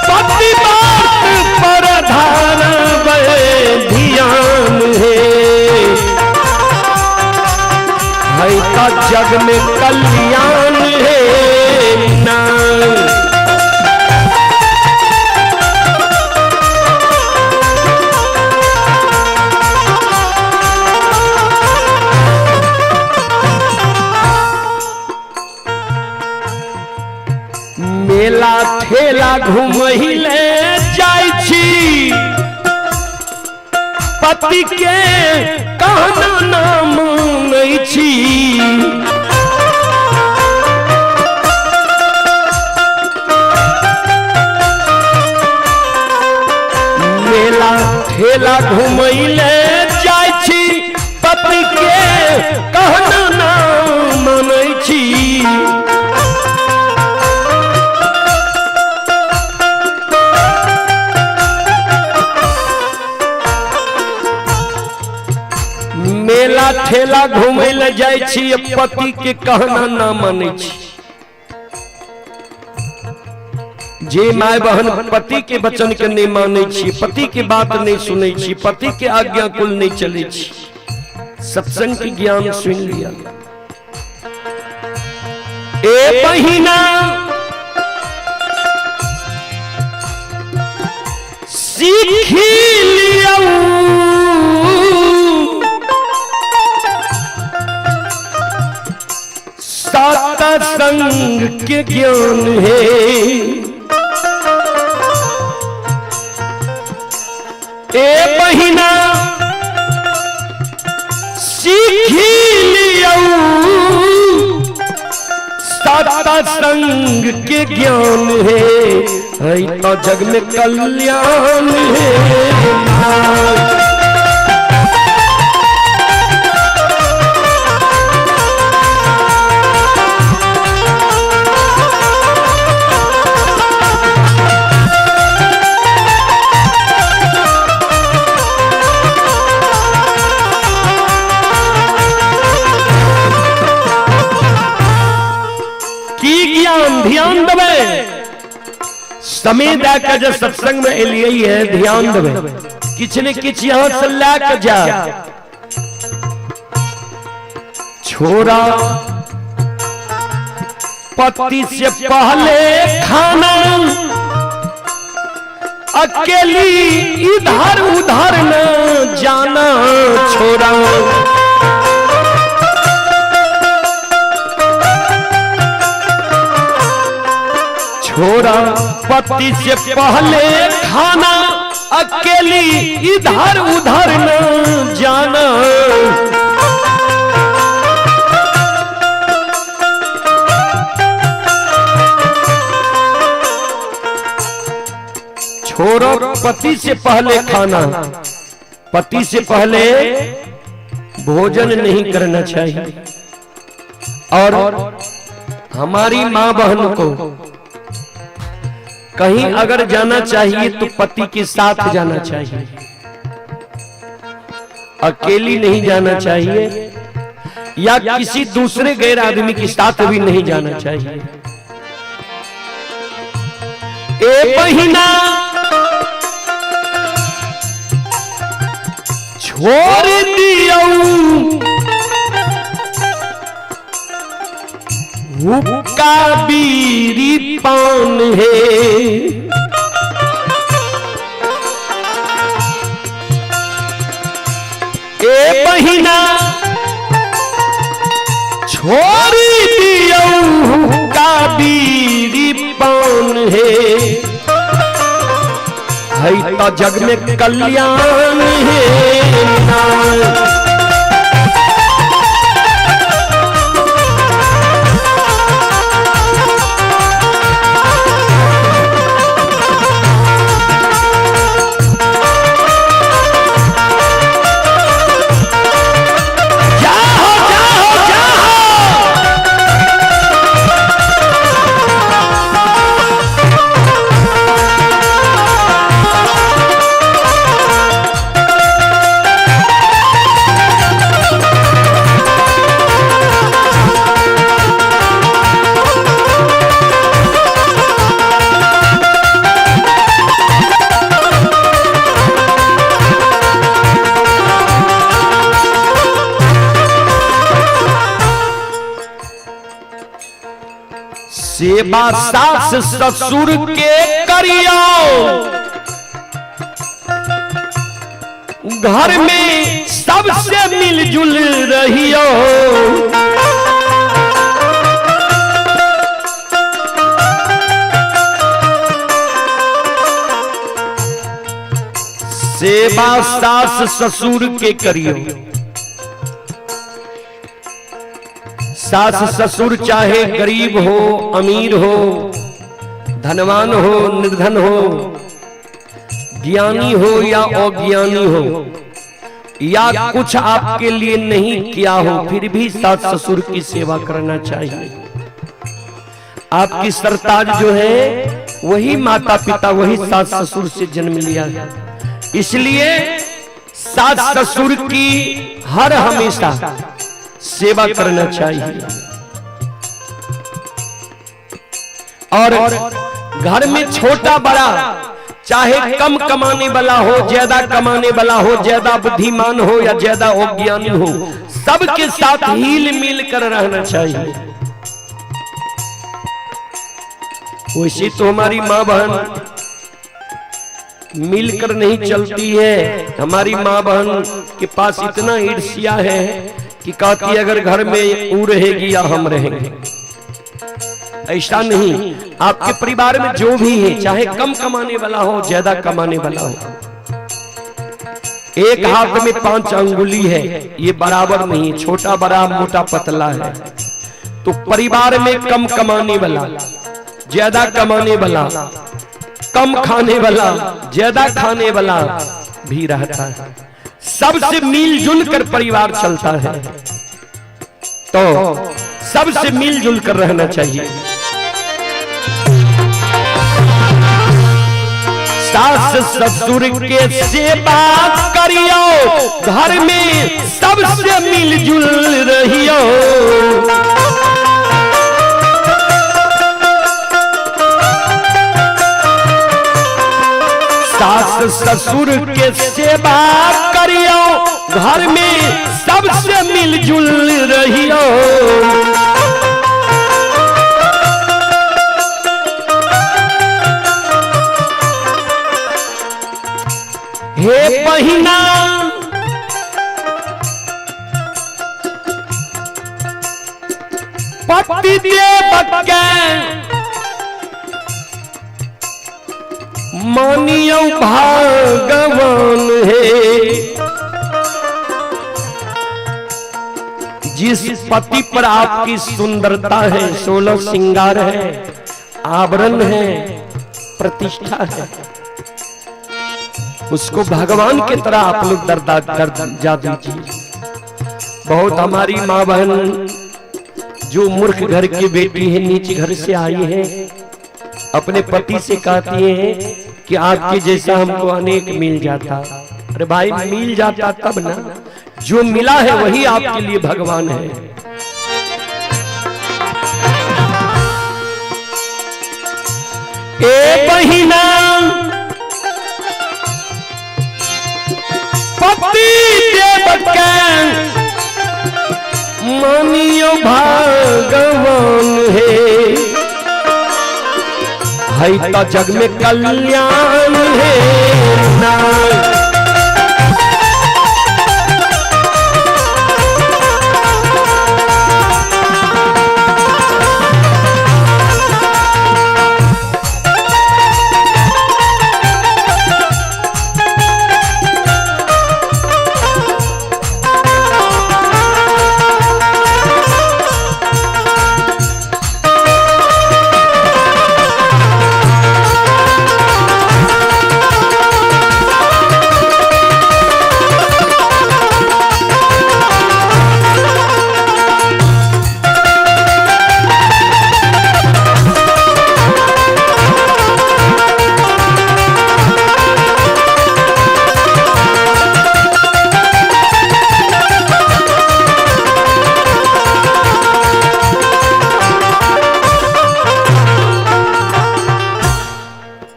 पति बात पर धारबै ध्यान हे। है तो जग में कल्याण है ना। मेला ठेला घुमहिले जाइ छी, पति के कहना नाम नहीं छी। मेला ठेला घुमैले जाइ छी, पति के कहना नाम नहीं छी। मेला ठेला घूमे ले जाइ छी, पति के कहना ना मानै छी। जे my बहन पति के वचन के नहीं मानै छी, पति के बात नहीं सुनै छी, पति के आज्ञा कुल नहीं चलै छी, सत्संग के ज्ञान सुन लिया। ए बहिना सीखी लियऊ सत्संग के ज्ञान है। ए बहिना सीखी लियऊ सत्संग के ज्ञान है। है तो जग में कल्याण है। की ज्ञान ध्यान देवे, समय दे के जे सत्संग में एलियै है, ध्यान देवे, किछ ने किछ यहाँ से ला के जा। छोरा पति से पहले खाना, अकेली इधर उधर न जाना। छोरा छोरा पति से पहले खाना, अकेली इधर उधर न जाना। छोड़ो पति से पहले खाना, पति से पहले भोजन नहीं करना चाहिए। और हमारी माँ बहन को कहीं अगर जाना चाहिए तो पति के साथ जाना चाहिए, अकेली नहीं जाना चाहिए, या किसी दूसरे गैर आदमी के साथ भी नहीं जाना चाहिए। ए महीना छोड़ दिया हुक्का बीरी पान है, ए महीना छोड़ दिया हुक्का बीरी पान है, है तो जग में कल्याण है ना। जाओ जाओ जाओ। सेवा सास ससुर के करियो, घर में सबसे मिलजुल रहियो, सेवा सास ससुर के करियो। सास ससुर चाहे गरीब हो अमीर हो, धनवान हो निर्धन हो, ज्ञानी हो या अज्ञानी हो, या कुछ आपके लिए नहीं किया हो, फिर भी सास ससुर की सेवा करना चाहिए। आपकी सरताज जो है वही माता पिता, वही सास ससुर से जन्म लिया है, इसलिए सास ससुर की हर हमेशा सेवा करना चाहिए। और घर में छोटा बड़ा, चाहे कम कमाने वाला हो, ज्यादा कमाने वाला हो, ज्यादा बुद्धिमान हो या ज्यादा अज्ञानी हो, सबके साथ हिल मिल कर रहना चाहिए। वैसे तो हमारी माँ बहन मिलकर नहीं चलती है। हमारी माँ बहन के पास इतना ईर्ष्या है कि कहती है अगर घर में वो रहेगी या हम रहेंगे। ऐसा नहीं, आपके परिवार में जो भी है, चाहे कम कमाने वाला हो ज्यादा कमाने वाला हो, एक हाथ में 5 अंगुली है, ये बराबर नहीं, छोटा बड़ा मोटा पतला है। तो परिवार में कम कमाने वाला, ज्यादा कमाने वाला, कम खाने वाला, ज्यादा खाने वाला भी रहता है। सबसे मिलजुल कर परिवार चलता है, तो सबसे मिलजुल कर रहना चाहिए। सास ससुर के सेवा करियो, घर में सबसे मिलजुल रहियो, सास ससुर के सेवा करियो, घर में सबसे मिलजुल रहियो। हे बहिना पति देव के मानियो भगवान है, जिस पति पर आपकी सुंदरता है, 16 श्रृंगार है, आवरण है, प्रतिष्ठा है, उसको भगवान के तरह आप लोग दर्जा दीजिए। बहुत हमारी माँ बहन जो मूर्ख घर की बेटी है, नीचे घर से आई है, अपने पति से कहती है कि आपके जैसा हमको अनेक मिल जाता। अरे भाई मिल जाता तब ना, जो मिला है वही आपके लिए भगवान है। ए बहिना पति देव के मानियो भगवान है, है तो जग में कल्याण है ना।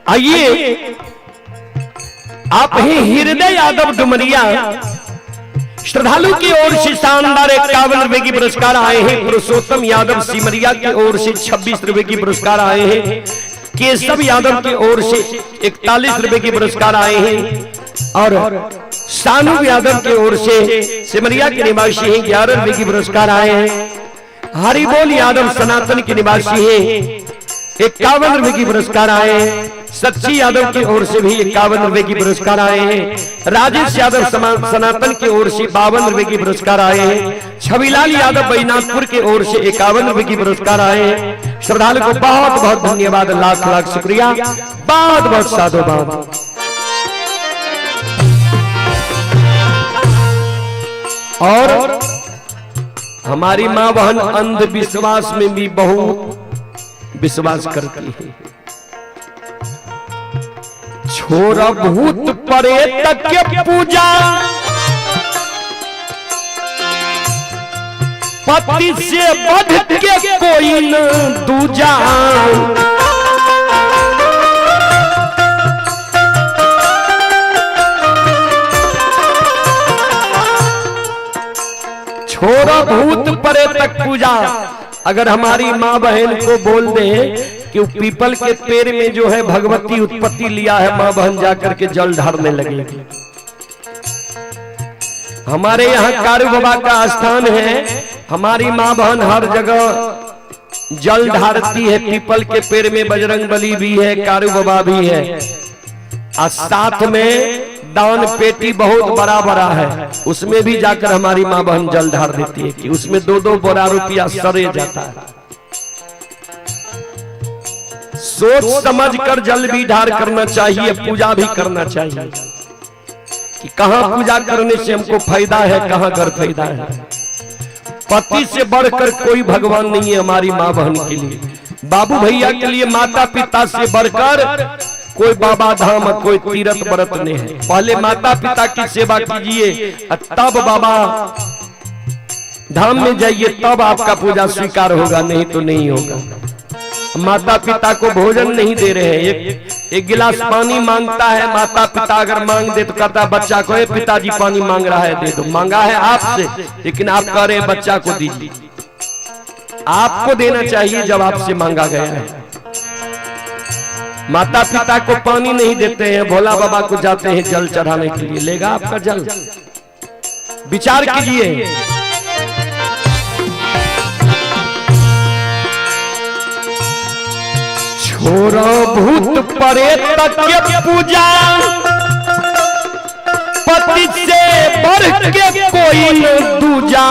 आइए आप ही हृदय यादव डुमरिया श्रद्धालु की ओर से शानदार 51 रुपए की पुरस्कार आए हैं। पुरुषोत्तम यादव सिमरिया की ओर से 26 रुपए की पुरस्कार आए हैं। केशव यादव की ओर से 41 रुपए की पुरस्कार आए हैं। और सानू यादव की ओर से सिमरिया के निवासी हैं, 11 रुपए की पुरस्कार आए हैं। हरिबोल यादव सनातन के निवासी हैं, 51 रुपए की पुरस्कार आए हैं। सच्ची यादव की ओर से भी 51 रुपए की पुरस्कार आए हैं। राजेश यादव सनातन की ओर से 52 रुपए की पुरस्कार आए हैं। छविलाल यादव बैनाथपुर की ओर से 51 रुपए की पुरस्कार आए हैं। श्रद्धालु को बहुत बहुत धन्यवाद, लाख लाख शुक्रिया, बहुत बहुत साधुवाद। और हमारी माँ बहन अंधविश्वास में भी बहुत विश्वास करती है। छोरा भूत प्रेत के पूजा, पति से बढ़ के कोई न दूजा। छोरा भूत प्रेत पूजा, अगर हमारी माँ बहन को बोल दे कि पीपल के पेड़ में जो है भगवती उत्पत्ति लिया है, माँ बहन जाकर के जल ढारने लगेगी। हमारे यहाँ कारू बाबा का स्थान है, हमारी माँ बहन हर जगह जल ढारती है। पीपल के पेड़ में बजरंग बली भी है, कारू बाबा भी है, और साथ में दान पेटी बहुत बड़ा बड़ा है, उसमें भी जाकर हमारी माँ बहन जल ढार देती है कि उसमें 2-2 बोरा रुपया सरे जाता है। सोच समझ कर जल भी ढार करना चाहिए, पूजा भी करना चाहिए कि कहां पूजा करने से हमको फायदा है, कहां कर फायदा है। पति से बढ़कर कोई भगवान नहीं है हमारी माँ बहन के लिए, बाबू भैया के लिए माता पिता से बढ़कर कोई बाबा धाम कोई तीर्थ व्रत नहीं है। पहले माता पिता की सेवा कीजिए, तब बाबा धाम में जाइए, तब आपका पूजा स्वीकार होगा, नहीं तो नहीं होगा। माता पिता को भोजन नहीं दे रहे हैं, एक गिलास पानी मांगता है माता पिता, अगर मांग दे तो कहता है बच्चा को, पिताजी पानी मांग रहा है दे दो। मांगा है आपसे, लेकिन आप कह रहे हैं बच्चा को दीजिए। आपको देना चाहिए जब आपसे मांगा गया है। माता पिता को पानी नहीं देते हैं, भोला बाबा को जाते हैं जल चढ़ाने के लिए, लेगा आपका जल। विचार कीजिए। छोरो भूत प्रेत के पूजा, पति से बढ़ के कोई न दूजा।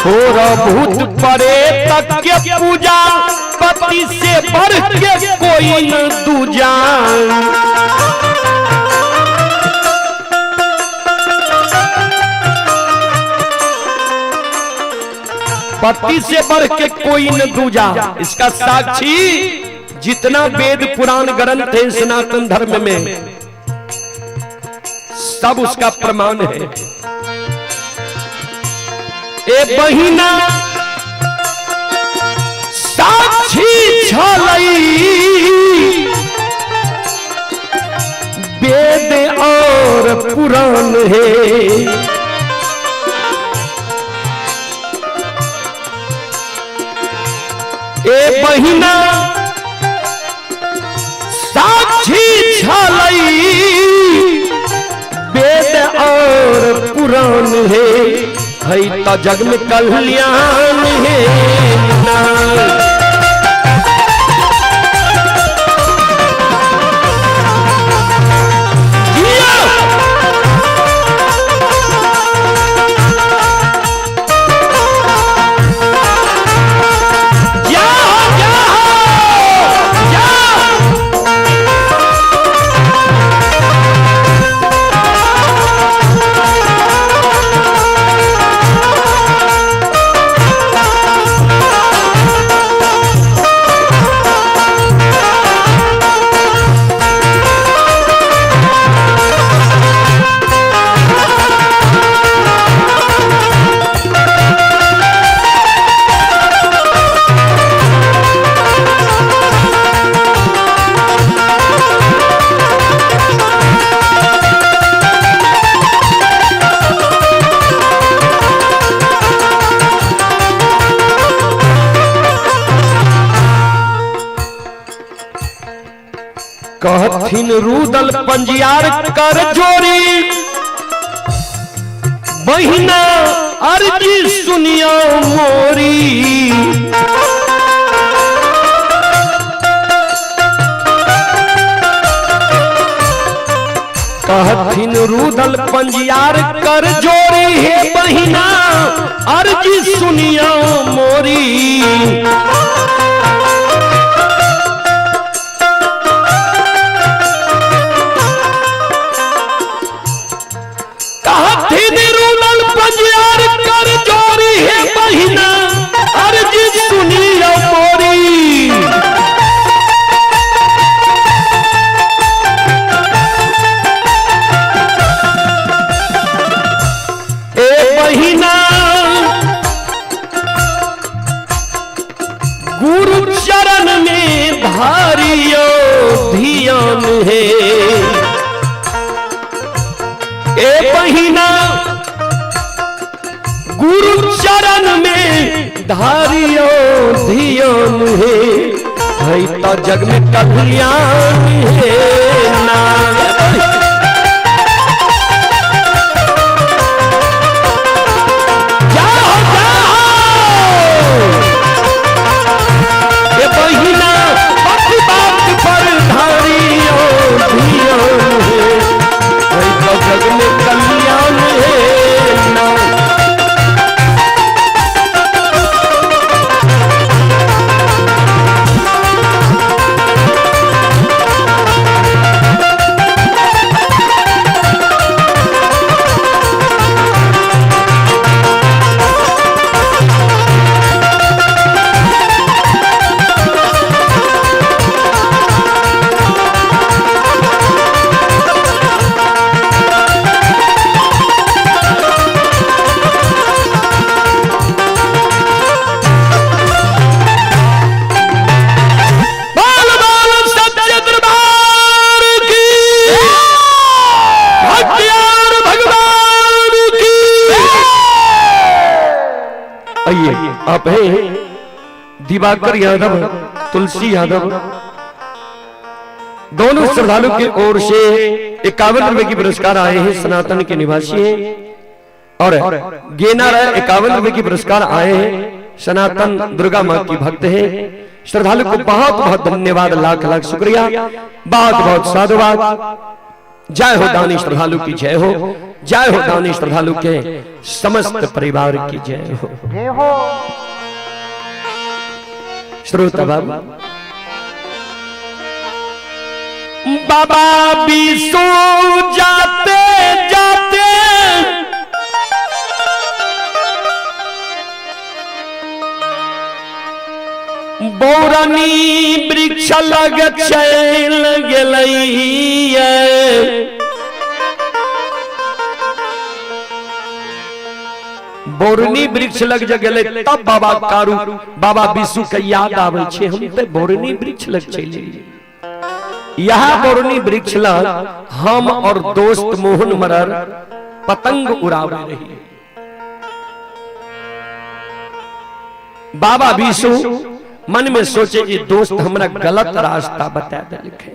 छोड़ भूत परे तक के पूजा, पति से बढ़ के कोई न दूजा। पति से बढ़ के कोई न दूजा, इसका साक्षी जितना वेद पुराण ग्रंथ है सनातन धर्म में, सब उसका प्रमाण है। ए बहिना साक्षी छलई वेद और पुराण है। ए बहिना साक्षी छलई वेद और पुराण है, है तो जग में कल्याण है ना। कहथिन रूदल पंजियार कर जोरी, बहिना अर्जी सुनियो मोरी। कहथिन रूदल पंजियार कर जोरी, हे बहिना अर्जी सुनियो मोरी। सुनियो मोरी। ए बहिना गुरु चरण में धारियो ध्यान है। ए बहिना गुरु चरण में धारियो ध्यान है, है तो जग में कल्याण है ना। जाओ जाओ ए बहिना बात बात पर धारियो ध्यान है, है तो जग में कल्याण है ना। आप हैं दिवाकर यादव, तुलसी यादव, दोनों श्रद्धालु की ओर से 51 रुपए की पुरस्कार आए हैं। सनातन के निवासी हैं और गेना राय 51 रुपए की पुरस्कार आए हैं। सनातन दुर्गा माँ की भक्त हैं। श्रद्धालु को बहुत बहुत धन्यवाद, लाख लाख शुक्रिया, बहुत बहुत साधुवाद। जय हो दानी श्रद्धालु की जय हो। जय हो दानी श्रद्धालु के समस्त परिवार की जय हो। जय हो। श्रोता बाबा बाबा बीसू जाते जाते बौरनी वृक्ष लग चल गेलैये। बोरनी वृक्ष लग जे गेलै तब बाबा कारू बाबा विशु के याद आबै छै, हम ते बोरनी वृक्ष लग चलि गेलियै। यह बोरनी वृक्ष लग हम और दोस्त मोहन मरर पतंग उड़ावे रही। बाबा विशु मन में सोचे ये दोस्त हमरा गलत रास्ता बता देलकै,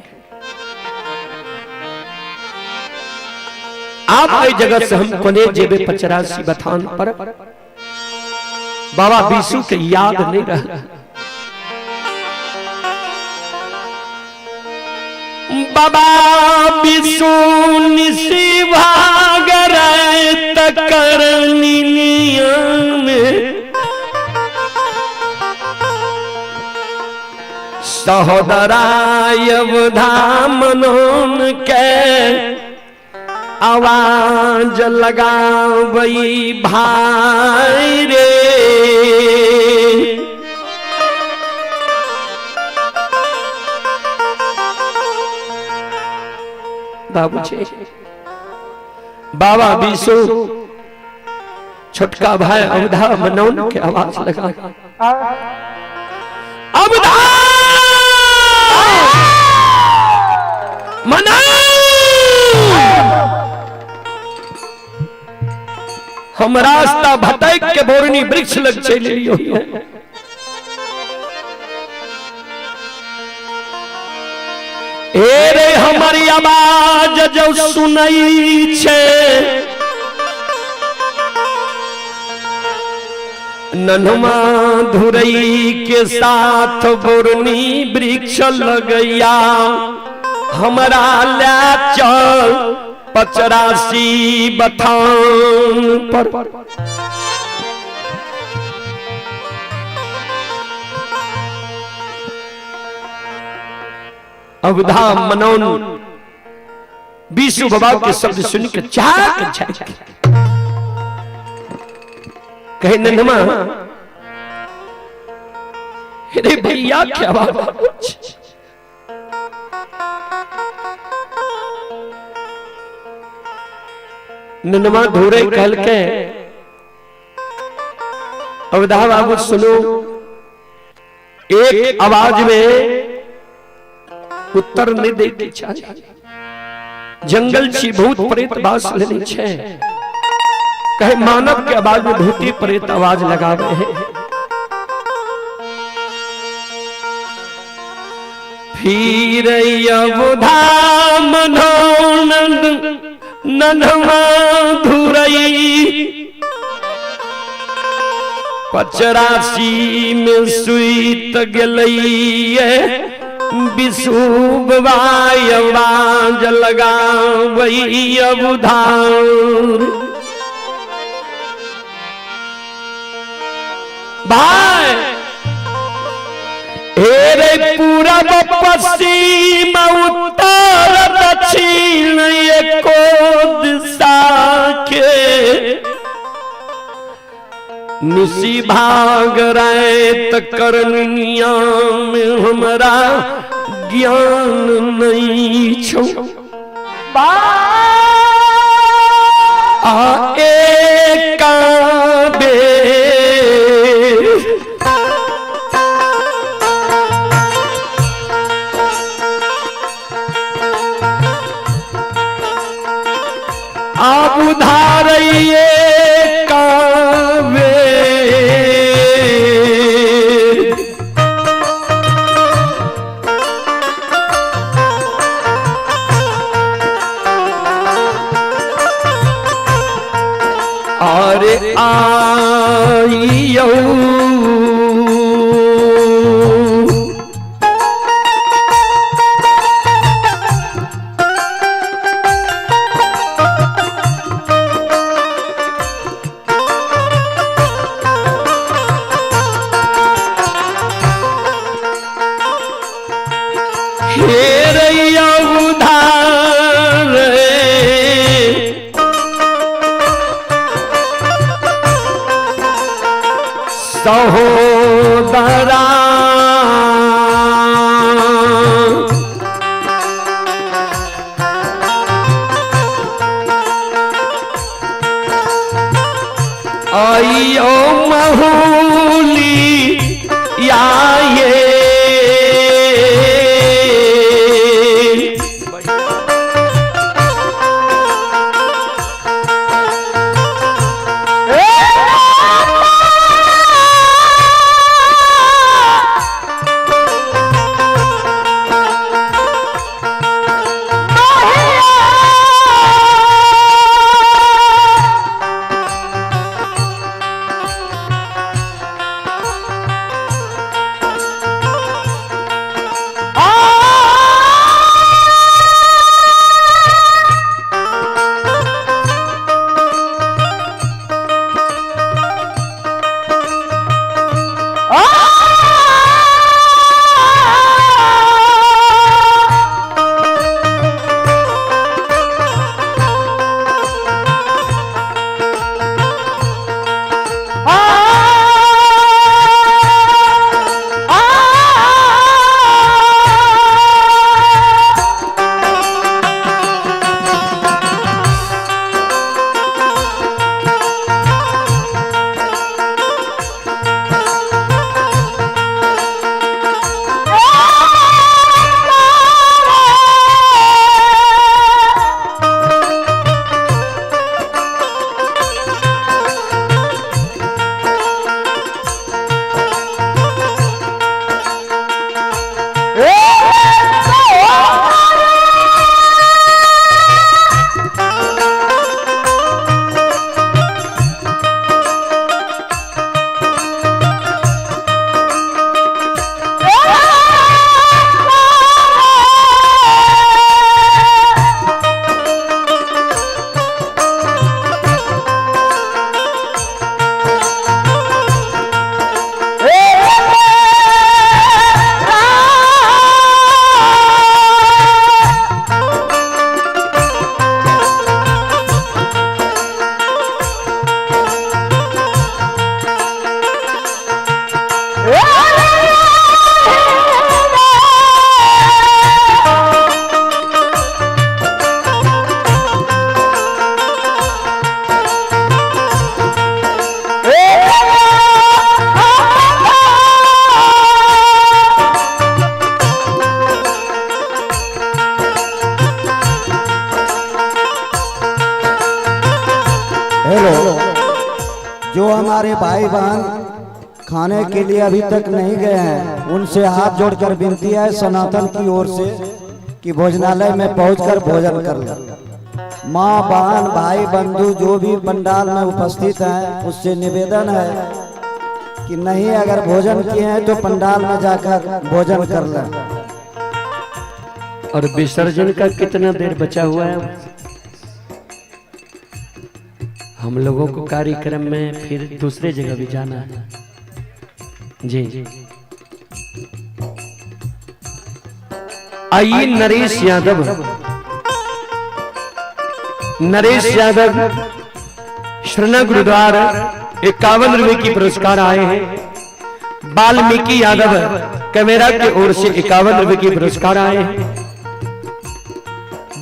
आप एहि जगह से हम कोने जेबे पचरासी बथान पर। बाबा विशु के याद नहीं रहा। बाबा विशु निशी भागर करनी में सहोदराय धामनोन के आवाज लगावई भाई रे। बाबूजी बाबा विशु छोटका भाई अवधा मनौन के आवाज लगा अवधा मना हम रास्ता भटक के बोरनी वृक्ष लग चल लियो। ए रे हमारी आवाज जो सुनई छे नन्मा धुरई के साथ बोरनी वृक्ष लगैया हमरा ला चल पचरासी बथान पर। अवधा मनौन विशु बाबा के शब्द सुन के चाक झाक कहे नन्मा अरे भैया क्या बात। ननमा धोरे कहल के अवधा बाबू सुनो, एक आवाज में उत्तर नहीं दे के चाहिए। जंगल छी भूत प्रेत बास लेने छे, कहे मानव के आवाज में भूती प्रेत आवाज लगावे है। फिर अवधा मनोनंद नन्हवा धुरई पचरासी में सुइत गेलैये विशुबवाय आवाज लगावई अवधार। भाई हे रे पूरब पश्चिम उत्तर दक्षिण एको दिशा के निशी भाग रात करनिया में हमरा ज्ञान नहीं छो। आ एका बे आप उधारिये कावे और आइयो सहोदरा। आइयो महुली आये। हेलो, जो हमारे भाई बहन खाने के लिए अभी तक नहीं गए हैं उनसे हाथ जोड़कर विनती है सनातन की ओर से कि भोजनालय में पहुंचकर भोजन कर लें। माँ बहन भाई बंधु जो भी पंडाल में उपस्थित हैं उससे निवेदन है कि नहीं अगर भोजन किए हैं तो पंडाल में जाकर भोजन कर लें। और विसर्जन का कितना देर बचा हुआ है? हम लोगों को कार्यक्रम में फिर दूसरे जगह भी जाना है। जी आइए नरेश यादव, नरेश यादव श्रना गुरुद्वार 51 रुपए की पुरस्कार आए हैं। वाल्मीकि यादव कैमरा की ओर से 51 रुपए की पुरस्कार आए हैं।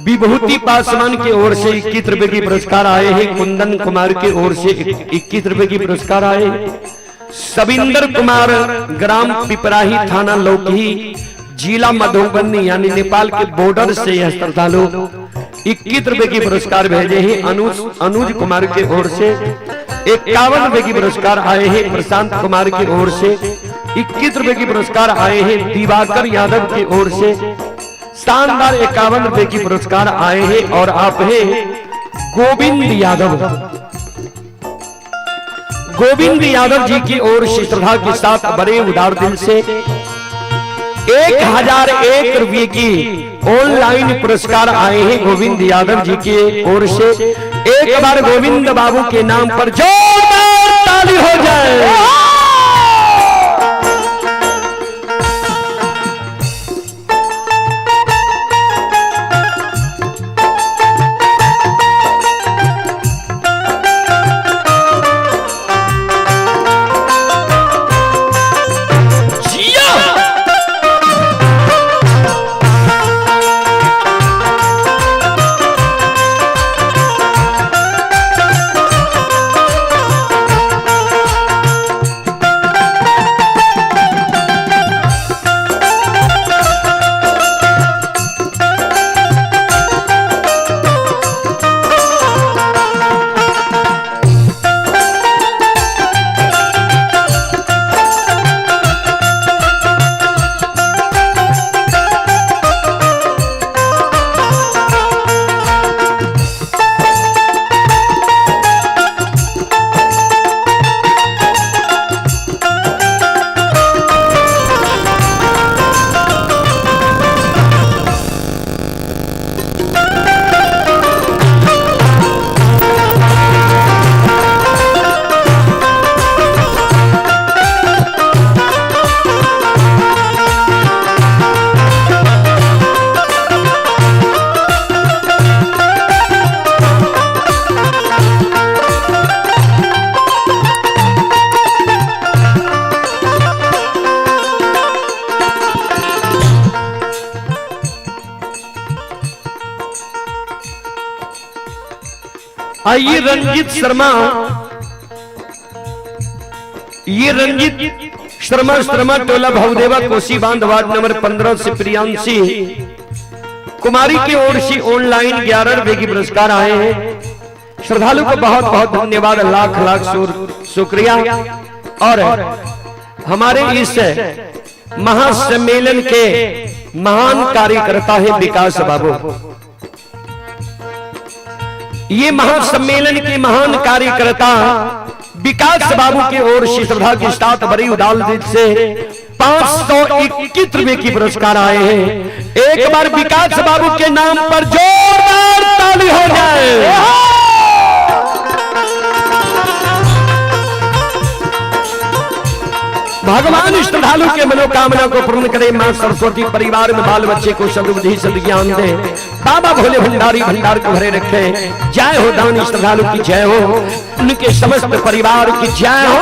विभूति पासवान की ओर से 21 रुपए की पुरस्कार आए हैं। कुंदन कुमार की ओर से 21 रुपए की पुरस्कार आए हैं। सविंदर कुमार ग्राम पिपराही थाना लौकी जिला मधुबनी यानी नेपाल के बॉर्डर से यह श्रद्धालु 21 रुपए की पुरस्कार भेजे हैं। अनुज अनुज कुमार की ओर से 51 रुपए की पुरस्कार आए हैं। प्रशांत कुमार की ओर से 21 रुपए की पुरस्कार आए हैं। दिवाकर यादव की ओर से शानदार 51 रुपए की पुरस्कार आए हैं। और आप हैं गोविंद यादव, गोविंद यादव जी की ओर से श्रद्धा के साथ बड़े उदार दिल से 1001 रुपये की ऑनलाइन पुरस्कार आए हैं गोविंद यादव जी की ओर से। एक बार गोविंद बाबू के नाम पर जोरदार ताली हो जाए। आइए रंजीत शर्मा, ये रंजीत शर्मा शर्मा टोला भवदेवा कोसी बांध वार्ड नंबर 15 से प्रियांशी कुमारी की ओर से ऑनलाइन 11 रुपए की पुरस्कार आए हैं। श्रद्धालु को बहुत बहुत धन्यवाद, लाख लाख शुक्रिया। और हमारे इस महासम्मेलन के महान कार्यकर्ता है विकास बाबू। ये महासम्मेलन के महान कार्यकर्ता विकास बाबू की ओर से श्रद्धा के साथ बड़ी उदार दिल से 521 रुपए की पुरस्कार आए हैं। एक बार विकास बाबू के नाम पर जोरदार ताली हो जाए। भगवान श्रद्धालु के मनोकामना को पूर्ण करे। मां सरस्वती परिवार में बाल बच्चे को सद्बुद्धि सद्ज्ञान दे। बाबा भोले भंडारी भंडार को भरे रखे। जय हो दानी श्रद्धालु की जय हो, उनके समस्त परिवार की जय हो।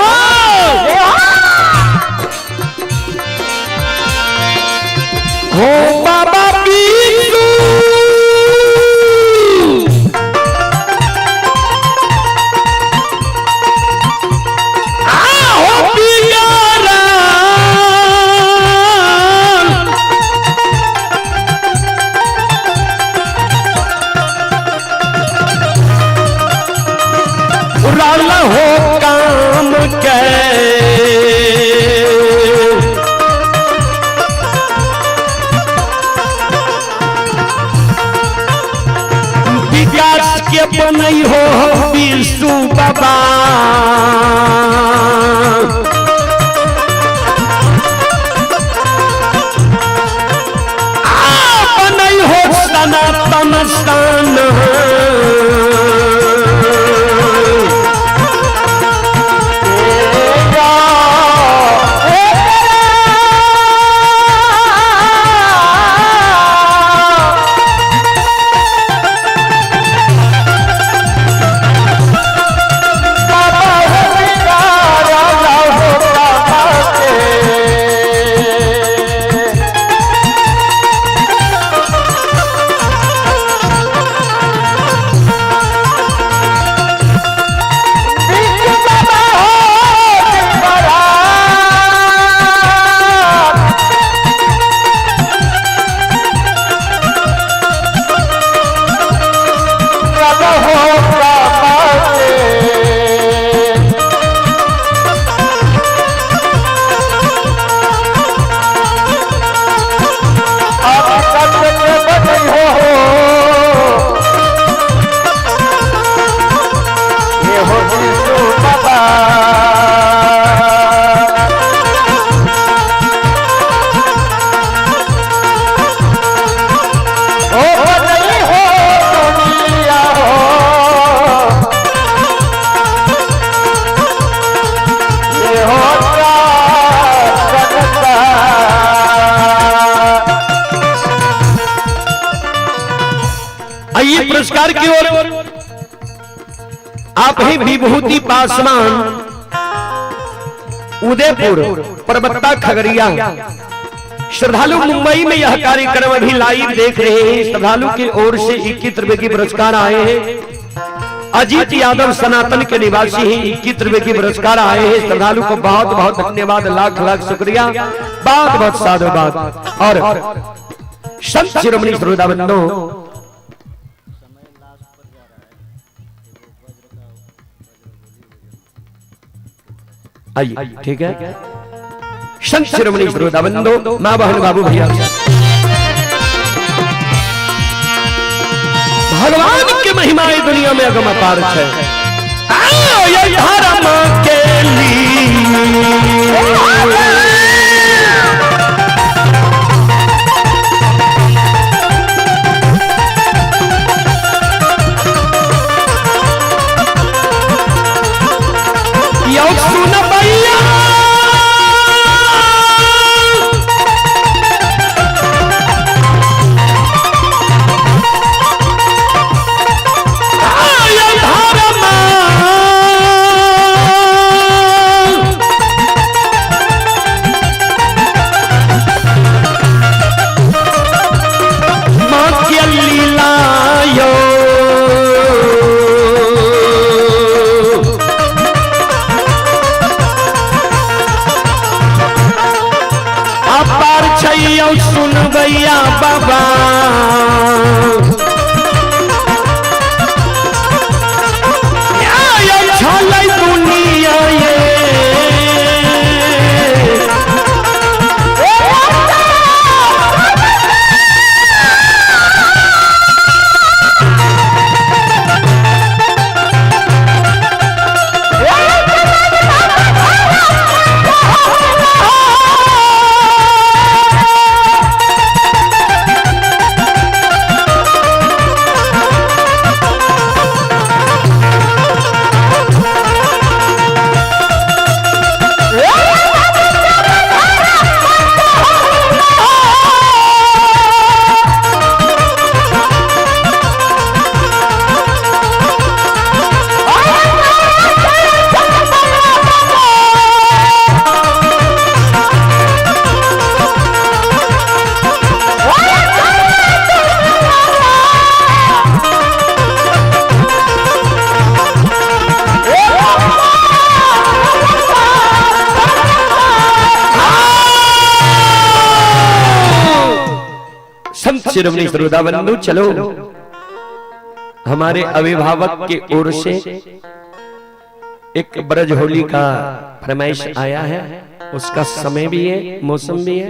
हो बाबा बीसू हो पियारा, रल हो काम के विकास के बनई हो विष्णु बाबा। आ बनई हो सनातन स्थान। आइए पुरस्कार की ओर। आप ही विभूति पासवान, उदयपुर, परबत्ता, खगड़िया। श्रद्धालु मुंबई में यह कार्यक्रम अभी लाइव देख रहे हैं। श्रद्धालु की ओर से 21 रुपए की पुरस्कार आए हैं। अजीत यादव सनातन के निवासी हैं, 21 रुपए की पुरस्कार आए हैं। श्रद्धालु को बहुत बहुत धन्यवाद, लाख लाख शुक्रिया, बहुत बहुत साधुवाद। और संत शिरोमणि श्रोता बंधु, आइए ठीक है। संत शिरोमणि श्रोता बंधु, माँ बहन बाबू भैया, भगवान की महिमा दुनिया में अगम अपार है। आओ ये धर्म के लिए यो सुन भैया, करियो सुनबैया बाबा। छलै दुनिया ये संत शिरोमणि श्रोता बंधु, चलो हमारे अभिभावक के ओर से एक ब्रज होली का फरमाइश आया है, उसका समय भी है, मौसम भी है।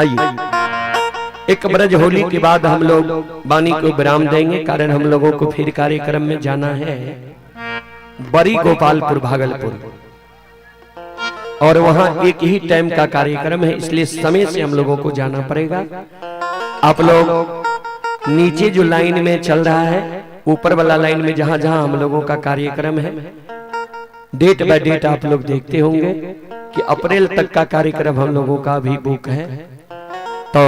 आइए एक ब्रज होली के बाद हम लोग वाणी को विराम देंगे, कारण हम लोगों को फिर कार्यक्रम में जाना है बड़ी गोपालपुर भागलपुर, और वहां एक ही टाइम का कार्यक्रम है, इसलिए समय से हम लोगों को जाना पड़ेगा। आप लोग नीचे जो लाइन में चल रहा है, ऊपर वाला लाइन में जहां जहां हम लोगों का कार्यक्रम है, डेट बाय डेट आप लोग देखते होंगे कि अप्रैल तक का कार्यक्रम हम लोगों का भी बुक है। तो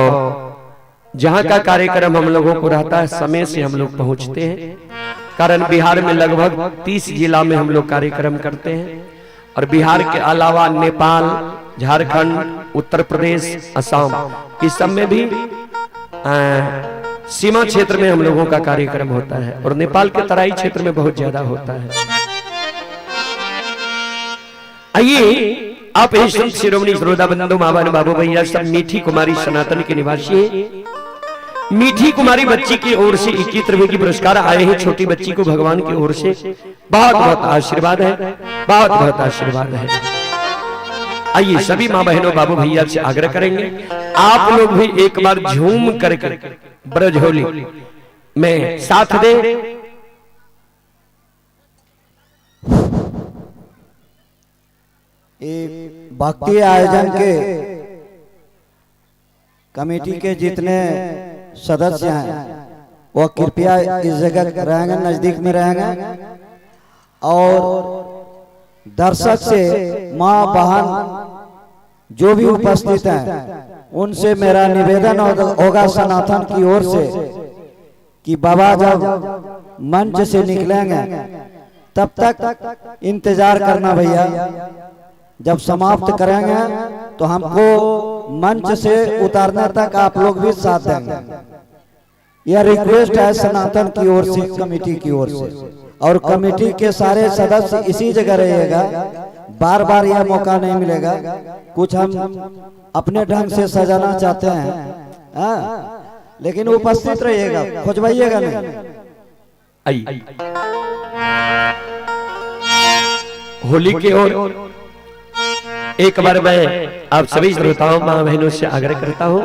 जहां का कार्यक्रम हम लोगों को रहता है समय से हम लोग पहुंचते हैं, कारण बिहार में लगभग 30 जिला में हम लोग कार्यक्रम करते हैं, और बिहार के अलावा नेपाल, झारखंड, उत्तर प्रदेश, असम, इस सब में भी सीमा क्षेत्र में हम लोगों का कार्यक्रम होता है, और नेपाल के तराई क्षेत्र में बहुत ज्यादा होता है। आइए आप संत शिरोमणि श्रोता बंधु, माँ बहन, बाबू भैया सब मीठी कुमारी सनातन के निवासी हैं। मीठी कुमारी बच्ची की ओर से 21 रुपए की पुरस्कार आए हैं। छोटी बच्ची को भगवान की ओर से बहुत बहुत आशीर्वाद है, बहुत बहुत आशीर्वाद है। आइए सभी माँ बहनों बाबू भैया से आग्रह करेंगे, आप लोग भी एक बार झूम करके ब्रज होली में साथ दे। भक्ति आयोजन के कमेटी के जितने सदस्य हैं वो कृपया इस जगह रहेंगे, नजदीक में रहेंगे, और दर्शक से माँ बहन जो भी उपस्थित हैं उनसे मेरा निवेदन होगा सनातन की ओर से कि बाबा जब मंच से निकलेंगे तब तक इंतजार करना भैया, जब समाप्त करेंगे तो हमको मंच से उतारने तक आप लोग भी साथ देंगे। यह रिक्वेस्ट है सनातन की ओर से, कमेटी की ओर से, और कमेटी के सारे सदस्य इसी जगह रहिएगा, बार बार यह मौका नहीं मिलेगा। कुछ हम अपने ढंग से सजाना चाहते हैं, हाँ, लेकिन उपस्थित रहिएगा, खोजवाइएगा नहीं। आइए होली के ओर एक बार मैं आप सभी श्रोताओं माँ बहनों से आग्रह करता हूं,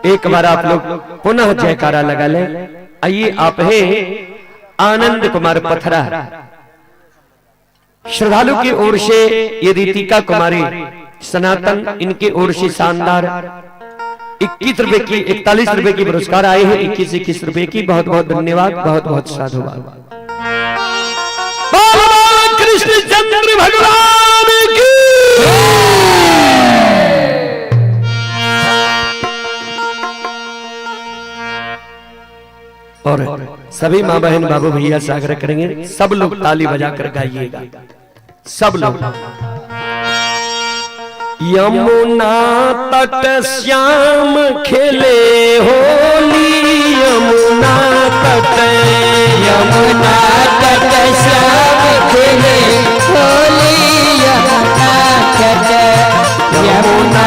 एक बार आप लोग पुनः जयकारा लगा लें। आइए आप हैं आनंद कुमार पथरा, श्रद्धालु की ओर से ये रितिका कुमारी सनातन, इनकी ओर से शानदार 21 रुपए की 41 रुपए की पुरस्कार आए हैं, 21-21 रुपए की। बहुत बहुत धन्यवाद, बहुत बहुत साधुवाद। कृष्ण चंद्र भगवान की। और सभी माँ बहन बाबू भैया से आग्रह करेंगे, सब लोग ताली बजाकर गाइएगा, सब लोग। यमुना तट श्याम खेले होली, यमुना तट, यमुना तट श्याम खेले होली, यमुना तट, यमुना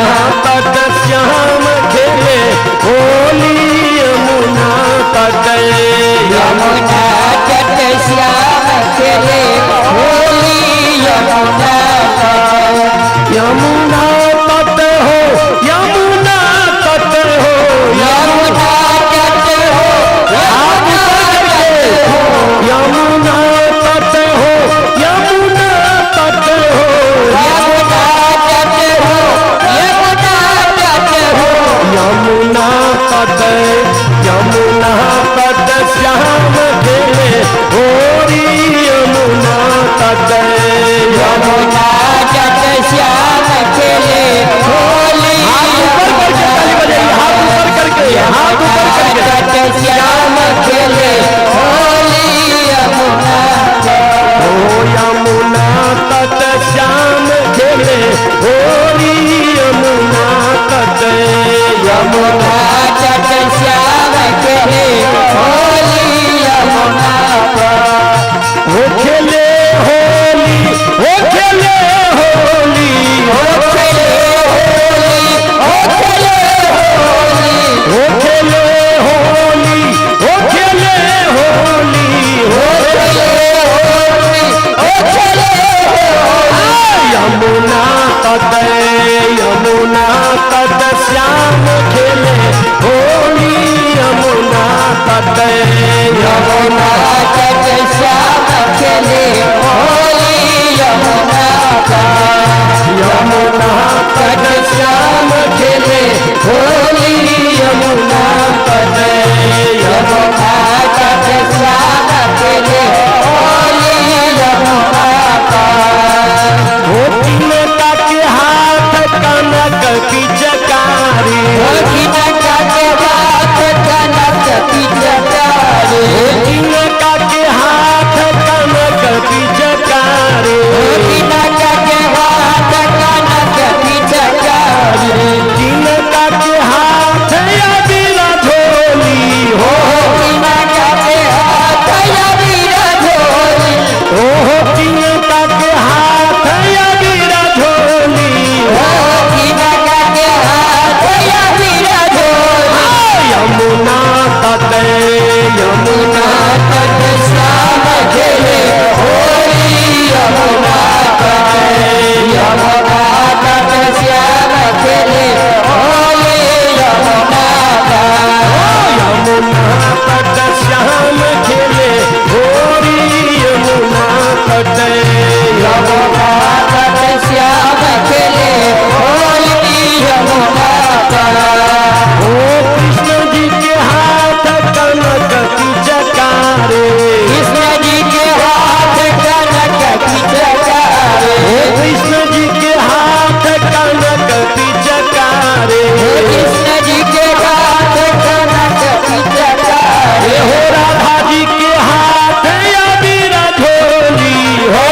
यमुना तट श्याम खेले होली। हाथ ऊपर करके ताली बजाइए, हाथ ऊपर करके, हाथ ऊपर करके। तट श्याम खेले होली यमुना। ओ यमुना तट श्याम खेले होली यमुना तट। यमुना तट श्याम खेले होली यमुना। हो खेले होली, हो खेले होली, हो खेले होली, हो खेले होली, हो खेले होली, हो खेले होली, हो खेले होली, हो खेले होली। यमुना तट, यमुना तट श्याम खेले होली यमुना तट। यमुना तट श्याम खेले होली यमुना। यमुना तट श्याम खेले होली यमुना तट। यमुना तट श्याम खेले होली यमुना। हो तिनका के हाथ कनक पिचकारी, हो तिनका के हाथ कनक पिचकारी, हो तिनका के हाथ कनक पिचकारी, हो तिनका के हाथ कनक पिचकारी, तिनका के हाथ अबीर झोली हो, तिनका के हाथ अबीर झोली, हो तिनका के हाथ अबीर झोली, हो तिनका के हाथ अबीर झोली। यमुना तट, यमुना तट श्याम खेले होली यमुना तट। यमुना तट श्याम खेले होली यमुना। यमुना तट श्याम खेले होली यमुना तट। यमुना तट श्याम खेले होली यमुना। ओ कृष्ण जी के हाथ कनक पिचकारे, कृष्ण जी के हाथ कनक पिचकारे, ओ कृष्ण जी के हाथ कनक पिचकारे, कृष्ण जी के हाथ कनक पिचकारे, हो राधा जी के हाथ अबीर झोली हो,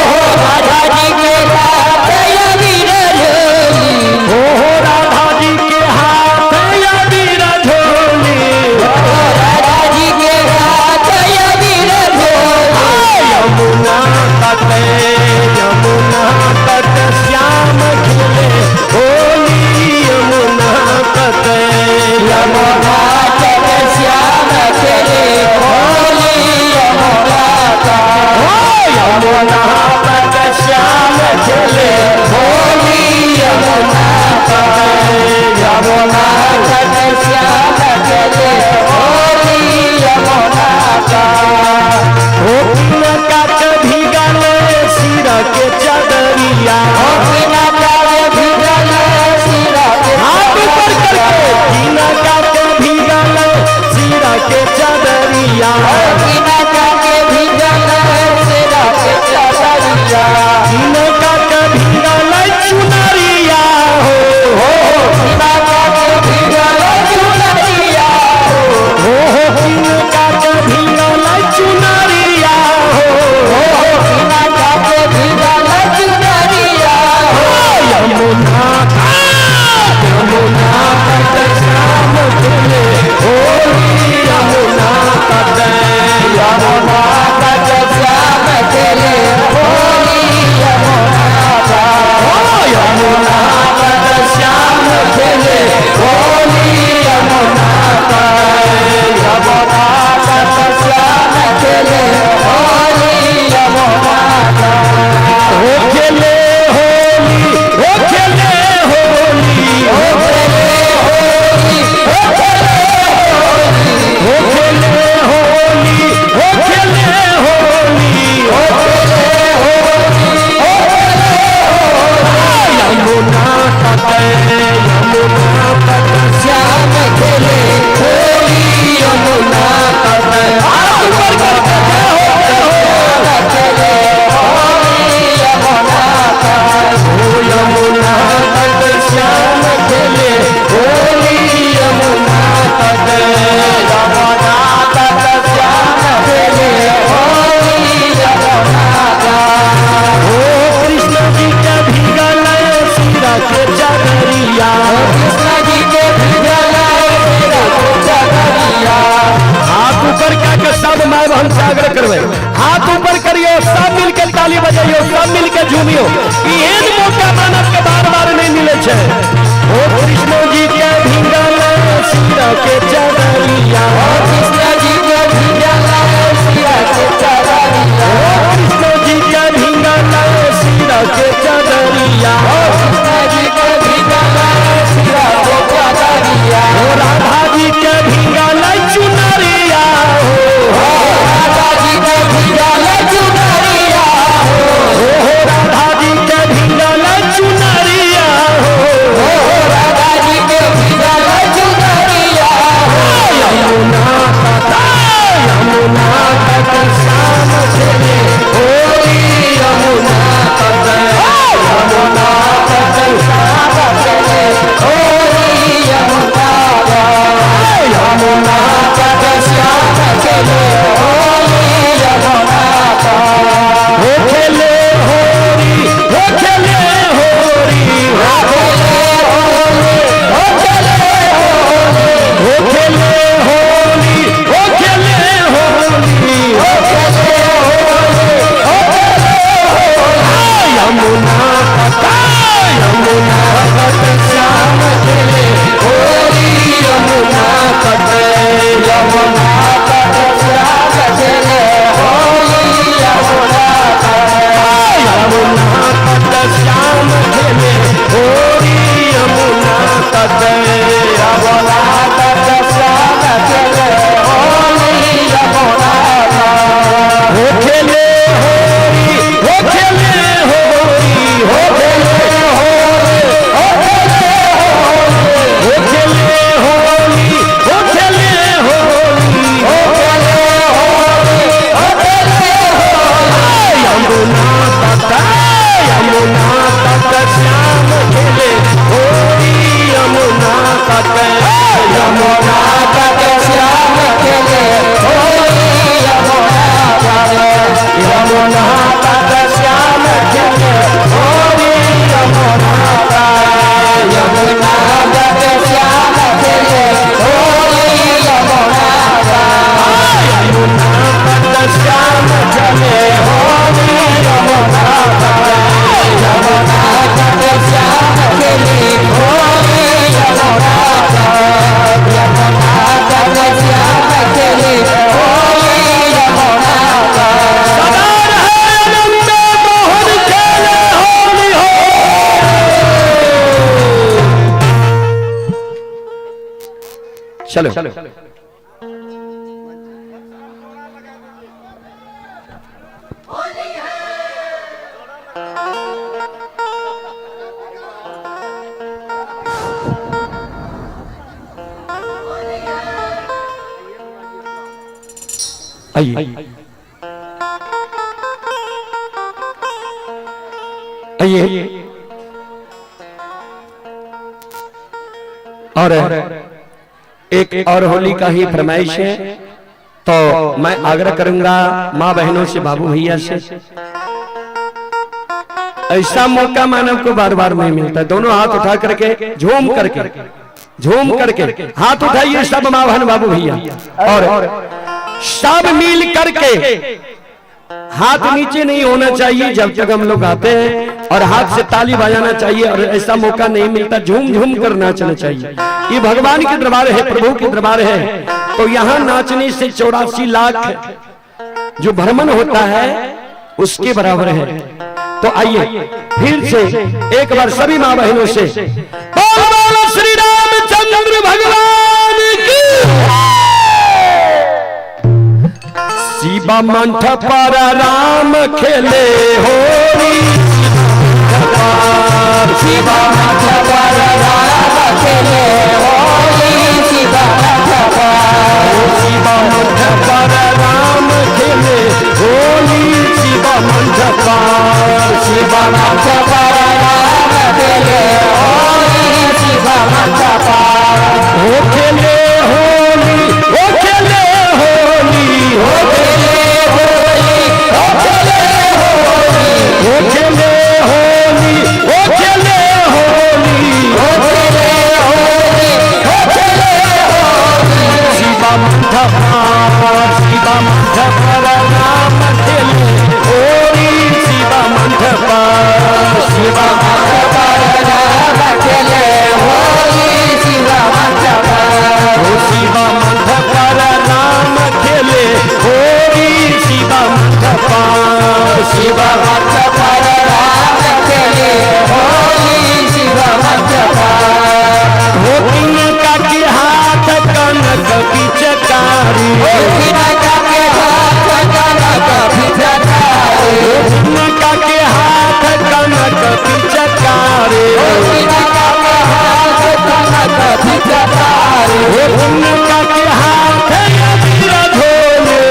झूमियो। एहन मौका मानव के बार बार नहीं मिले छे। ओ कृष्ण जी के भींगल सिर के चदरिया, ओ कृष्ण जी के भींगल सिर के चदरिया, ओ कृष्ण जी के भींगल सिर के चदरिया, ओ कृष्ण जी के भींगल सिर के चदरिया, ओ राधा जी के भींगल चुनरिया हो, राधा जी के भींगल चुनरिया हो, हो राधा जी के भींगल चुनरिया हो, राधा जी के भींगल चुनरिया हो। यमुना तट, यमुना तट श्याम खेले होली, यमुना तट, यमुना तट श्याम खेले होली, यमुना यमुना तट श्याम खेले होली, यमुना हो खेले होरी, हो खेले होरी, हो खेले होली, हो खेले होली, हो खेले होली, हो खेले होली, हो खेले होली, हो खेले होली। यमुना तट, यमुना तट श्याम खेले होली, यमुना तट, यमुना तट श्याम खेले होली, यमुना तट, यमुना तट श्याम खेले होली, यमुना तट, यमुना तट श्याम खेले होली, यमुना तट। हो खेले होरी, हो खेले होरी, हो खेले होली, हो खेले होली, हो खेले होली, हो खेले होली, हो खेले होली, हो खेले होली। यमुना तट, यमुना तट श्याम खेले होली, यमुना तट, यमुना तट श्याम खेले होली, यमुना तट, यमुना तट श्याम खेले होली, यमुना तट, यमुना तट श्याम खेले होली, यमुना तट, यमुना तट श्याम खेले होली, यमुना तट, यमुना तट श्याम खेले होली, यमुना तट, यमुना तट श्याम खेले होली, यमुना तट। सदा रहे आनंद मोहन खेले होली हो। चलो आइए आइए और एक और होली का ही फरमाइश है, तो मैं आग्रह करूंगा माँ बहनों से, बाबू भैया से, ऐसा मौका मानव को बार बार नहीं मिलता। दोनों हाथ उठा करके झूम करके, झूम करके हाथ उठाइए सब माँ बहन बाबू भैया, और सब मिल करके, हाथ नीचे नहीं होना चाहिए जब तक हम लोग आते हैं, और हाथ से ताली बजाना चाहिए, और ऐसा मौका नहीं मिलता, झूम झूम कर नाचना चाहिए। ये भगवान के दरबार है, प्रभु के दरबार है, तो यहाँ नाचने से 84 लाख जो भ्रमण होता है उसके बराबर है। तो आइए फिर से एक बार सभी माँ बहनों से बोल बोल श्री रामचंद्र भगवान की। शिवा मंठ पर राम खेले होली, शिवा मंठ पर राम खेले होली, शिवा मंठ पर, शिवा मंठ पर राम खेले होली, शिवा मंठ पर, शिवा मंठ पर राम खेले होली, शिवा मंठ पर, हो खेले होली, हो खेले होली, हो खेले होली, हो खेले होली, हो खेले चकारे। ओ तिनका के हाथ अबीर धोले।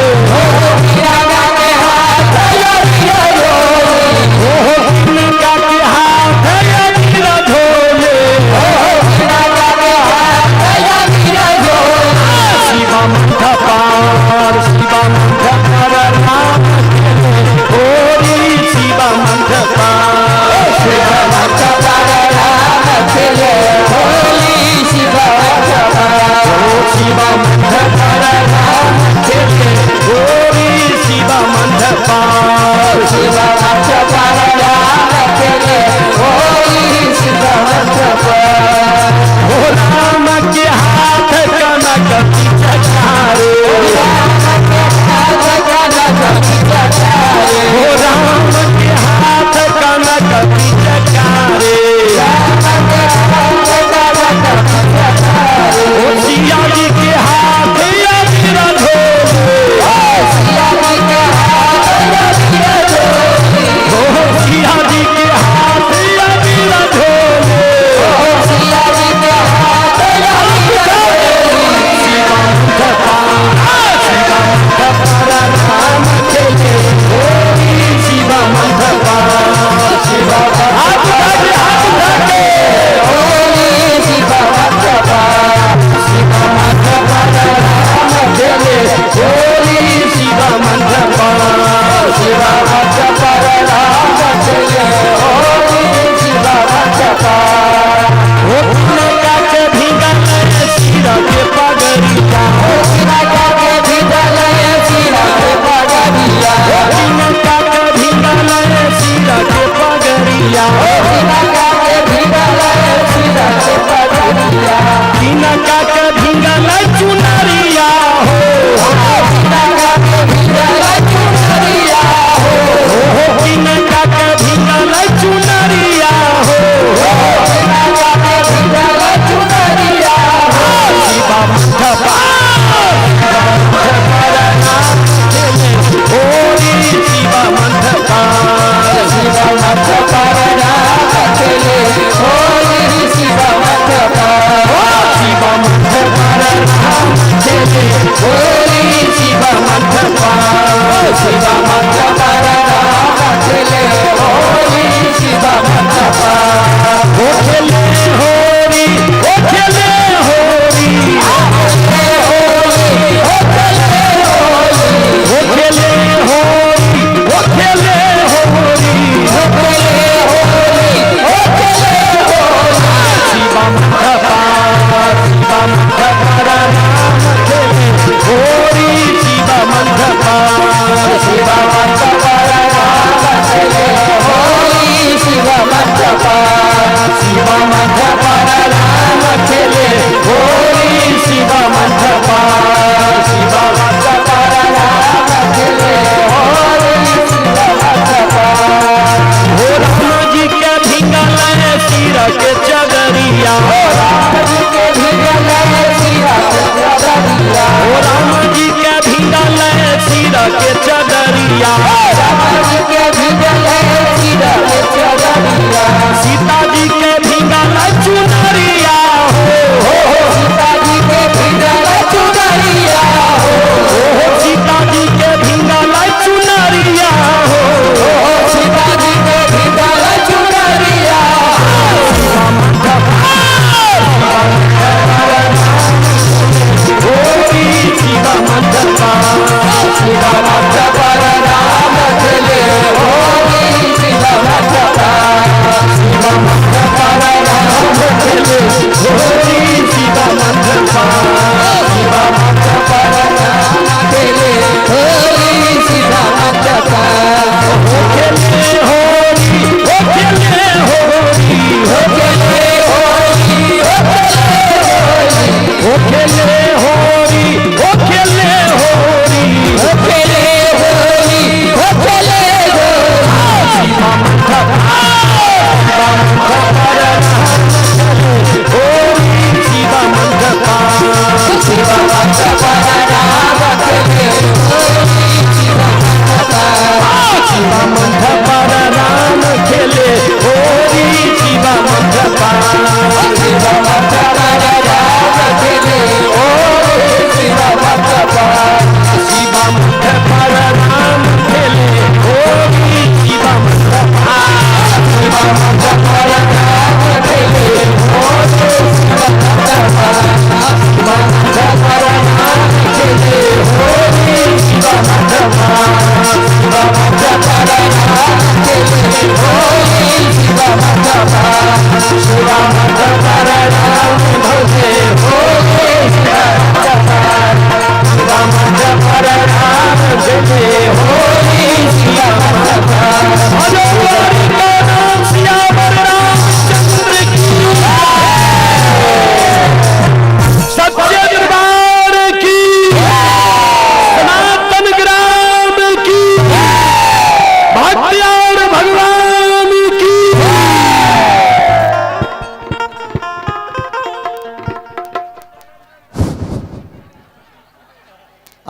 ओ तिनका के हाथ अबीर धोले। शिवा मंथ पार, शिवा मंथ पार राम होरी, शिवा मंथ पार, शिवा मंथ पार राम खेले होली, शिवा मंथ पार, शिवा मंथ पार राम खेले होरी, शिवा मंथ पार, शिवा मंथ पार राम खेले होली, शिवा मंथ पार। हो राम के हाथ कनक चकारे। हो राम के हाथ कनक चकारे। हो सिया जी के हाथ अबीर धोले। हो सिया जी के हाथ अबीर धोले। शिवा मंथ पार, शिवा हाथ उठा के, हाथ उठा के। शिवा मंथ पार, शिवा मंथ पार राम खेले होली, शिवा मंथ पार। हो तिनका के भीगल सिर के पगड़िया। हो तिनका के भीगल सिर के पगड़िया। हो तिनका के भीगल सिर के पगड़िया। तिनका के भीगल चुनरिया हो। तिनका के भीगल चुनरिया हो। शिवा मंथ पार, होरी, शिवा मंथ पार, शिवा मंथ पार।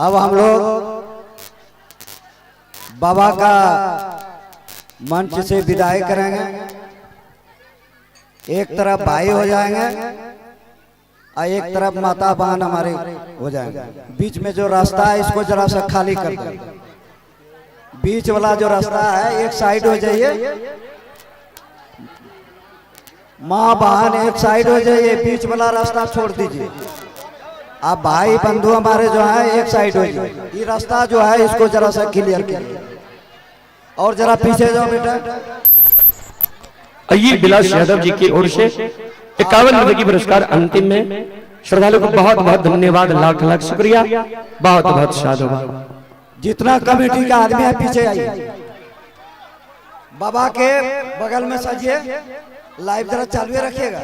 अब हम लोग बाबा का मंच से विदाई करेंगे। एक तरफ भाई हो जाएंगे और एक तरफ माता बहन हमारे हो जाएंगे। बीच में जो रास्ता है इसको जरा सा खाली कर दें। बीच वाला जो रास्ता है एक साइड हो जाइए, माँ बहन एक साइड हो जाइए, बीच वाला रास्ता छोड़ दीजिए। आप भाई बंधु हमारे जो है एक साइड हो जाइए। ये रास्ता जो है इसको जरा सा क्लियर कीजिए और जरा पीछे जाओ बेटा। आइए विलास यादव जी की ओर से 51 रुपए की पुरस्कार अंतिम में। श्रद्धालु को बहुत बहुत धन्यवाद, लाख लाख शुक्रिया, बहुत बहुत साधुवाद। जितना कमेटी का आदमी है पीछे आइए, बाबा के बगल में सजिए, लाइव जरा चालू रखिएगा।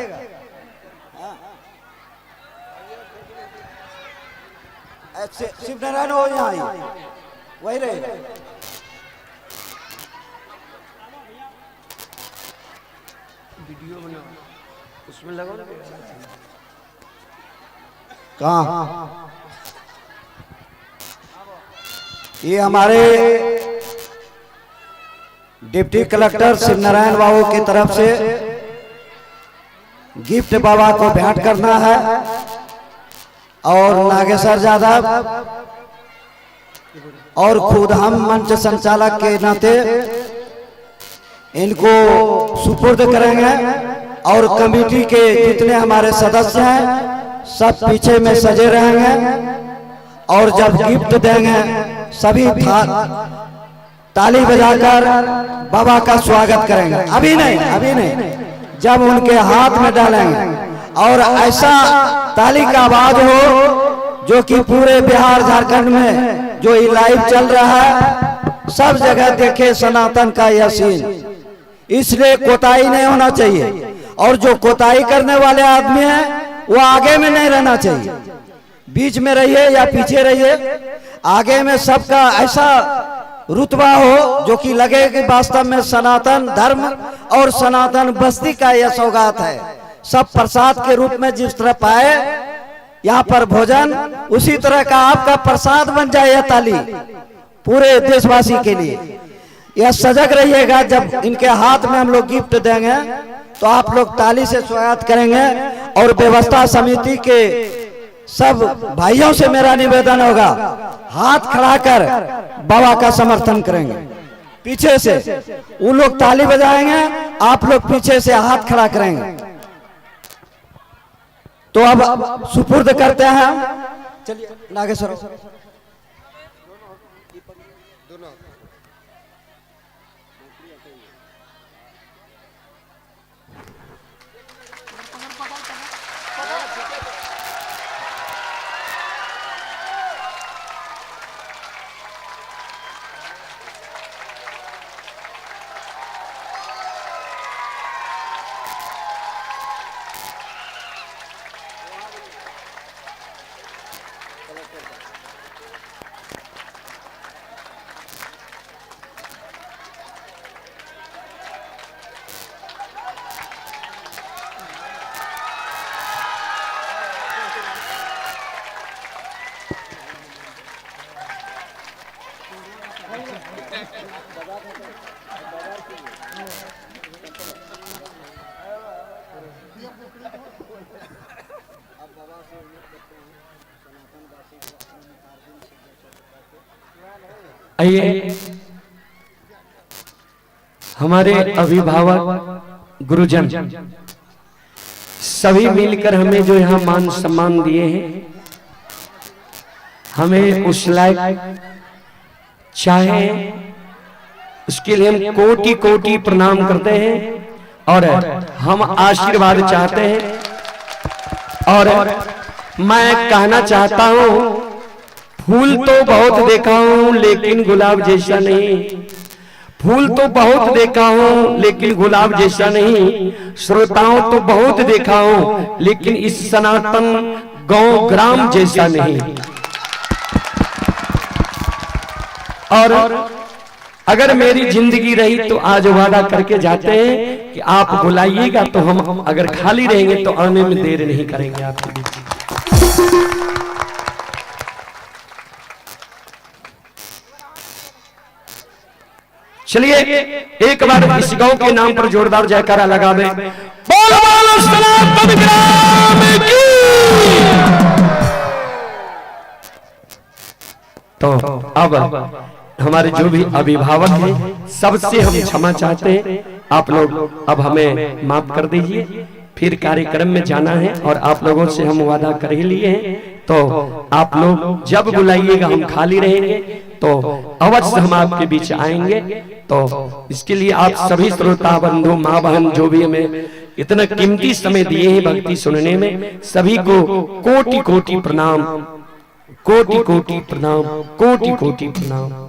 शिव नारायण हो यहाँ आइए, वही रहे। वीडियो बनाओ, उसमें लगाओ ना। कहाँ ये हमारे डिप्टी कलेक्टर शिव नारायण बाबू की तरफ से गिफ्ट बाबा को भेंट करना है और नागेश्वर यादव और खुद हम मंच संचालक के नाते इनको सुपुर्द करेंगे और कमेटी के जितने हमारे सदस्य हैं सब पीछे में सजे रहेंगे और जब गिफ्ट देंगे सभी ताली बजाकर बाबा का स्वागत करेंगे। अभी नहीं, अभी नहीं, जब उनके हाथ में डालेंगे और ऐसा ताली का आवाज हो जो कि पूरे बिहार झारखंड में जो ये लाइव चल रहा है सब जगह देखे सनातन का यह सीन। इसलिए कोताही नहीं होना चाहिए और जो कोताही करने वाले आदमी हैं वो आगे में नहीं रहना चाहिए, बीच में रहिए या पीछे रहिए। आगे में सबका ऐसा रुतबा हो जो कि लगे कि वास्तव में सनातन धर्म और सनातन बस्ती का यह सौगात है। सब प्रसाद के रूप में जिस तरह पाए यहाँ पर भोजन, उसी तरह का आपका प्रसाद बन जाए यह ताली पूरे देशवासी के लिए। यह सजग रहिएगा, जब इनके हाथ में हम लोग गिफ्ट देंगे तो आप लोग ताली से स्वागत करेंगे। और व्यवस्था समिति के सब भाइयों से मेरा निवेदन होगा, हाथ खड़ा कर बाबा का समर्थन करेंगे। पीछे से वो लोग ताली बजाएंगे, आप लोग पीछे से हाथ खड़ा करेंगे। तो अब सुपुर्द करते हैं, चलिए नागेश्वर। आइए हमारे अभिभावक गुरुजन सभी मिलकर हमें जो यहाँ मान सम्मान दिए हैं, हमें उस लायक चाहे उसके लिए हम कोटि कोटि प्रणाम करते हैं और हम आशीर्वाद चाहते हैं। और मैं कहना चाहता हूं, फूल तो बहुत देखा हूं लेकिन गुलाब जैसा नहीं, फूल तो बहुत देखा हूं लेकिन गुलाब जैसा नहीं, श्रोताओं तो बहुत देखा हूं लेकिन इस सनातन गौ ग्राम जैसा नहीं। और अगर मेरी जिंदगी रही तो आज वादा करके जाते हैं कि आप बुलाइएगा तो हम अगर खाली रहेंगे तो आने में देर नहीं करेंगे आपके बीच। चलिए एक बार इस गांव के नाम पर जोरदार जयकारा लगावे। बोल बोल सनातन ग्राम की। तो अब हमारे जो भी अभिभावक हैं सबसे हम क्षमा चाहते हैं, आप लोग अब हमें माफ कर दीजिए। फिर कार्यक्रम में जाना है और आप लोगों से हम वादा कर ही लिए हैं, तो आप लोग जब बुलाइएगा हम खाली रहेंगे, तो अवश्य हम आपके बीच आएंगे। तो इसके लिए आप सभी श्रोता बंधु, माँ बहन जो भी हमें इतना कीमती समय दिए हैं भक्ति सुनने में, सभी को कोटि कोटि प्रणाम, कोटि कोटि प्रणाम, कोटि कोटि प्रणाम।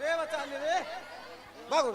रे बच्चा रे बाबू।